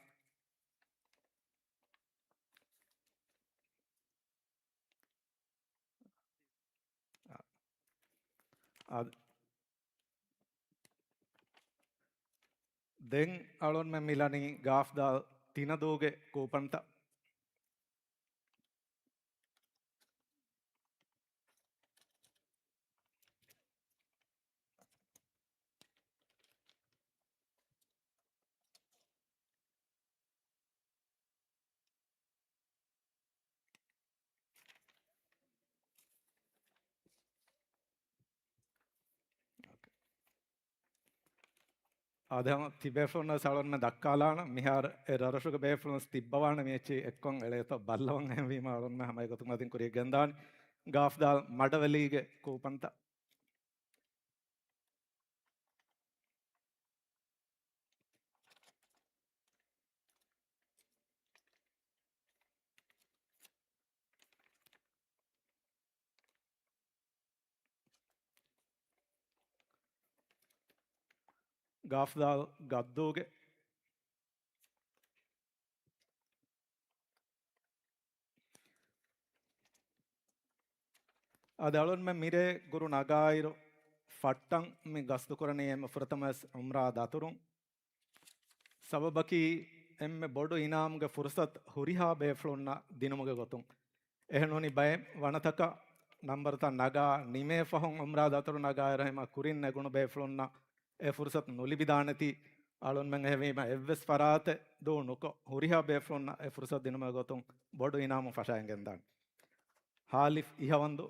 އާ، އާ، ދެން އަޅުންމެން މިލަނީ ގާފްދާލް ތިނަދޫގެ ކޫޕަންތައް. އާދެ، ހަމަ ތިބޭފުޅުންނަށް އަޅުންމެން ދައްކާލާނަން، މިހާރު އެ ރަށްރަށުގެ ބޭފުޅުން ތިއްބަވާނެ މި އެއްޗި އެއްކޮށް އެޅޭތޯ ބައްލަވަން. އެހެންވީމަ އަޅުންމެން ހަމަ އެގޮތުން އަދިން ކުރިޔަށް ގެންދާނެ. ގާފްދާލް މަޑަވެލީގެ ކޫޕަންތައް. ގާފްދާލް ގައްދޫގެ. އަދި އަޅުންމެން މިރޭ ގުރު ނަގާއިރު ފައްޓަން މި ގަސްދުކުރަނީ އެންމެ ފުރަތަމަވެސް އުމްރާ ދަތުރުން. ސަބަބަކީ އެންމެ ބޮޑު އިނާމުގެ ފުރުސަތު ހުރިހާ ބޭފުޅުންނަށް ދިނުމުގެ ގޮތުން. އެހެންނޫނީ ބައެއް ވަނަތަކަށް ނަންބަރުތައް ނަގާ ނިމޭ ފަހުން އުމްރާ ދަތުރު ނަގާއިރު ހަމަ ކުރިން ނެގުނު ބޭފުޅުންނަށް އެ ފުރުސަތު ނުލިބިދާނެތީ، އަޅުންމެން އެހެންވީމަ އެއްވެސް ފަރާތެއް ދޫ ނުކޮށް، ހުރިހާ ބޭފުޅުންނަށް އެ ފުރުސަތު ދިނުމުގެ ގޮތުން ބޮޑު އިނާމު ފަށައިގެންދާނެ. ހާލިފް އިހަވަންދު.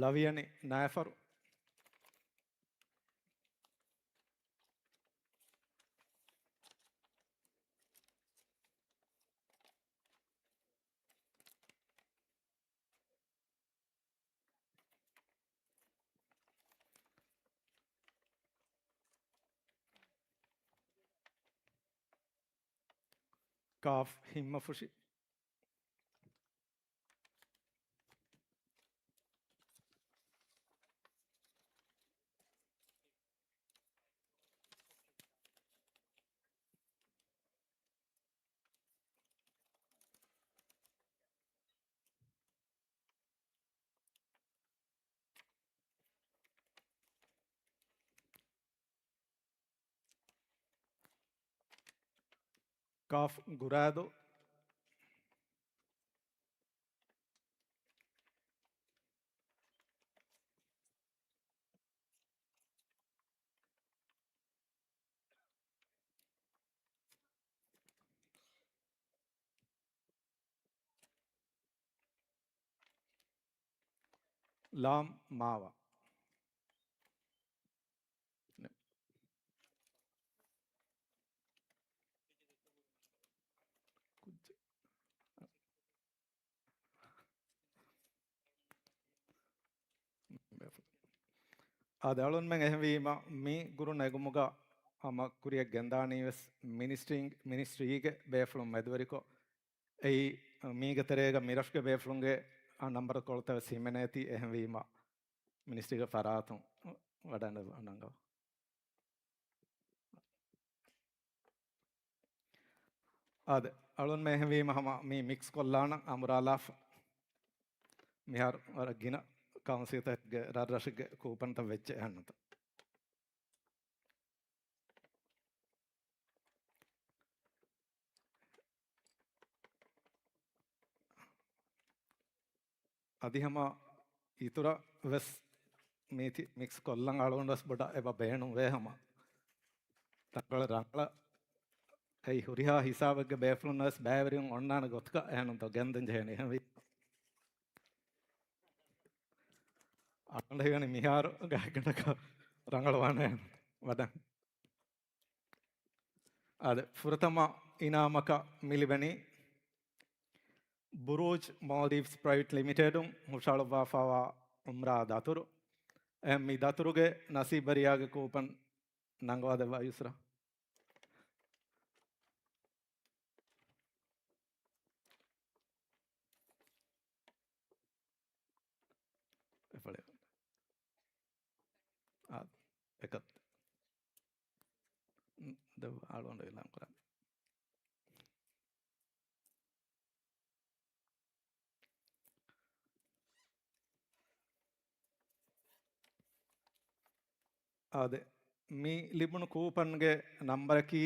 ޅަވިޔަނި ނައިފަރު. ކާފް ހިންމަފުށި. ކާފް ގުރާދޯ. ލާމް މާވާ. އާދެ، އަޅުންމެން އެހެންވީމަ، މި ގުރު ނެގުމުގަ ހަމަ ކުރިއަށް ގެންދާނީ ވެސް މިނިސްޓްރީ، މިނިސްޓްރީގެ ބޭފުޅުން މެދުވެރިކޮށް، އެއީ މީގެ ތެރޭގަ މިރަށުގެ ބޭފުޅުންގެ ނަންބަރު ކޮޅުތައް ވެސް ހިމެނޭތީ. އެހެންވީމަ، މިނިސްޓްރީގެ ފަރާތުން ވަޑައިގަންނަވާ. އާދެ، އަޅުންމެ އެހެންވީމަ ހަމަ މި މިކްސް ކޮށްލާނަން އަނބުރާލާފަ. މިހާރު ވަރަށް ގިނަ ކައުންސިލްތަކެއްގެ ރަށްރަށެއްގެ ކޫޕަންތައް ވެއްޖެ އެހެންނުތަ. އަދި ހަމަ އިތުރަށް ވެސް މީތި މިކްސް ކޮށްލަން އަޅުގަނޑު ވެސް ބޮޑަށް އެބަ ބޭނުންވޭ ހަމަ. ތަންކޮޅެއް ރަނގަޅަށް އެއީ ހުރިހާ ހިސާބެއްގެ ބޭފުޅުން ވެސް ބައިވެރިވުން އޮންނާނެ ގޮތަކަށް އެހެންނުތޯ ގެންދަން ޖެހޭނެ އެހެންވީ. އަޅުގަނޑު ހީވަނީ މިހާރު ގާތްގަނޑަކަށް ރަނގަޅުވާނެ އެހެން ވަދަން. އާދެ، ފުރަތަމަ އިނާމަކަށް މިލިބެނީ ބުރޫޖް މޯލްޑިވްސް ޕްރައިވެޓް ލިމިޓެޑުން ހުށަހަޅުއްވާފައިވާ އުމްރާ ދަތުރު. އެ، މި ދަތުރުގެ ނަސީބުވެރިޔާގެ ކޫޕަން ނަންގަވާދެއްވާ ޔުސްރާ. އެފަޅެ. އާ، އެކަށް. ދެ އަޅުގަނޑު އިލާން ކުރާނެ. އާދެ، މި ލިބުނު ކޫޕަންގެ ނަންބަރަކީ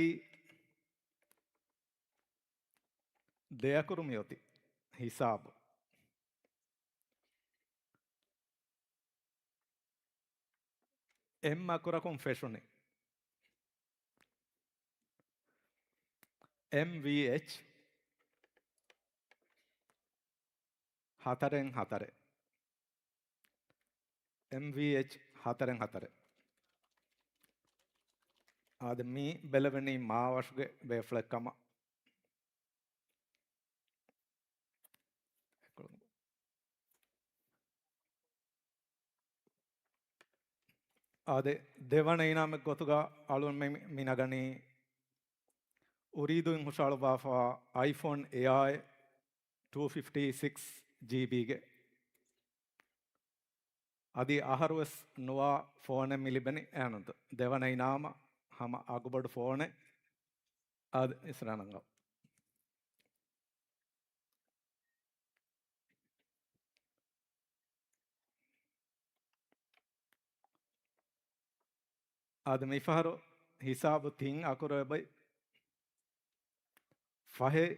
ދެ އަކުރު މިއޮތީ ހިސާބު. އެމް އަކުރަކުން ފެށުނީ އެމް ވީ އެޗް ހަތަރެއް ހަތަރެއް. އެމް ވީ އެޗް ހަތަރެއް ހަތަރެއް. އާދެ، މި ބެލެވެނީ މާވަށުގެ ބޭފުޅެއް ކަމަށް. އާދެ، ދެވަނަ އިނާމެއް ގޮތުގަ އަޅުން މި، މި ނަގަނީ އުރީދުއިން ހުށަހަޅުއްވާފަ އައިފޯން އެއާއެއް ޓޫ ފިފްޓީ ސިކްސް ޖީބީގެ. އަދި އަހަރުވެސް ނުވާ ފޯނެއް މި ލިބެނީ އެހެންނުތަ. ދެވަނަ އިނާމަށް ހަމަ އަގުބޮޑު ފޯނެއް. އާދެ، އިސްރާ ނަންގަ. އާދެ، މިފަހަރު ހިސާބު ތިން އަކުރު އެބައި ފަހެއް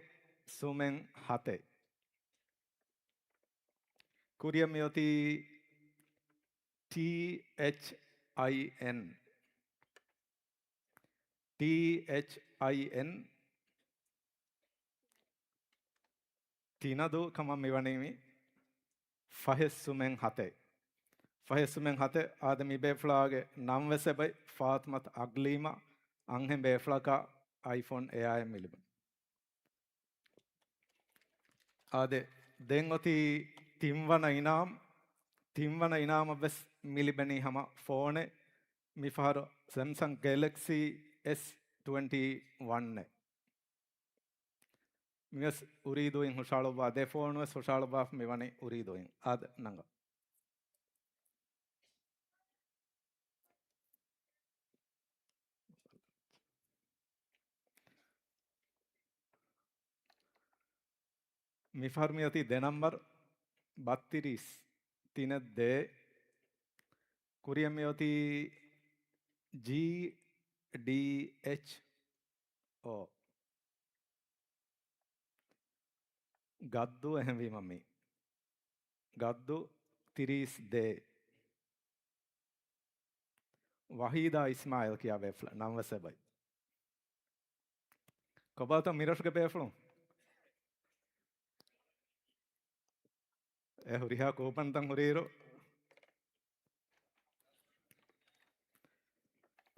ސުމެން ހަތެއް. ކުރިއަށް މިއޮތީ ޓީ އެޗް އައި އެން. ޓީ އެޗް އައި އެން. ތިނަދޫ ކަމަށް މިވަނީ މި ފަހެއް ސުމެން ހަތެއް. ފަހެއް ސުމެން ހަތެއް. އާދެ، މި ބޭފުޅާގެ ނަން ވެސް އެބައި ފާތުމަތު އަގްލީމަ. އަންހެން ބޭފުޅަކަށް އައިފޯން އެއާއެއް މި ލިބުނު. އާދެ، ދެން އޮތީ ތިންވަނަ އިނާމް. ތިންވަނަ އިނާމަށް ވެސް މި ލިބެނީ ހަމަ ފޯނެއް. މިފަހަރު ސެމްސަން ގެލެކްސީ އެސް ޓްވެންޓީ ވަންއެއް. މިވެސް އުރީދޫއިން ހުށަހަޅުއްވާ ދެ ފޯނު ވެސް ހުށަހަޅުއްވާފަ މިވަނީ އުރީދޫއިން. އާދެ، ނަންގަ. މިފަހަރު މިއޮތީ ދެ ނަންބަރު ބައްތިރީސް ތިނެއް ދޭ. ކުރިއަށް މިއޮތީ ޖީ ޑީ އެޗް އޯ. ގައްދޫ އެހެންވީމަ މި. ގައްދޫ ތިރީސް ދޭ. ވަހީދާ އިސްމާއިލް ކިޔާ ބޭފުޅެއް ނަން ވެސް އެބައި. ކޮބާތޯ މިރަށުގެ ބޭފުޅުން؟ އެ ހުރިހާ ކޫޕަންތައް ހުރިއިރު.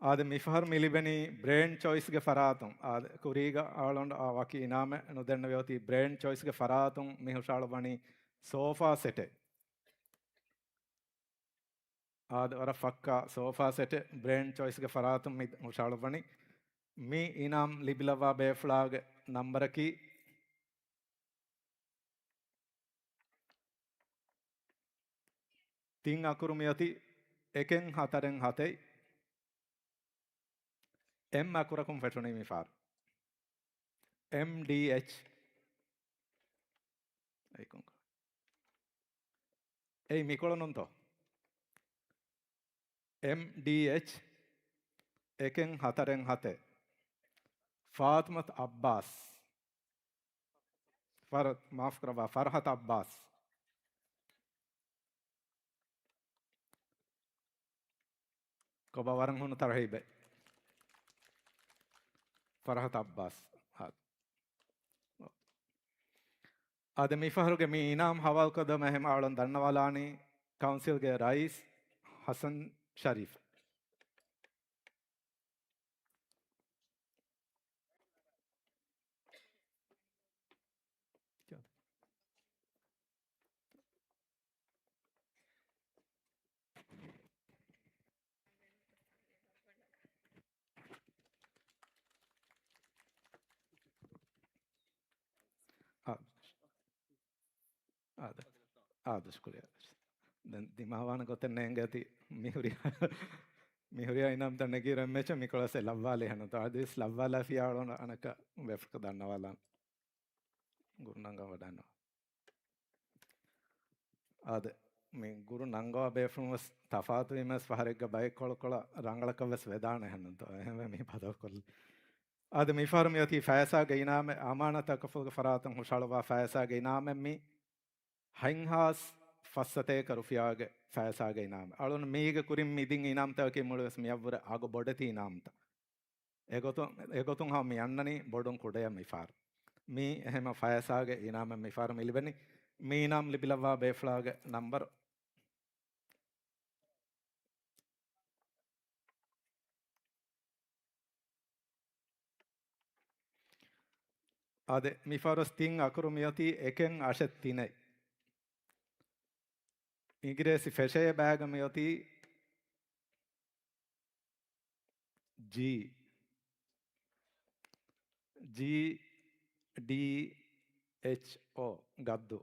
އާދެ، މިފަހަރު މި ލިބެނީ ބްރޭންޑް ޗޮއިސްގެ ފަރާތުން. އާދެ، ކުރީގަ އަޅުގަނޑު އާ ވަކި އިނާމެއް ނުދެންނެވި އޮތީ ބްރޭންޑް ޗޮއިސްގެ ފަރާތުން މި ހުށަހަޅުއްވަނީ ސޯފާ ސެޓެއް. އާދެ، ވަރަށް ފައްކާ ސޯފާ ސެޓެއް ބްރޭންޑް ޗޮއިސްގެ ފަރާތުން މި ހުށަހަޅުއްވަނީ. މި އިނާމް ލިބިލައްވާ ބޭފުޅާގެ ނަންބަރަކީ ތިން އަކުރު މިއޮތީ އެކެއް ހަތަރެއް ހަތެއް. އެމް އަކުރަކުން ފެށުނީ މި ފާރު. އެމް ޑީ އެޗް. އެއީ ކޮންކަ-، އެއީ މިކޮޅުނުންތޯ؟ އެމް ޑީ އެޗް އެކެއް ހަތަރެއް ހަތެއް. ފާތުމަތު އައްބާސް. ފަރ-، މާފު ކުރައްވާ، ފަރްހަތު އައްބާސް. ކޮބާ ވަރަށް ހޫނު ތަރުހީބެއް. ފަރްހަތު އައްބާސް. އާދެ، މިފަހަރުގެ މި އިނާމް ހަވާލުކޮށްދެވުމަށް އެހެމަ އަޅުން ދަންނަވާލާނީ ކައުންސިލްގެ ރައީސް ހަސަން ޝަރީފް. އާ، އާދެ. އާދެ، ޝުކުރިއްޔާ. ދެން ދިމާވާނެ ގޮތެއް ނޭނގޭތީ މިހުރި، މިހުރިހާ އިނާމްތައް ނެގިއިރު އެންމެ އެއްޗެއް މިކޮޅަށް ލައްވާލީ ހެންނުތޯ. އަދިވެސް ލައްވާލާފިޔާ އަޅުން އަނެއްކާ ބޭފުޅަކަށް ދަންނަވާލާން. ގުރު ނަންގަވަން ވަޑައިގަންނަވާ. އާދެ، މި ގުރު ނަންގަވާ ބޭފުޅުން ވެސް ތަފާތުވީމަސް ފަހަރެއްގަ ބައެއް ކޮޅުކޮޅަށް ރަނގަޅަކަށް ވެސް ވެދާނެ ހެންނުންތޯ. އެހެންވެ މި ބަދަލުކޮށްލި. އާދެ، މިފަހަރު މިއޮތީ ފައިސާގެ އިނާމެއް، އަމާނާތު ތަކަފުލުގެ ފަރާތުން ހުށަހަޅުއްވާ ފައިސާގެ އިނާމެއް މީ ހަތްހާސް ފައްސަތޭކަ ރުފިޔާގެ ފައިސާގެ އިނާމެއް. އަޅުން މީގެ ކުރިން މިދިން އިނާމްތަކަކީ މުޅިވެސް މިއަށްވުރެ އަގު ބޮޑެތި އިނާމްތައް. އެގޮތުން، އެގޮތުން ހަމަ މި އަންނަނީ ބޮޑުން ކުޑަޔަށް މިފާރު. މީ އެހެމަ ފައިސާގެ އިނާމެއް މިފާރު މި ލިބެނީ. މި އިނާމް ލިބިލައްވާ ބޭފުޅާގެ ނަންބަރު. އާދެ، މިފާރު ވެސް ތިން އަކުރު މިއޮތީ އެކެއް އަށެއް ތިނެއް. އިނގިރޭސި ފެށޭ ބައިގަ މިއޮތީ ޖީ، ޖީ ޑީ އެޗް އޯ، ގައްދޫ.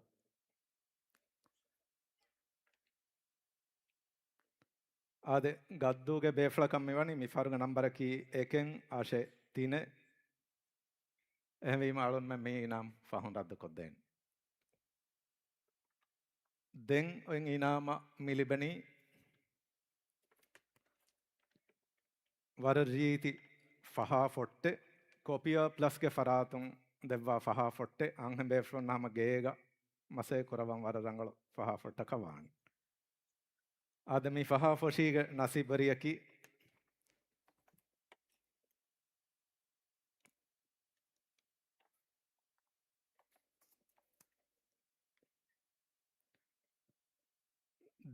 އާދެ، ގައްދޫގެ ބޭފުޅަކަށް މިވަނީ މިފަހަރުގެ ނަންބަރަކީ އެކެއް އަށެއް ތިނެއް. އެހެންވީމަ އަޅުންމެން މި އިނާމް ފަހުން ރައްދުކޮށްދޭން. ދެން އޮތް އިނާމަށް މި ލިބެނީ ވަރަށް ރީތި ފަހާ ފޮއްޓެއް، ކޮޕިއާ ޕްލަސްގެ ފަރާތުން ދެއްވާ ފަހާ ފޮއްޓެއް، އަންހެން ބޭފުޅުންނާ ހަމަ ގޭގަ މަސައްކަތް ކުރައްވަން ވަރަށް ރަނގަޅު ފަހާ ފޮއްޓަކަށް ވާނެ. އާދެ، މި ފަހާ ފޮށީގެ ނަސީބުވެރިޔަކީ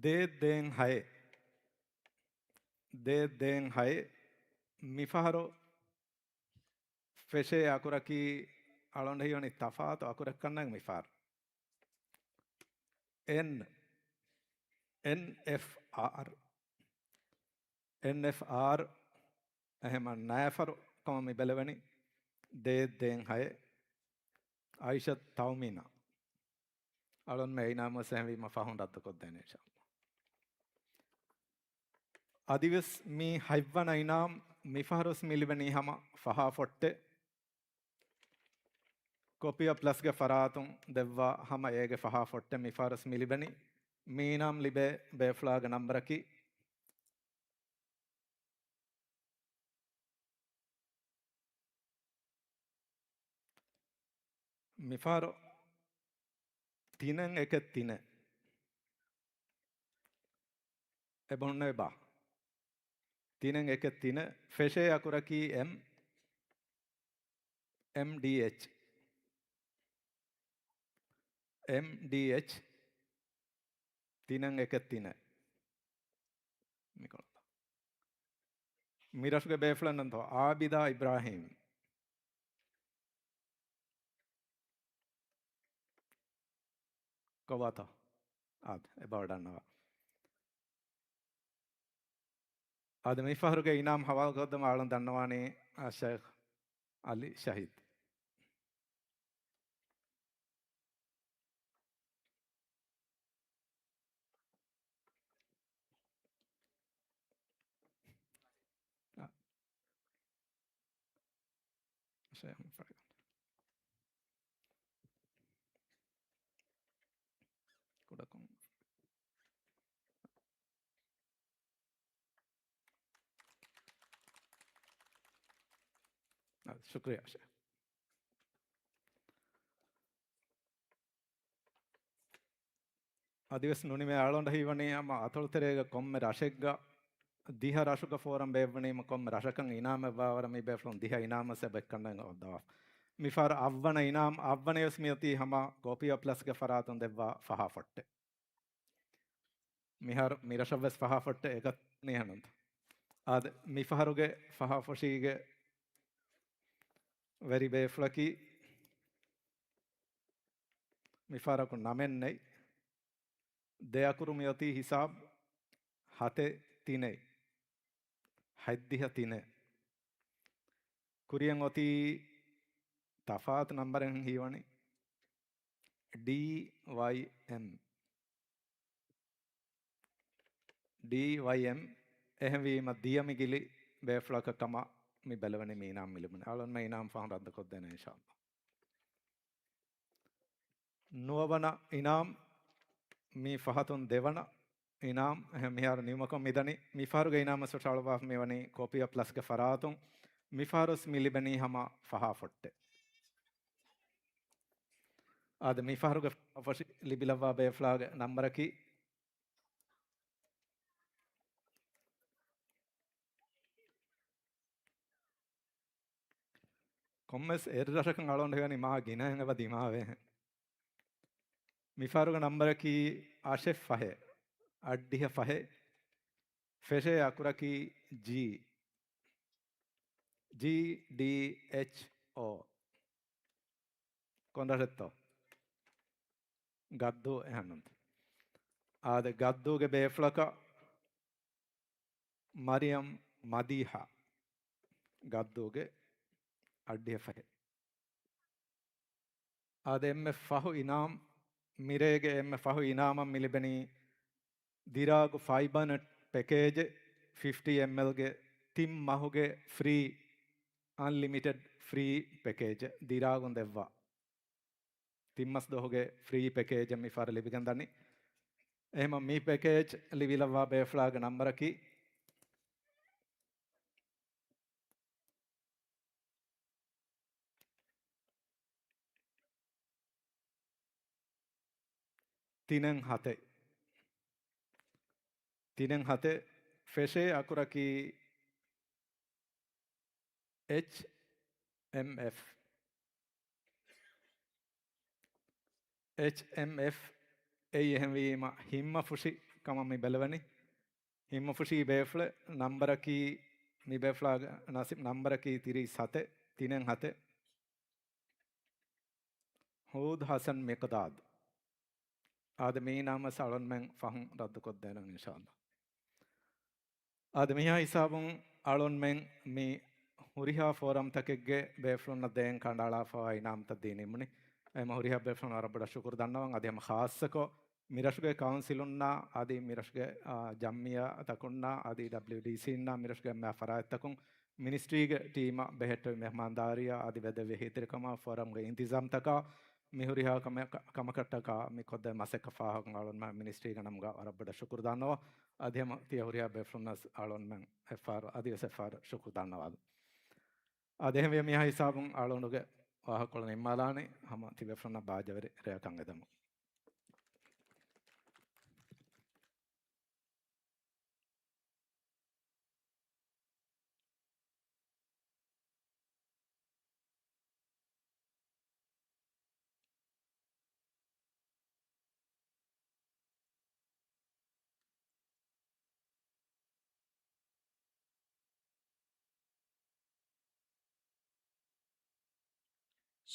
ދޭއް ދޭއް ހައެއް. ދޭއް ދޭއް ހައެއް. މިފަހަރު ފެށޭ އަކުރަކީ އަޅުގަނޑަށް ހީވަނީ ތަފާތު އަކުރެއްކަންނޭނގެ މިފަހަރު. އެން، އެން އެފް އާރް. އެން އެފް އާރް އެހެމަ ނައިފަރު ކަމަށް މި ބެލެވެނީ ދޭއް ދޭއް ހައެއް. އައިޝަތު ތައުމީނާ. އަޅުންމެ އިނާމު ވެސް އެހެންވީމަ ފަހުން ރައްދުކޮށްދޭނެ އިންޝާﷲ. އަދިވެސް މި ހަތްވަނަ އިނާމް މިފަހަރު ވެސް މި ލިބެނީ ހަމަ ފަހާ ފޮއްޓެއް. ކޮޕިއާ ޕްލަސްގެ ފަރާތުން ދެއްވާ ހަމަ އޭގެ ފަހާ ފޮއްޓެއް މިފަހަރު ވެސް މި ލިބެނީ. މި އިނާމް ލިބޭ ބޭފުޅާގެ ނަންބަރަކީ މިފަހަރު ތިނެއް އެކެއް ތިނެއް. އެބަހުންނެވި ބާ. ތިނެއް އެކެއް ތިނެއް. ފެށޭ އަކުރަކީ އެމް، އެމް ޑީ އެޗް. އެމް ޑީ އެޗް. ތިނެއް އެކެއް ތިނެއް. މިކޮޅަށް. މިރަށުގެ ބޭފުޅެއް ނޫންތޯ؟ އާބިދާ އިބްރާހީމް. ކޮބާތޯ؟ އާދެ، އެބަ ވަޑަންނަވާ. އަދި މިފަހަރުގެ އިނާމް ހަވާލުކޮށްދެމުން އަޅުން ދަންނަވާނީ އައްޝައިޚް އަލީ ޝަހީދު. ކުޑަކޮށް. އާ، ޝުކުރިއްޔާ ޝޭޚް. އަދިވެސް ނުނިމޭ އަޅުގަނޑަށް ހީވަނީ ހަމަ އަތޮޅުތެރޭގަ ކޮންމެ ރަށެއްގަ ދިހަ ރަށުގަ ފޯރަމް ބޭއްވުނީމަ ކޮންމެ ރަށަކަށް އިނާމެއް ވާވަރަށް މި ބޭފުޅުން ދިހަ އިނާމަށް އެބަ އެއްކަންނަން އޮއްދަވާފަ. މިފަހަރު އަށްވަނަ އިނާމް، އަށްވަނަޔަސް މިއޮތީ ހަމަ ކޯޕީއާ ޕްލަސްގެ ފަރާތުން ދެއްވާ ފަހާ ފޮއްޓެއް. މިހާރު މިރަށަށްވެސް ފަހާ ފޮއްޓެއް އެގަ ނިހަނުންތަ؟ އާދެ، މިފަހަރުގެ ފަހާ ފޮށީގެ ވެރި ބޭފުޅަކީ މިފަހަރަކު ނަމެއް ނެތް. ދެ އަކުރު މިއޮތީ ހިސާބް ހަތެއް ތިނެއް. ހަތްދިހަ ތިނެއް. ކުރިއަށް އޮތީ ތަފާތު ނަންބަރެއް ހީވަނީ. ޑީ ވައި އެމް. ޑީ ވައި އެމް. އެހެންވީމަ ދިޔަ މި ގިލި ބޭފުޅަކަށް ކަމަށް މި ބެލެވެނީ މި އިނާމް މި ލިބުނީ. އަޅުންމެ އިނާމް ފަހުން ރައްދުކޮށްދޭނެ އިންޝާﷲ. ނުވަވަނަ އިނާމް މި ފަހަތުން ދެވަނަ އިނާމް އެހެން މިހާރު ނިމުމަކުން މިދަނީ. މިފަހަރުގެ އިނާމް އަޅުވާފަ މިވަނީ ކޯޕީއާ ޕްލަސްގެ ފަރާތުން. މިފަހަރުސް މި ލިބެނީ ހަމަ ފަހާ ފޮއްޓެއް. އާދެ، މިފަހަރުގެ ފަށި ލިބިލައްވާ ބޭފުޅާގެ ނަންބަރަކީ ކޮންމެސް އެއްރަށަކަށް އަޅުގަނޑު ހީވަނީ މާ ގިނައިން އެބަ ދިމާވޭހެން. މިފަހަރުގެ ނަންބަރަކީ އަށެއް ފަހެއް، އަށްޑިހަ ފަހެއް. ފެށޭ އަކުރަކީ ޖީ. ޖީ ޑީ އެޗް އޯ. ކޮން ރަށެއްތޯ؟ ގައްދޫ އެހެންނުންތަ؟ އާދެ، ގައްދޫގެ ބޭފުޅަކަށް މަރިޔަމް މަދީޙާ. ގައްދޫގެ އަށްޑިހަ ފަހެއް. އާދެ، އެންމެ ފަހު އިނާމް، މިރޭގެ އެންމެ ފަހު އިނާމަށް މި ލިބެނީ ދިރާގު ފައިބަރ ނެޓް ޕެކޭޖެއް، ފިފްޓީ އެމްއެލްގެ ތިން މަހުގެ ފްރީ، އަންލިމިޓެޑް ފްރީ ޕެކޭޖެއް ދިރާގުން ދެއްވާ. ތިން މަސް ދުވަހުގެ ފްރީ ޕެކޭޖެއް މި ފަހަރު ލިބިގެން ދަނީ. އެހެންމަ މި ޕެކޭޖް ލިބިލައްވާ ބޭފުޅާގެ ނަންބަރަކީ ތިނެއް ހަތެއް. ތިނެއް ހަތެއް. ފެށޭ އަކުރަކީ އެޗް އެމް އެފް. އެޗް އެމް އެފް އެއީ އެހެންވީމަ ހިންމަފުށި ކަމަށް މި ބެލެވެނީ. ހިންމަފުށީ ބޭފުޅެއް. ނަންބަރަކީ، މި ބޭފުޅާގެ ނަސިބް ނަންބަރަކީ ތިރީސް ހަތެއް، ތިނެއް ހަތެއް. ހޫދް ހަސަން މިޤްދާދު. އާދެ، މި އިނާމް ވެސް އަޅުންމެން ފަހުން ރައްދުކޮށްދޭނަން އިންޝާﷲ. އާދެ، މިހާ ހިސާބުން އަޅުންމެން މި ހުރިހާ ފޯރަމްތަކެއްގެ ބޭފުޅުންނަށް ދޭން ކަނޑައަޅާފަވާ އިނާމްތައް ދީ ނިމުނީ. އެމަ ހުރިހާ ބޭފުޅުން ވަރަށް ބޮޑަށް ޝުކުރު ދަންނަވަން. އަދި ހަމަ ޚާއްޞަކޮށް މިރަށުގެ ކައުންސިލުންނާ، އަދި މިރަށުގެ، އާ، ޖަމްޢިއްޔާތަކުންނާ، އަދި ޑަބްލިއުޑީސީންނާ، މިރަށުގެ އެންމެ ފަރާތްތަކުން މިނިސްޓްރީގެ ޓީމަށް ބެހެއްޓެވި މެހްމާންދާރީއާ އަދި ވެދެވި އެހީތެރިކަމާ ފޯރަމްގެ އިންތިޒާމްތަކާ މި ހުރިހާ ކަމެއް، ކަ-، ކަމަކަށްޓަކާ މި ކޮށްދޭ މަސައްކަތް ފާހަގަކޮށް އަޅުންމެން މިނިސްޓްރީގެ ނަމުގަ ވަރަށް ބޮޑަށް ޝުކުރު ދަންނަވަން. އަދި ހަމަ ތިޔަ ހުރިހާ ބޭފުޅުންނަށް އަޅުންމެން އެއްފަހަރު، އަދިވެސް އެއްފަހަރު ޝުކުރު ދަންނަވާލަން. އާދެ، އެހެންވެ މިހާ ހިސާބުން އަޅުގަނޑުގެ ވާހަކަކޮޅު ނިންމާލާނީ. ހަމަ ތިބޭފުޅުންނަށް ބާއްޖަވެރި ރެއަކަށް އެދެމުން.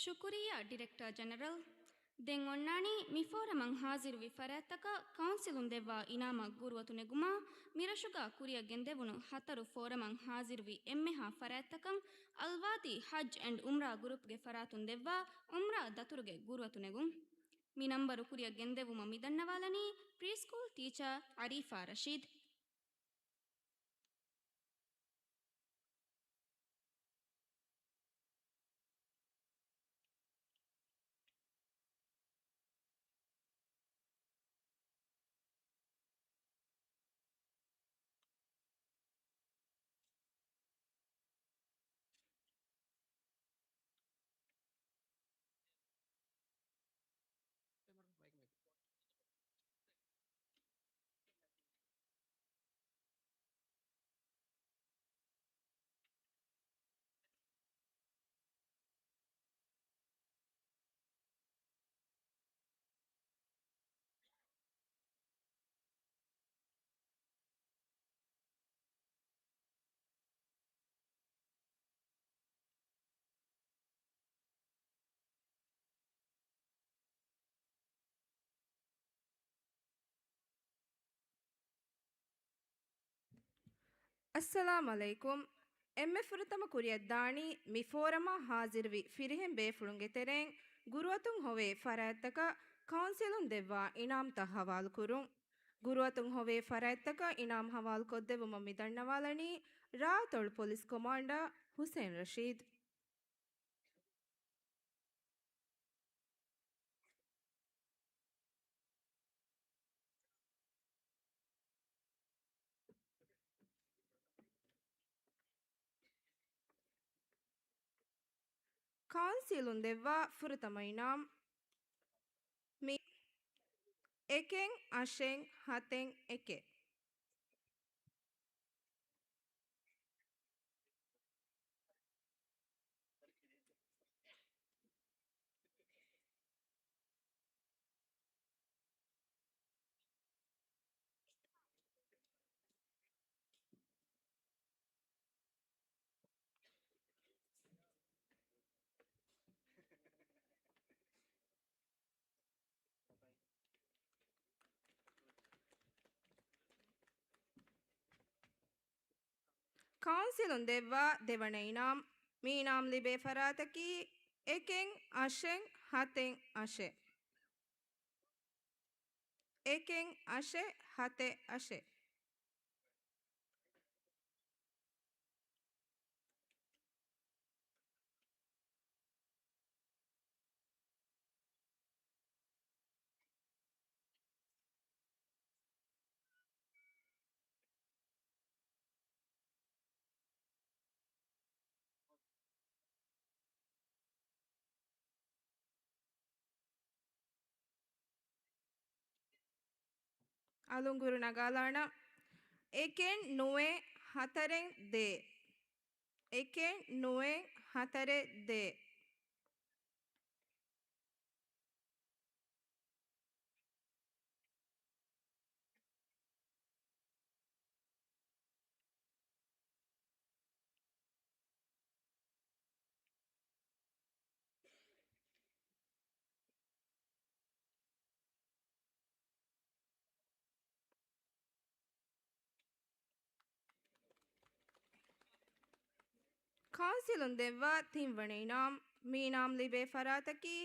ޝުކުރިއްޔާ ޑިރެކްޓަރ ޖެނެރަލް. ދެން އޮންނާނީ މި ފޯރަމަށް ހާޒިރުވި ފަރާތްތަކަށް ކައުންސިލުން ދެއްވާ އިނާމަށް ގުރުއަތު ނެގުމާ، މިރަށުގަ ކުރިއަށް ގެންދެވުނު ހަތަރު ފޯރަމަށް ހާޒިރުވި އެންމެހާ ފަރާތްތަކަށް އަލްވާދީ ހައްޖް އެންޑް އުމްރާ ގްރޫޕްގެ ފަރާތުން ދެއްވާ އުމްރާ ދަތުރުގެ ގުރުއަތު ނެގުން. މި ނަންބަރު ކުރިއަށް ގެންދެއްވުމަށް މިދަންނަވާލަނީ ޕްރީ ސްކޫލް ޓީޗަރ އަރީފާ ރަޝީދު. އައްސަލާމް ޢަލައިކުމް. އެންމެ ފުރަތަމަ ކުރިއަށްދާނީ މި ފޯރަމަށް ހާޒިރުވި ފިރިހެން ބޭފުޅުންގެ ތެރެއިން ގުރުއަތުން ހޮވޭ ފަރާތްތަކަށް ކައުންސިލުން ދެއްވާ އިނާމްތައް ހަވާލުކުރުން. ގުރުއަތުން ހޮވޭ ފަރާތްތަކަށް އިނާމް ހަވާލުކޮށްދެއްވުމަށް މިދަންނަވާލަނީ ރާއަތޮޅު ޕޮލިސް ކޮމާންޑަރ ހުސެން ރަޝީދު. ކައުންސިލުން ދެއްވާ ފުރަތަމަ އިނާމް މި އެކެއް އަށެއް ހަތެއް އެކެއް. ކައުންސިލުން ދެއްވާ ދެވަނަ އިނާމް، މި އިނާމް ލިބޭ ފަރާތަކީ އެކެއް އަށެއް ހަތެއް އަށެއް. އެކެއް އަށެއް ހަތެއް އަށެއް. އަލުން ގުރު ނަގާލާނަން. އެކެއް ނުވެ ހަތަރެއް ދޭއް. އެކެއް ނުވެ ހަތަރެއް ދޭއް. ކައުންސިލުން ދެއްވާ ތިންވަނަ އިނާމް، މި އިނާމް ލިބޭ ފަރާތަކީ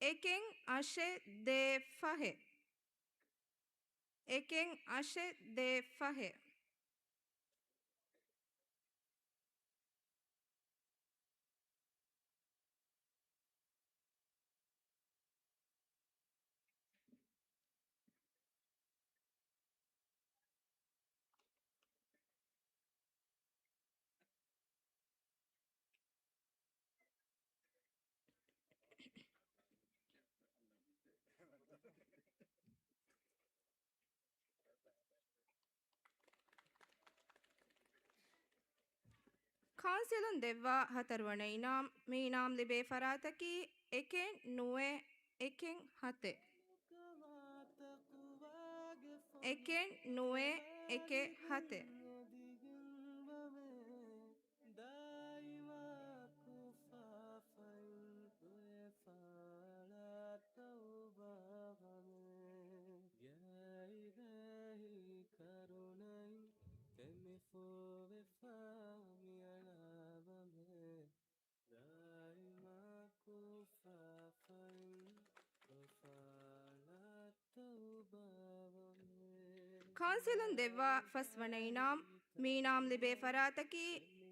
އެކެއް އަށެއް ދޭއް ފަހެއް. އެކެއް އަށެއް ދޭއް ފަހެއް. ކައުންސިލުން ދެއްވާ ހަތަރުވަނަ އިނާމް، މި އިނާމް ލިބޭ ފަރާތަކީ އެކެއް ނުވެ އެކެއް ހަތެއް. އެކެއް ނުވެ އެކެއް ހަތެއް. ކައުންސިލުން ދެއްވާ ފަސްވަނަ އިނާމް، މި އިނާމް ލިބޭ ފަރާތަކީ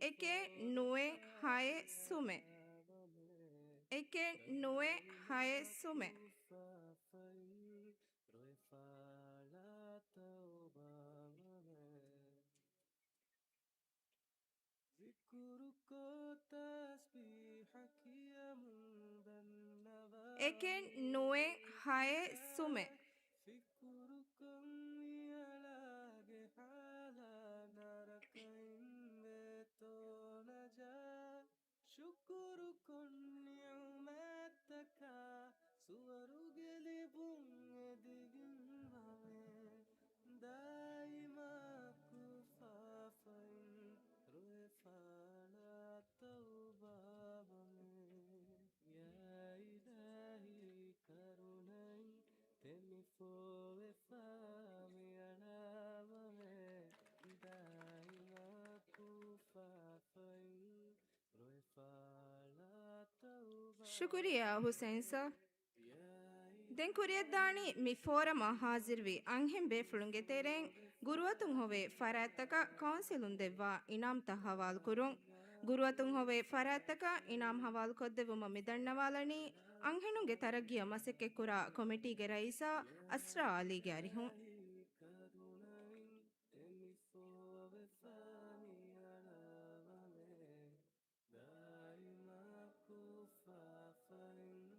އެކެއް ނުވެ ހައެއް ސުމެއް. އެކެއް ނުވެ ހައެއް ސުމެއް. އެކެއް ނުވެ ހައެއް ސުމެއް. ޝުކުރުކޮށް ނިޢުމަތްތަކާ، ސުވަރުގެ ލިބުން އެދިގެންވަމޭ. ދާއިމާ ކުފާފައިން ރޮއެފާޅާ ތައުބާވަމޭ. ޔާ އިލާހީ ކަރުނައިން ތެމިފޯވެފާ މިއަޅާވަމޭ. ދާއިމާ ކުފާފައިން ރޮއެފާޅާ ތައުބާ. ޝުކުރިއްޔާ ހުސެން ސާ. ދެން ކުރިއަށްދާނީ މި ފޯރަމަށް ހާޒިރުވި އަންހެން ބޭފުޅުންގެ ތެރެއިން ގުރުއަތުން ހޮވޭ ފަރާތްތަކަށް ކައުންސިލުން ދެއްވާ އިނާމްތައް ހަވާލުކުރުން. ގުރުއަތުން ހޮވޭ ފަރާތްތަކަށް އިނާމް ހަވާލުކޮށްދެއްވުމަށް މިދަންނަވާލަނީ އަންހެނުންގެ ތަރައްގީއަށް މަސައްކަތްކުރާ ކޮމިޓީގެ ރައީސާ އަސްރާ އަލީގެ އަރިހުން. ދާއިމާ ކުފާފައިން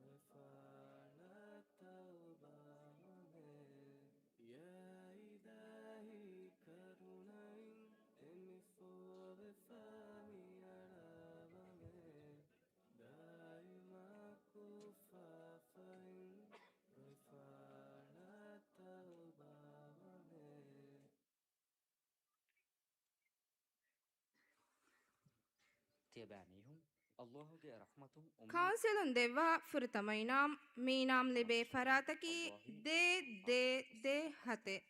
ވެފާޅާ ތައުބާވަމޭ. ޔާ އިލާހީ ކަރުނައިން ތެމިފޯވެފާ މިއަޅާވަމޭ. ދާއިމާ ކުފާފައިން ވެފާޅާ ތައުބާވަމޭ. ތިޔަބައިމީހުން، ﷲ ގެ ރަޙްމަތުން އުއްމީ. ކައުންސިލުން ދެއްވާ ފުރަތަމަ އިނާމް، މި އިނާމް ލިބޭ ފަރާތަކީ ދޭއް ދޭއް ދޭއް ހަތެއް.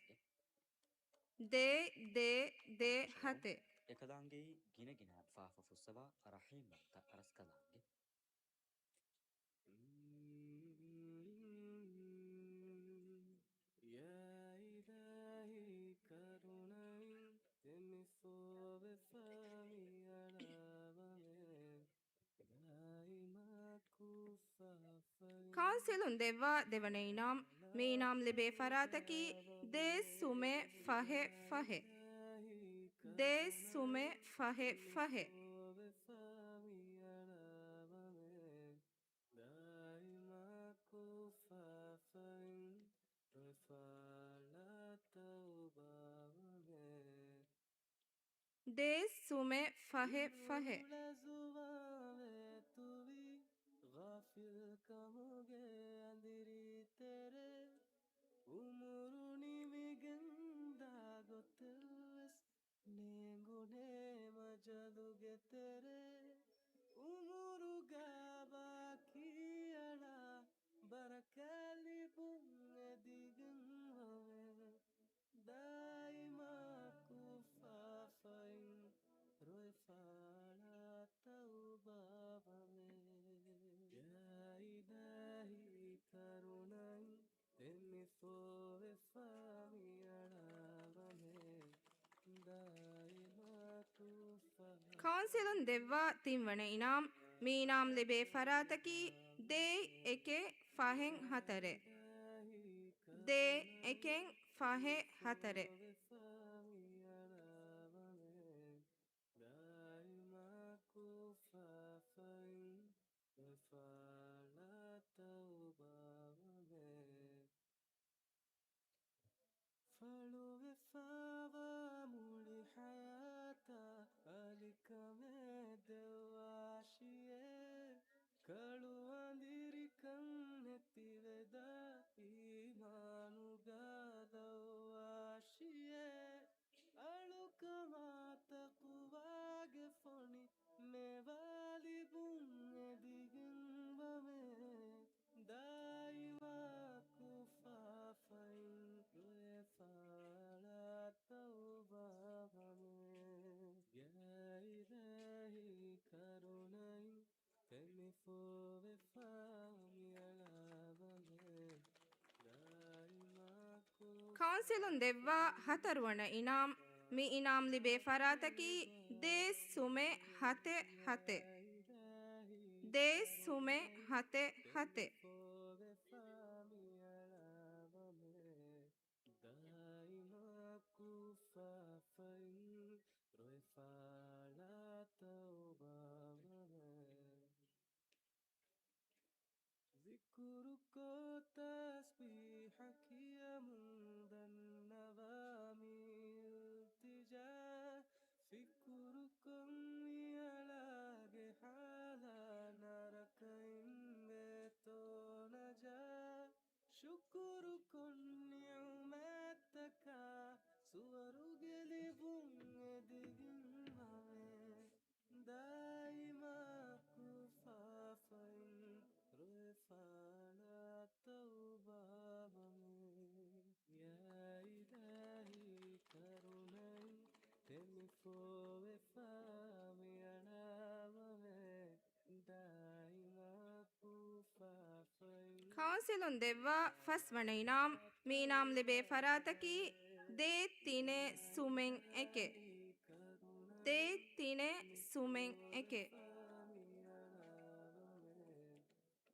ދޭއް ދޭއް ދޭއް ހަތެއް. އެކަލާނގެއީ ގިނަގިނައިން ފާފަ ފުއްސަވާ ރަޙީމް މަންތަ ރަސްކަލާނގެ. ޔާ އިލާހީ ކަރުނައިން ތެމިފޯވެފާ މިއަޅާވަމޭ. ދާއިމާ ކުފާފައިން. ކައުންސިލުން ދެއްވާ ދެވަނަ އިނާމް، މި އިނާމް ލިބޭ ފަރާތަކީ ދޭއް ސުމެއް ފަހެއް ފަހެއް. ދޭއް ސުމެއް ފަހެއް ފަހެއް. ދާއިމާ ކުފާފައިން ވެފާޅާ ތައުބާވަމޭ. ދޭއް ސުމެއް ފަހެއް ފަހެއް. ޒުވާންވެ ތުވި ޣާފިލްކަމުގެ އަނދިރި ތެރޭ، އުމުރު ނިމިގެން ދާ ގޮތެއްވެސް ނޭނގުނޭ މަޖަލުގެ ތެރޭ. އުމުރުގަ ބާކީ އަޅާ ބަރަކާތް ލިބުން އެދިގެން ވަމޭ. ދާއިމާ ކުފާފައިން ރޮއެފާޅާ ތައުބާވަމޭ. ޔާ އިލާހީ ކަރުނައިން ތެމިފޯވެފާ މިއަޅާވަމޭ. ދާއިމާ ކުފާ. ކައުންސިލުން ދެއްވާ ތިންވަނަ އިނާމް، މި އިނާމް ލިބޭ ފަރާތަކީ ދޭއް އެކެއް ފަހެއް ހަތަރެއް. ދޭއް އެކެއް ފަހެއް ހަތަރެއް. ދާއިމާ ކުފާފައިން ވެފާޅާ ތައުބާވަމޭ. ފަޅުވެފާވާ މުޅި ހަޔާތާ އަލިކަމެއް ދެއްވާށިއޭ. ކަޅު އަނދިރިކަން ނެތިވެދާ އީމާނުގަ ލައްވާށިއޭ. އަޅުކަމާ ތަޤުވާގެ ފޮނި މޭވާ ލިބުން އެދިގެން ވަމޭ. ދާއިމާ ކުފާފައިން ރޮއެފާޅާ ތައުބާވަމޭ. ޔާ އިލާހީ ކަރުނައިން ތެމިފޯވެފާ މިއަޅާވަމޭ. ދާއިމާ ކު ކައުންސިލުން ދެއްވާ ހަތަރުވަނަ އިނާމް. މި އިނާމް ލިބޭ ފަރާތަކީ ދޭއްސުމެއް ހަތެއް ހަތެއް. ދޭއްސުމެއް ހަތެއް ހަތެއް. ދާއިމާ ކުފާފައިން ރޮއެފާޅާ ތައުބާވަމޭ. ޒިކުރުކޮށް ތަސްބީޙަ ކިޔަމުން ދަންނަވާ މި އިލްތިޖާ، ފިކުރުކޮށް މިއަޅާގެ ހާލާ ނަރަކައިން ވޭތޯ ނަޖާ، ޝުކުރުކޮށް ނިޢުމަތްތަކާ ސުވަރުގެ ލިބުން އެދިގެންވަމޭ. ދާއިމާ ކުފާފައިން ރޮއެފާޅާ ތައުބާވަމޭ. ޔާ އިލާހީ ކަރުނައިން ތެމިފޯވެފާ މިއަޅާވަމޭ. ދާއިމާ ކުފާފައިން ކައުންސިލުން ދެއްވާ ފަސްވަނަ އިނާމް. މި އިނާމް ލިބޭ ފަރާތަކީ ދޭއް ތިނެއް ސުމެއް އެކެއް. ދޭއް ތިނެއް ސުމެއް އެކެއް.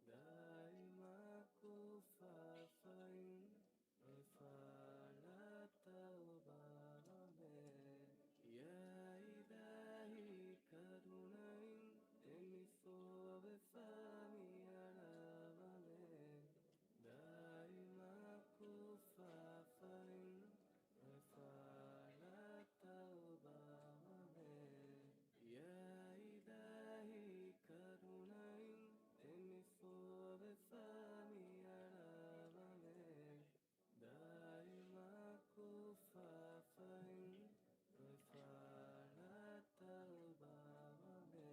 ދާއިމާ ކުފާފައިން ރޮއެފާޅާ ތައުބާވަމޭ. ޔާ އިލާހީ ކަރުނައިން ތެމިފޯވެފާ މިއަޅާވަމޭ. ދާއިމާ ކުފާފައިން ރޮއެފާޅާ ތައުބާވަމޭ. ޔާ އިލާހީ ކަރުނައިން ތެމިފޯވެފާ މިއަޅާވަމޭ. ދާއިމާ ކުފާފައިން ރޮއެފާޅާ ތައުބާވަމޭ.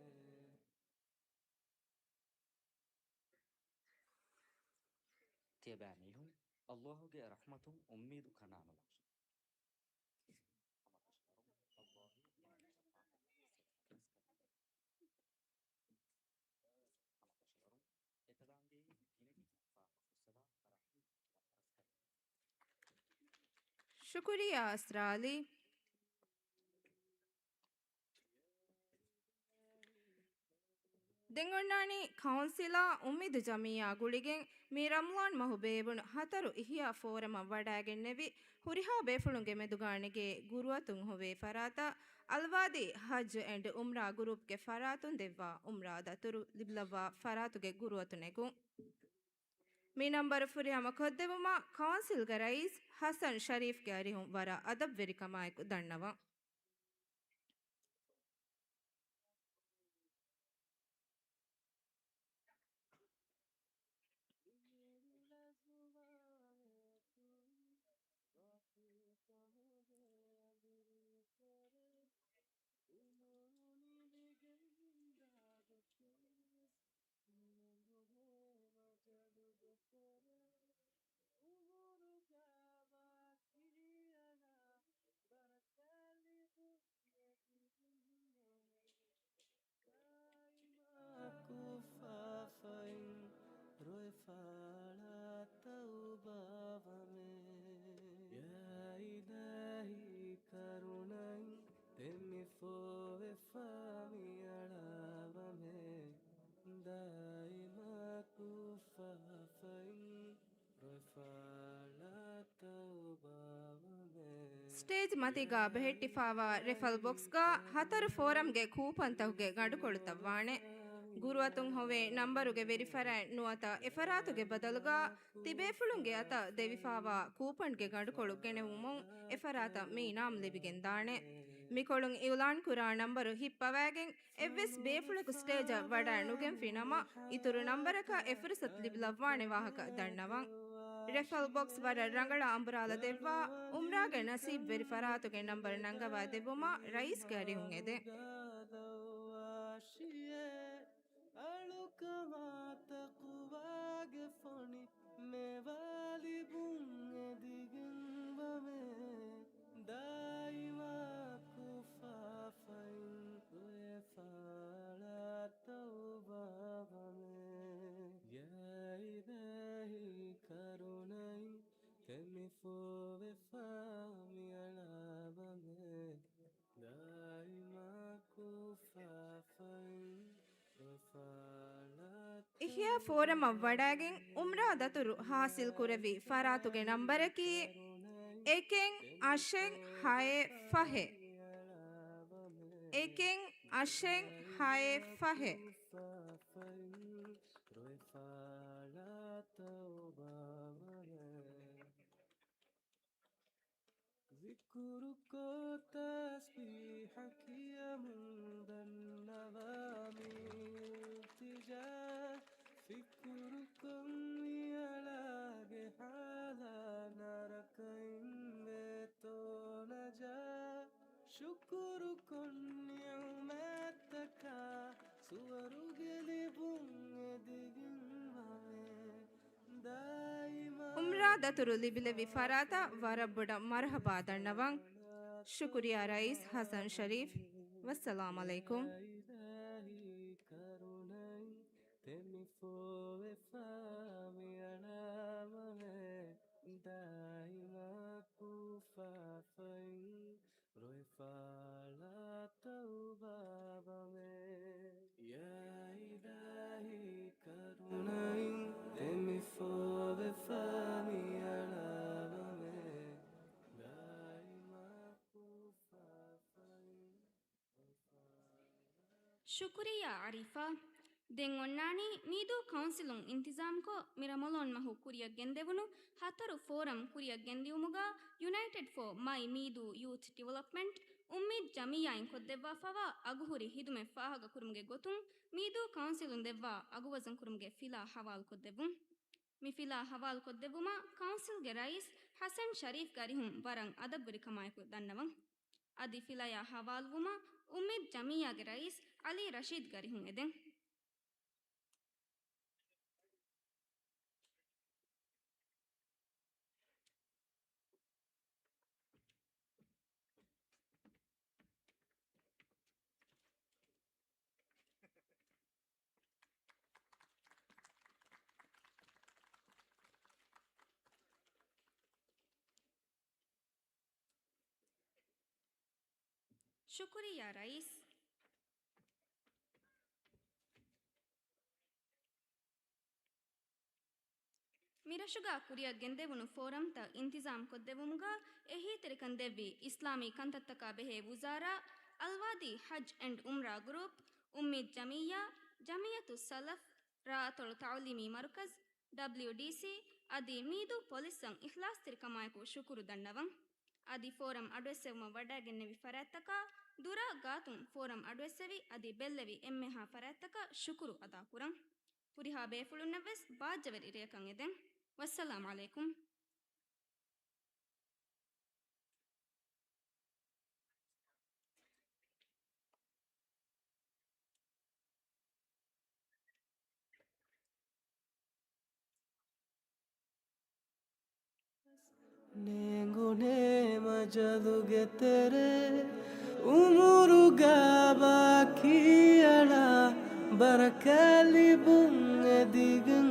ތިޔަބައިމީހުން، ﷲ ގެ ރަޙްމަތުން އުއްމީދު ކަނޑާނުލާށޭ. ޝުކުރިއްޔާ އަސްރާލީ. ދެން އޮންނާނީ ކައުންސިލާ އުއްމީދު ޖަމިއްޔާ ގުޅިގެން މި ރަމަޟާން މަހު ބޭއްވުނު ހަތަރު އިޙްޔާ ފޯރަމަށް ވަޑައިގެންނެވި، ހުރިހާ ބޭފުޅުންގެ މެދުގާ ނެގޭ ގުރުއަތުން ހޮވޭ ފަރާތަށް އަލްވާދީ ޙައްޖު އެންޑް އުމްރާ ގުރޫޕްގެ ފަރާތުން ދެއްވާ އުމްރާ ދަތުރު ލިބިލައްވާ ފަރާތުގެ ގުރުއަތު ނެގުން. މި ނަންބަރު ފުރިހަމަ ކޮށްދެވުމަށް ކައުންސިލްގެ ރައީސް ޙަސަން ޝަރީފްގެ އަރިހުން ވަރަށް އަދަބްވެރިކަމާއެކު ދަންނަވަން. ދާއިމާ ކުފާފައިން ރޮއެފާޅާ ތައުބާވަމޭ. ޔާ އިލާހީ ކަރުނައިން ތެމިފޯވެފާ މިއަޅާވަމޭ. ދާއިމާ ކުފާފައިން ރޮއެފާޅާ ތައުބާވަމޭ. ސްޓޭޖް މަތީގާ ބެހެއްޓިފާވާ ރެފަލް ބޮކްސްގާ ހަތަރު ފޯރަމްގެ ކޫޕަންތަކުގެ ގަނޑުކޮޅުތައް ވާނެ. ގުރުއަތުން ހޮވޭ ނަންބަރުގެ ވެރިފަރާތް ނުވަތަ އެފަރާތުގެ ބަދަލުގާ ތިބޭފުޅުންގެ އަތަށް ދެވިފާވާ ކޫޕަންގެ ގަނޑުކޮޅު ގެނެވުމުން އެފަރާތަށް މި އިނާމް ލިބިގެންދާނެ. މިކޮޅުން އިއުލާންކުރާ ނަންބަރު ހިއްޕަވައިގެން އެއްވެސް ބޭފުޅަކު ސްޓޭޖަށް ވަޑައި ނުގެންފި ނަމަ، އިތުރު ނަންބަރަކަށް އެ ފުރުސަތު ލިބިލައްވާނެ ވާހަކަ ދަންނަވަން. ރެފަލް ބޮކްސް ވަރަށް ރަނގަޅަށް އަނބުރާލަ ދެއްވާ، އުމްރާގެ ނަސީބްވެރި ފަރާތުގެ ނަންބަރު ނަންގަވާ ދެއްވުމަށް ރައީސްގެ އަރިހުން އެދެން. އަޅުކަމާ ތަޤްވާގެ ފޮނި މޭވާލިބުން އެދިގެންވަމޭ. ދާއިމާ ކުފާފައިން ރޮއެފާޅާ ތައުބާވަމޭ. ޔާ އިލާހީ ކަރުނައިން ތެމިފޯވެ ކިޔާ ފޯރަމަށް ވަޑައިގެން އުމްރާ ދަތުރު ހާސިލް ކުރެއްވި ފަރާތުގެ ނަންބަރަކީ އެކެއް އަށެއް ހައެއް ފަހެއް. އެކެއް އަށެއް ހައެއް ފަހެއް. ޒިކުރުކޮށް ތަސްބީޙަ ކިޔަމުން ދަންނަވާ މި އިލްތިޖާ. ފިކުރުކޮށް މިއަޅާގެ ހާލާ ނަރަކައިން ވޭތޯ ނަޖާ. ޝުކުރުކޮށް ނިޢުމަތްތަކާ ސުވަރުގެ ލިބުން އެދިގެން ވަމޭ. އުމްރާ ދަތުރު ލިބިލެއްވި ފަރާތަށް ވަރަށް ބޮޑަށް މަރުޙަބާ ދަންނަވަން. ޝުކުރިއްޔާ ރައީސް ޙަސަން ޝަރީފް. ވައްސަލާމް ޢަލައިކުމް. ދާއިމާ ކޫފާފައިން ރޮއެފާޅާ ތައުބާވަމޭ. ޔާ އިލާހީ ކަރުނައިން ދެމިފޯވެފާ މިއަޅާވަމޭ. ދާއިމާ ކޫފާފައިން ޝުކުރިއްޔާ އަރީފާ. ދެން އޮންނާނީ މީދޫ ކައުންސިލުން އިންތިޒާމްކޮށް، މި ރަމަޟާން މަހު ކުރިއަށް ގެންދެވުނު ހަތަރު ފޯރަމް ކުރިއަށް ގެންދިއުމުގަ، ޔުނައިޓެޑް ފޯ މައި މީދޫ ޔޫތް ޑިވެލޮޕްމަންޓް އުއްމީދް ޖަމިއްޔާއިން ކޮށްދެއްވާފަވާ އަގުހުރި ހިދުމަތް ފާހަގަކުރުމުގެ ގޮތުން، މީދޫ ކައުންސިލުން ދެއްވާ އަގުވަޒަންކުރުމުގެ ފިލާ ހަވާލުކޮށްދެއްވުން. މި ފިލާ ހަވާލުކޮށްދެއްވުމަށް ކައުންސިލްގެ ރައީސް ޙަސަން ޝަރީފްގެ އަރިހުން ވަރަށް އަދަބުވެރިކަމާއެކު ދަންނަވަން. އަދި ފިލަޔާ ހަވާލުވުމަށް އުއްމީދް ޖަމިއްޔާގެ ރައީސް ޢަލީ ރަޝީދްގެ އަރިހުން އެދެން. ޝުކުރިއްޔާ ރައީސް. މިރަށުގަ ކުރިއަށް ގެންދެވުނު ފޯރަމްތައް އިންތިޒާމް ކޮށްދެއްވުމުގަ އެހީތެރިކަން ދެއްވި އިސްލާމީ ކަންތައްތަކާ ބެހޭ ވުޒާރާ، އަލްވާދީ ޙައްޖް އެންޑް އުމްރާ ގްރޫޕް، އުއްމީދް ޖަމިއްޔާ، ޖަމިއްޔަތުއް ސަލަފް، ރާއަތޮޅު ތަޢުލީމީ މަރުކަޒް، ޑަބްލިޔުޑީސީ، އަދި މީދޫ ޕޮލިސްއަށް އިޚްލާޞްތެރިކަމާއެކު ޝުކުރު ދަންނަވަން. އަދި ފޯރަމް އަޑުއެއްސެވުމަށް ވަޑައިގެންނެވި ފަރާތްތަކާ ދުރާ ގާތުން ފޯރަމް އަޑުއެއްސެވި އަދި ބެއްލެވި އެންމެހާ ފަރާތްތަކަށް ޝުކުރު އަދާކުރަން. ހުރިހާ ބޭފުޅުންނަށްވެސް ބާއްޖަވެރި ރެއަކަށް އެދެން. ވައްސަލާމް ޢަލައިކުމް. ނޭނގުނޭ މަޖަލުގެ ތެރޭ، އުމުރުގަ ބާކީ އަޅާ، ބަރަކާތް ލިބުން އެދިގެން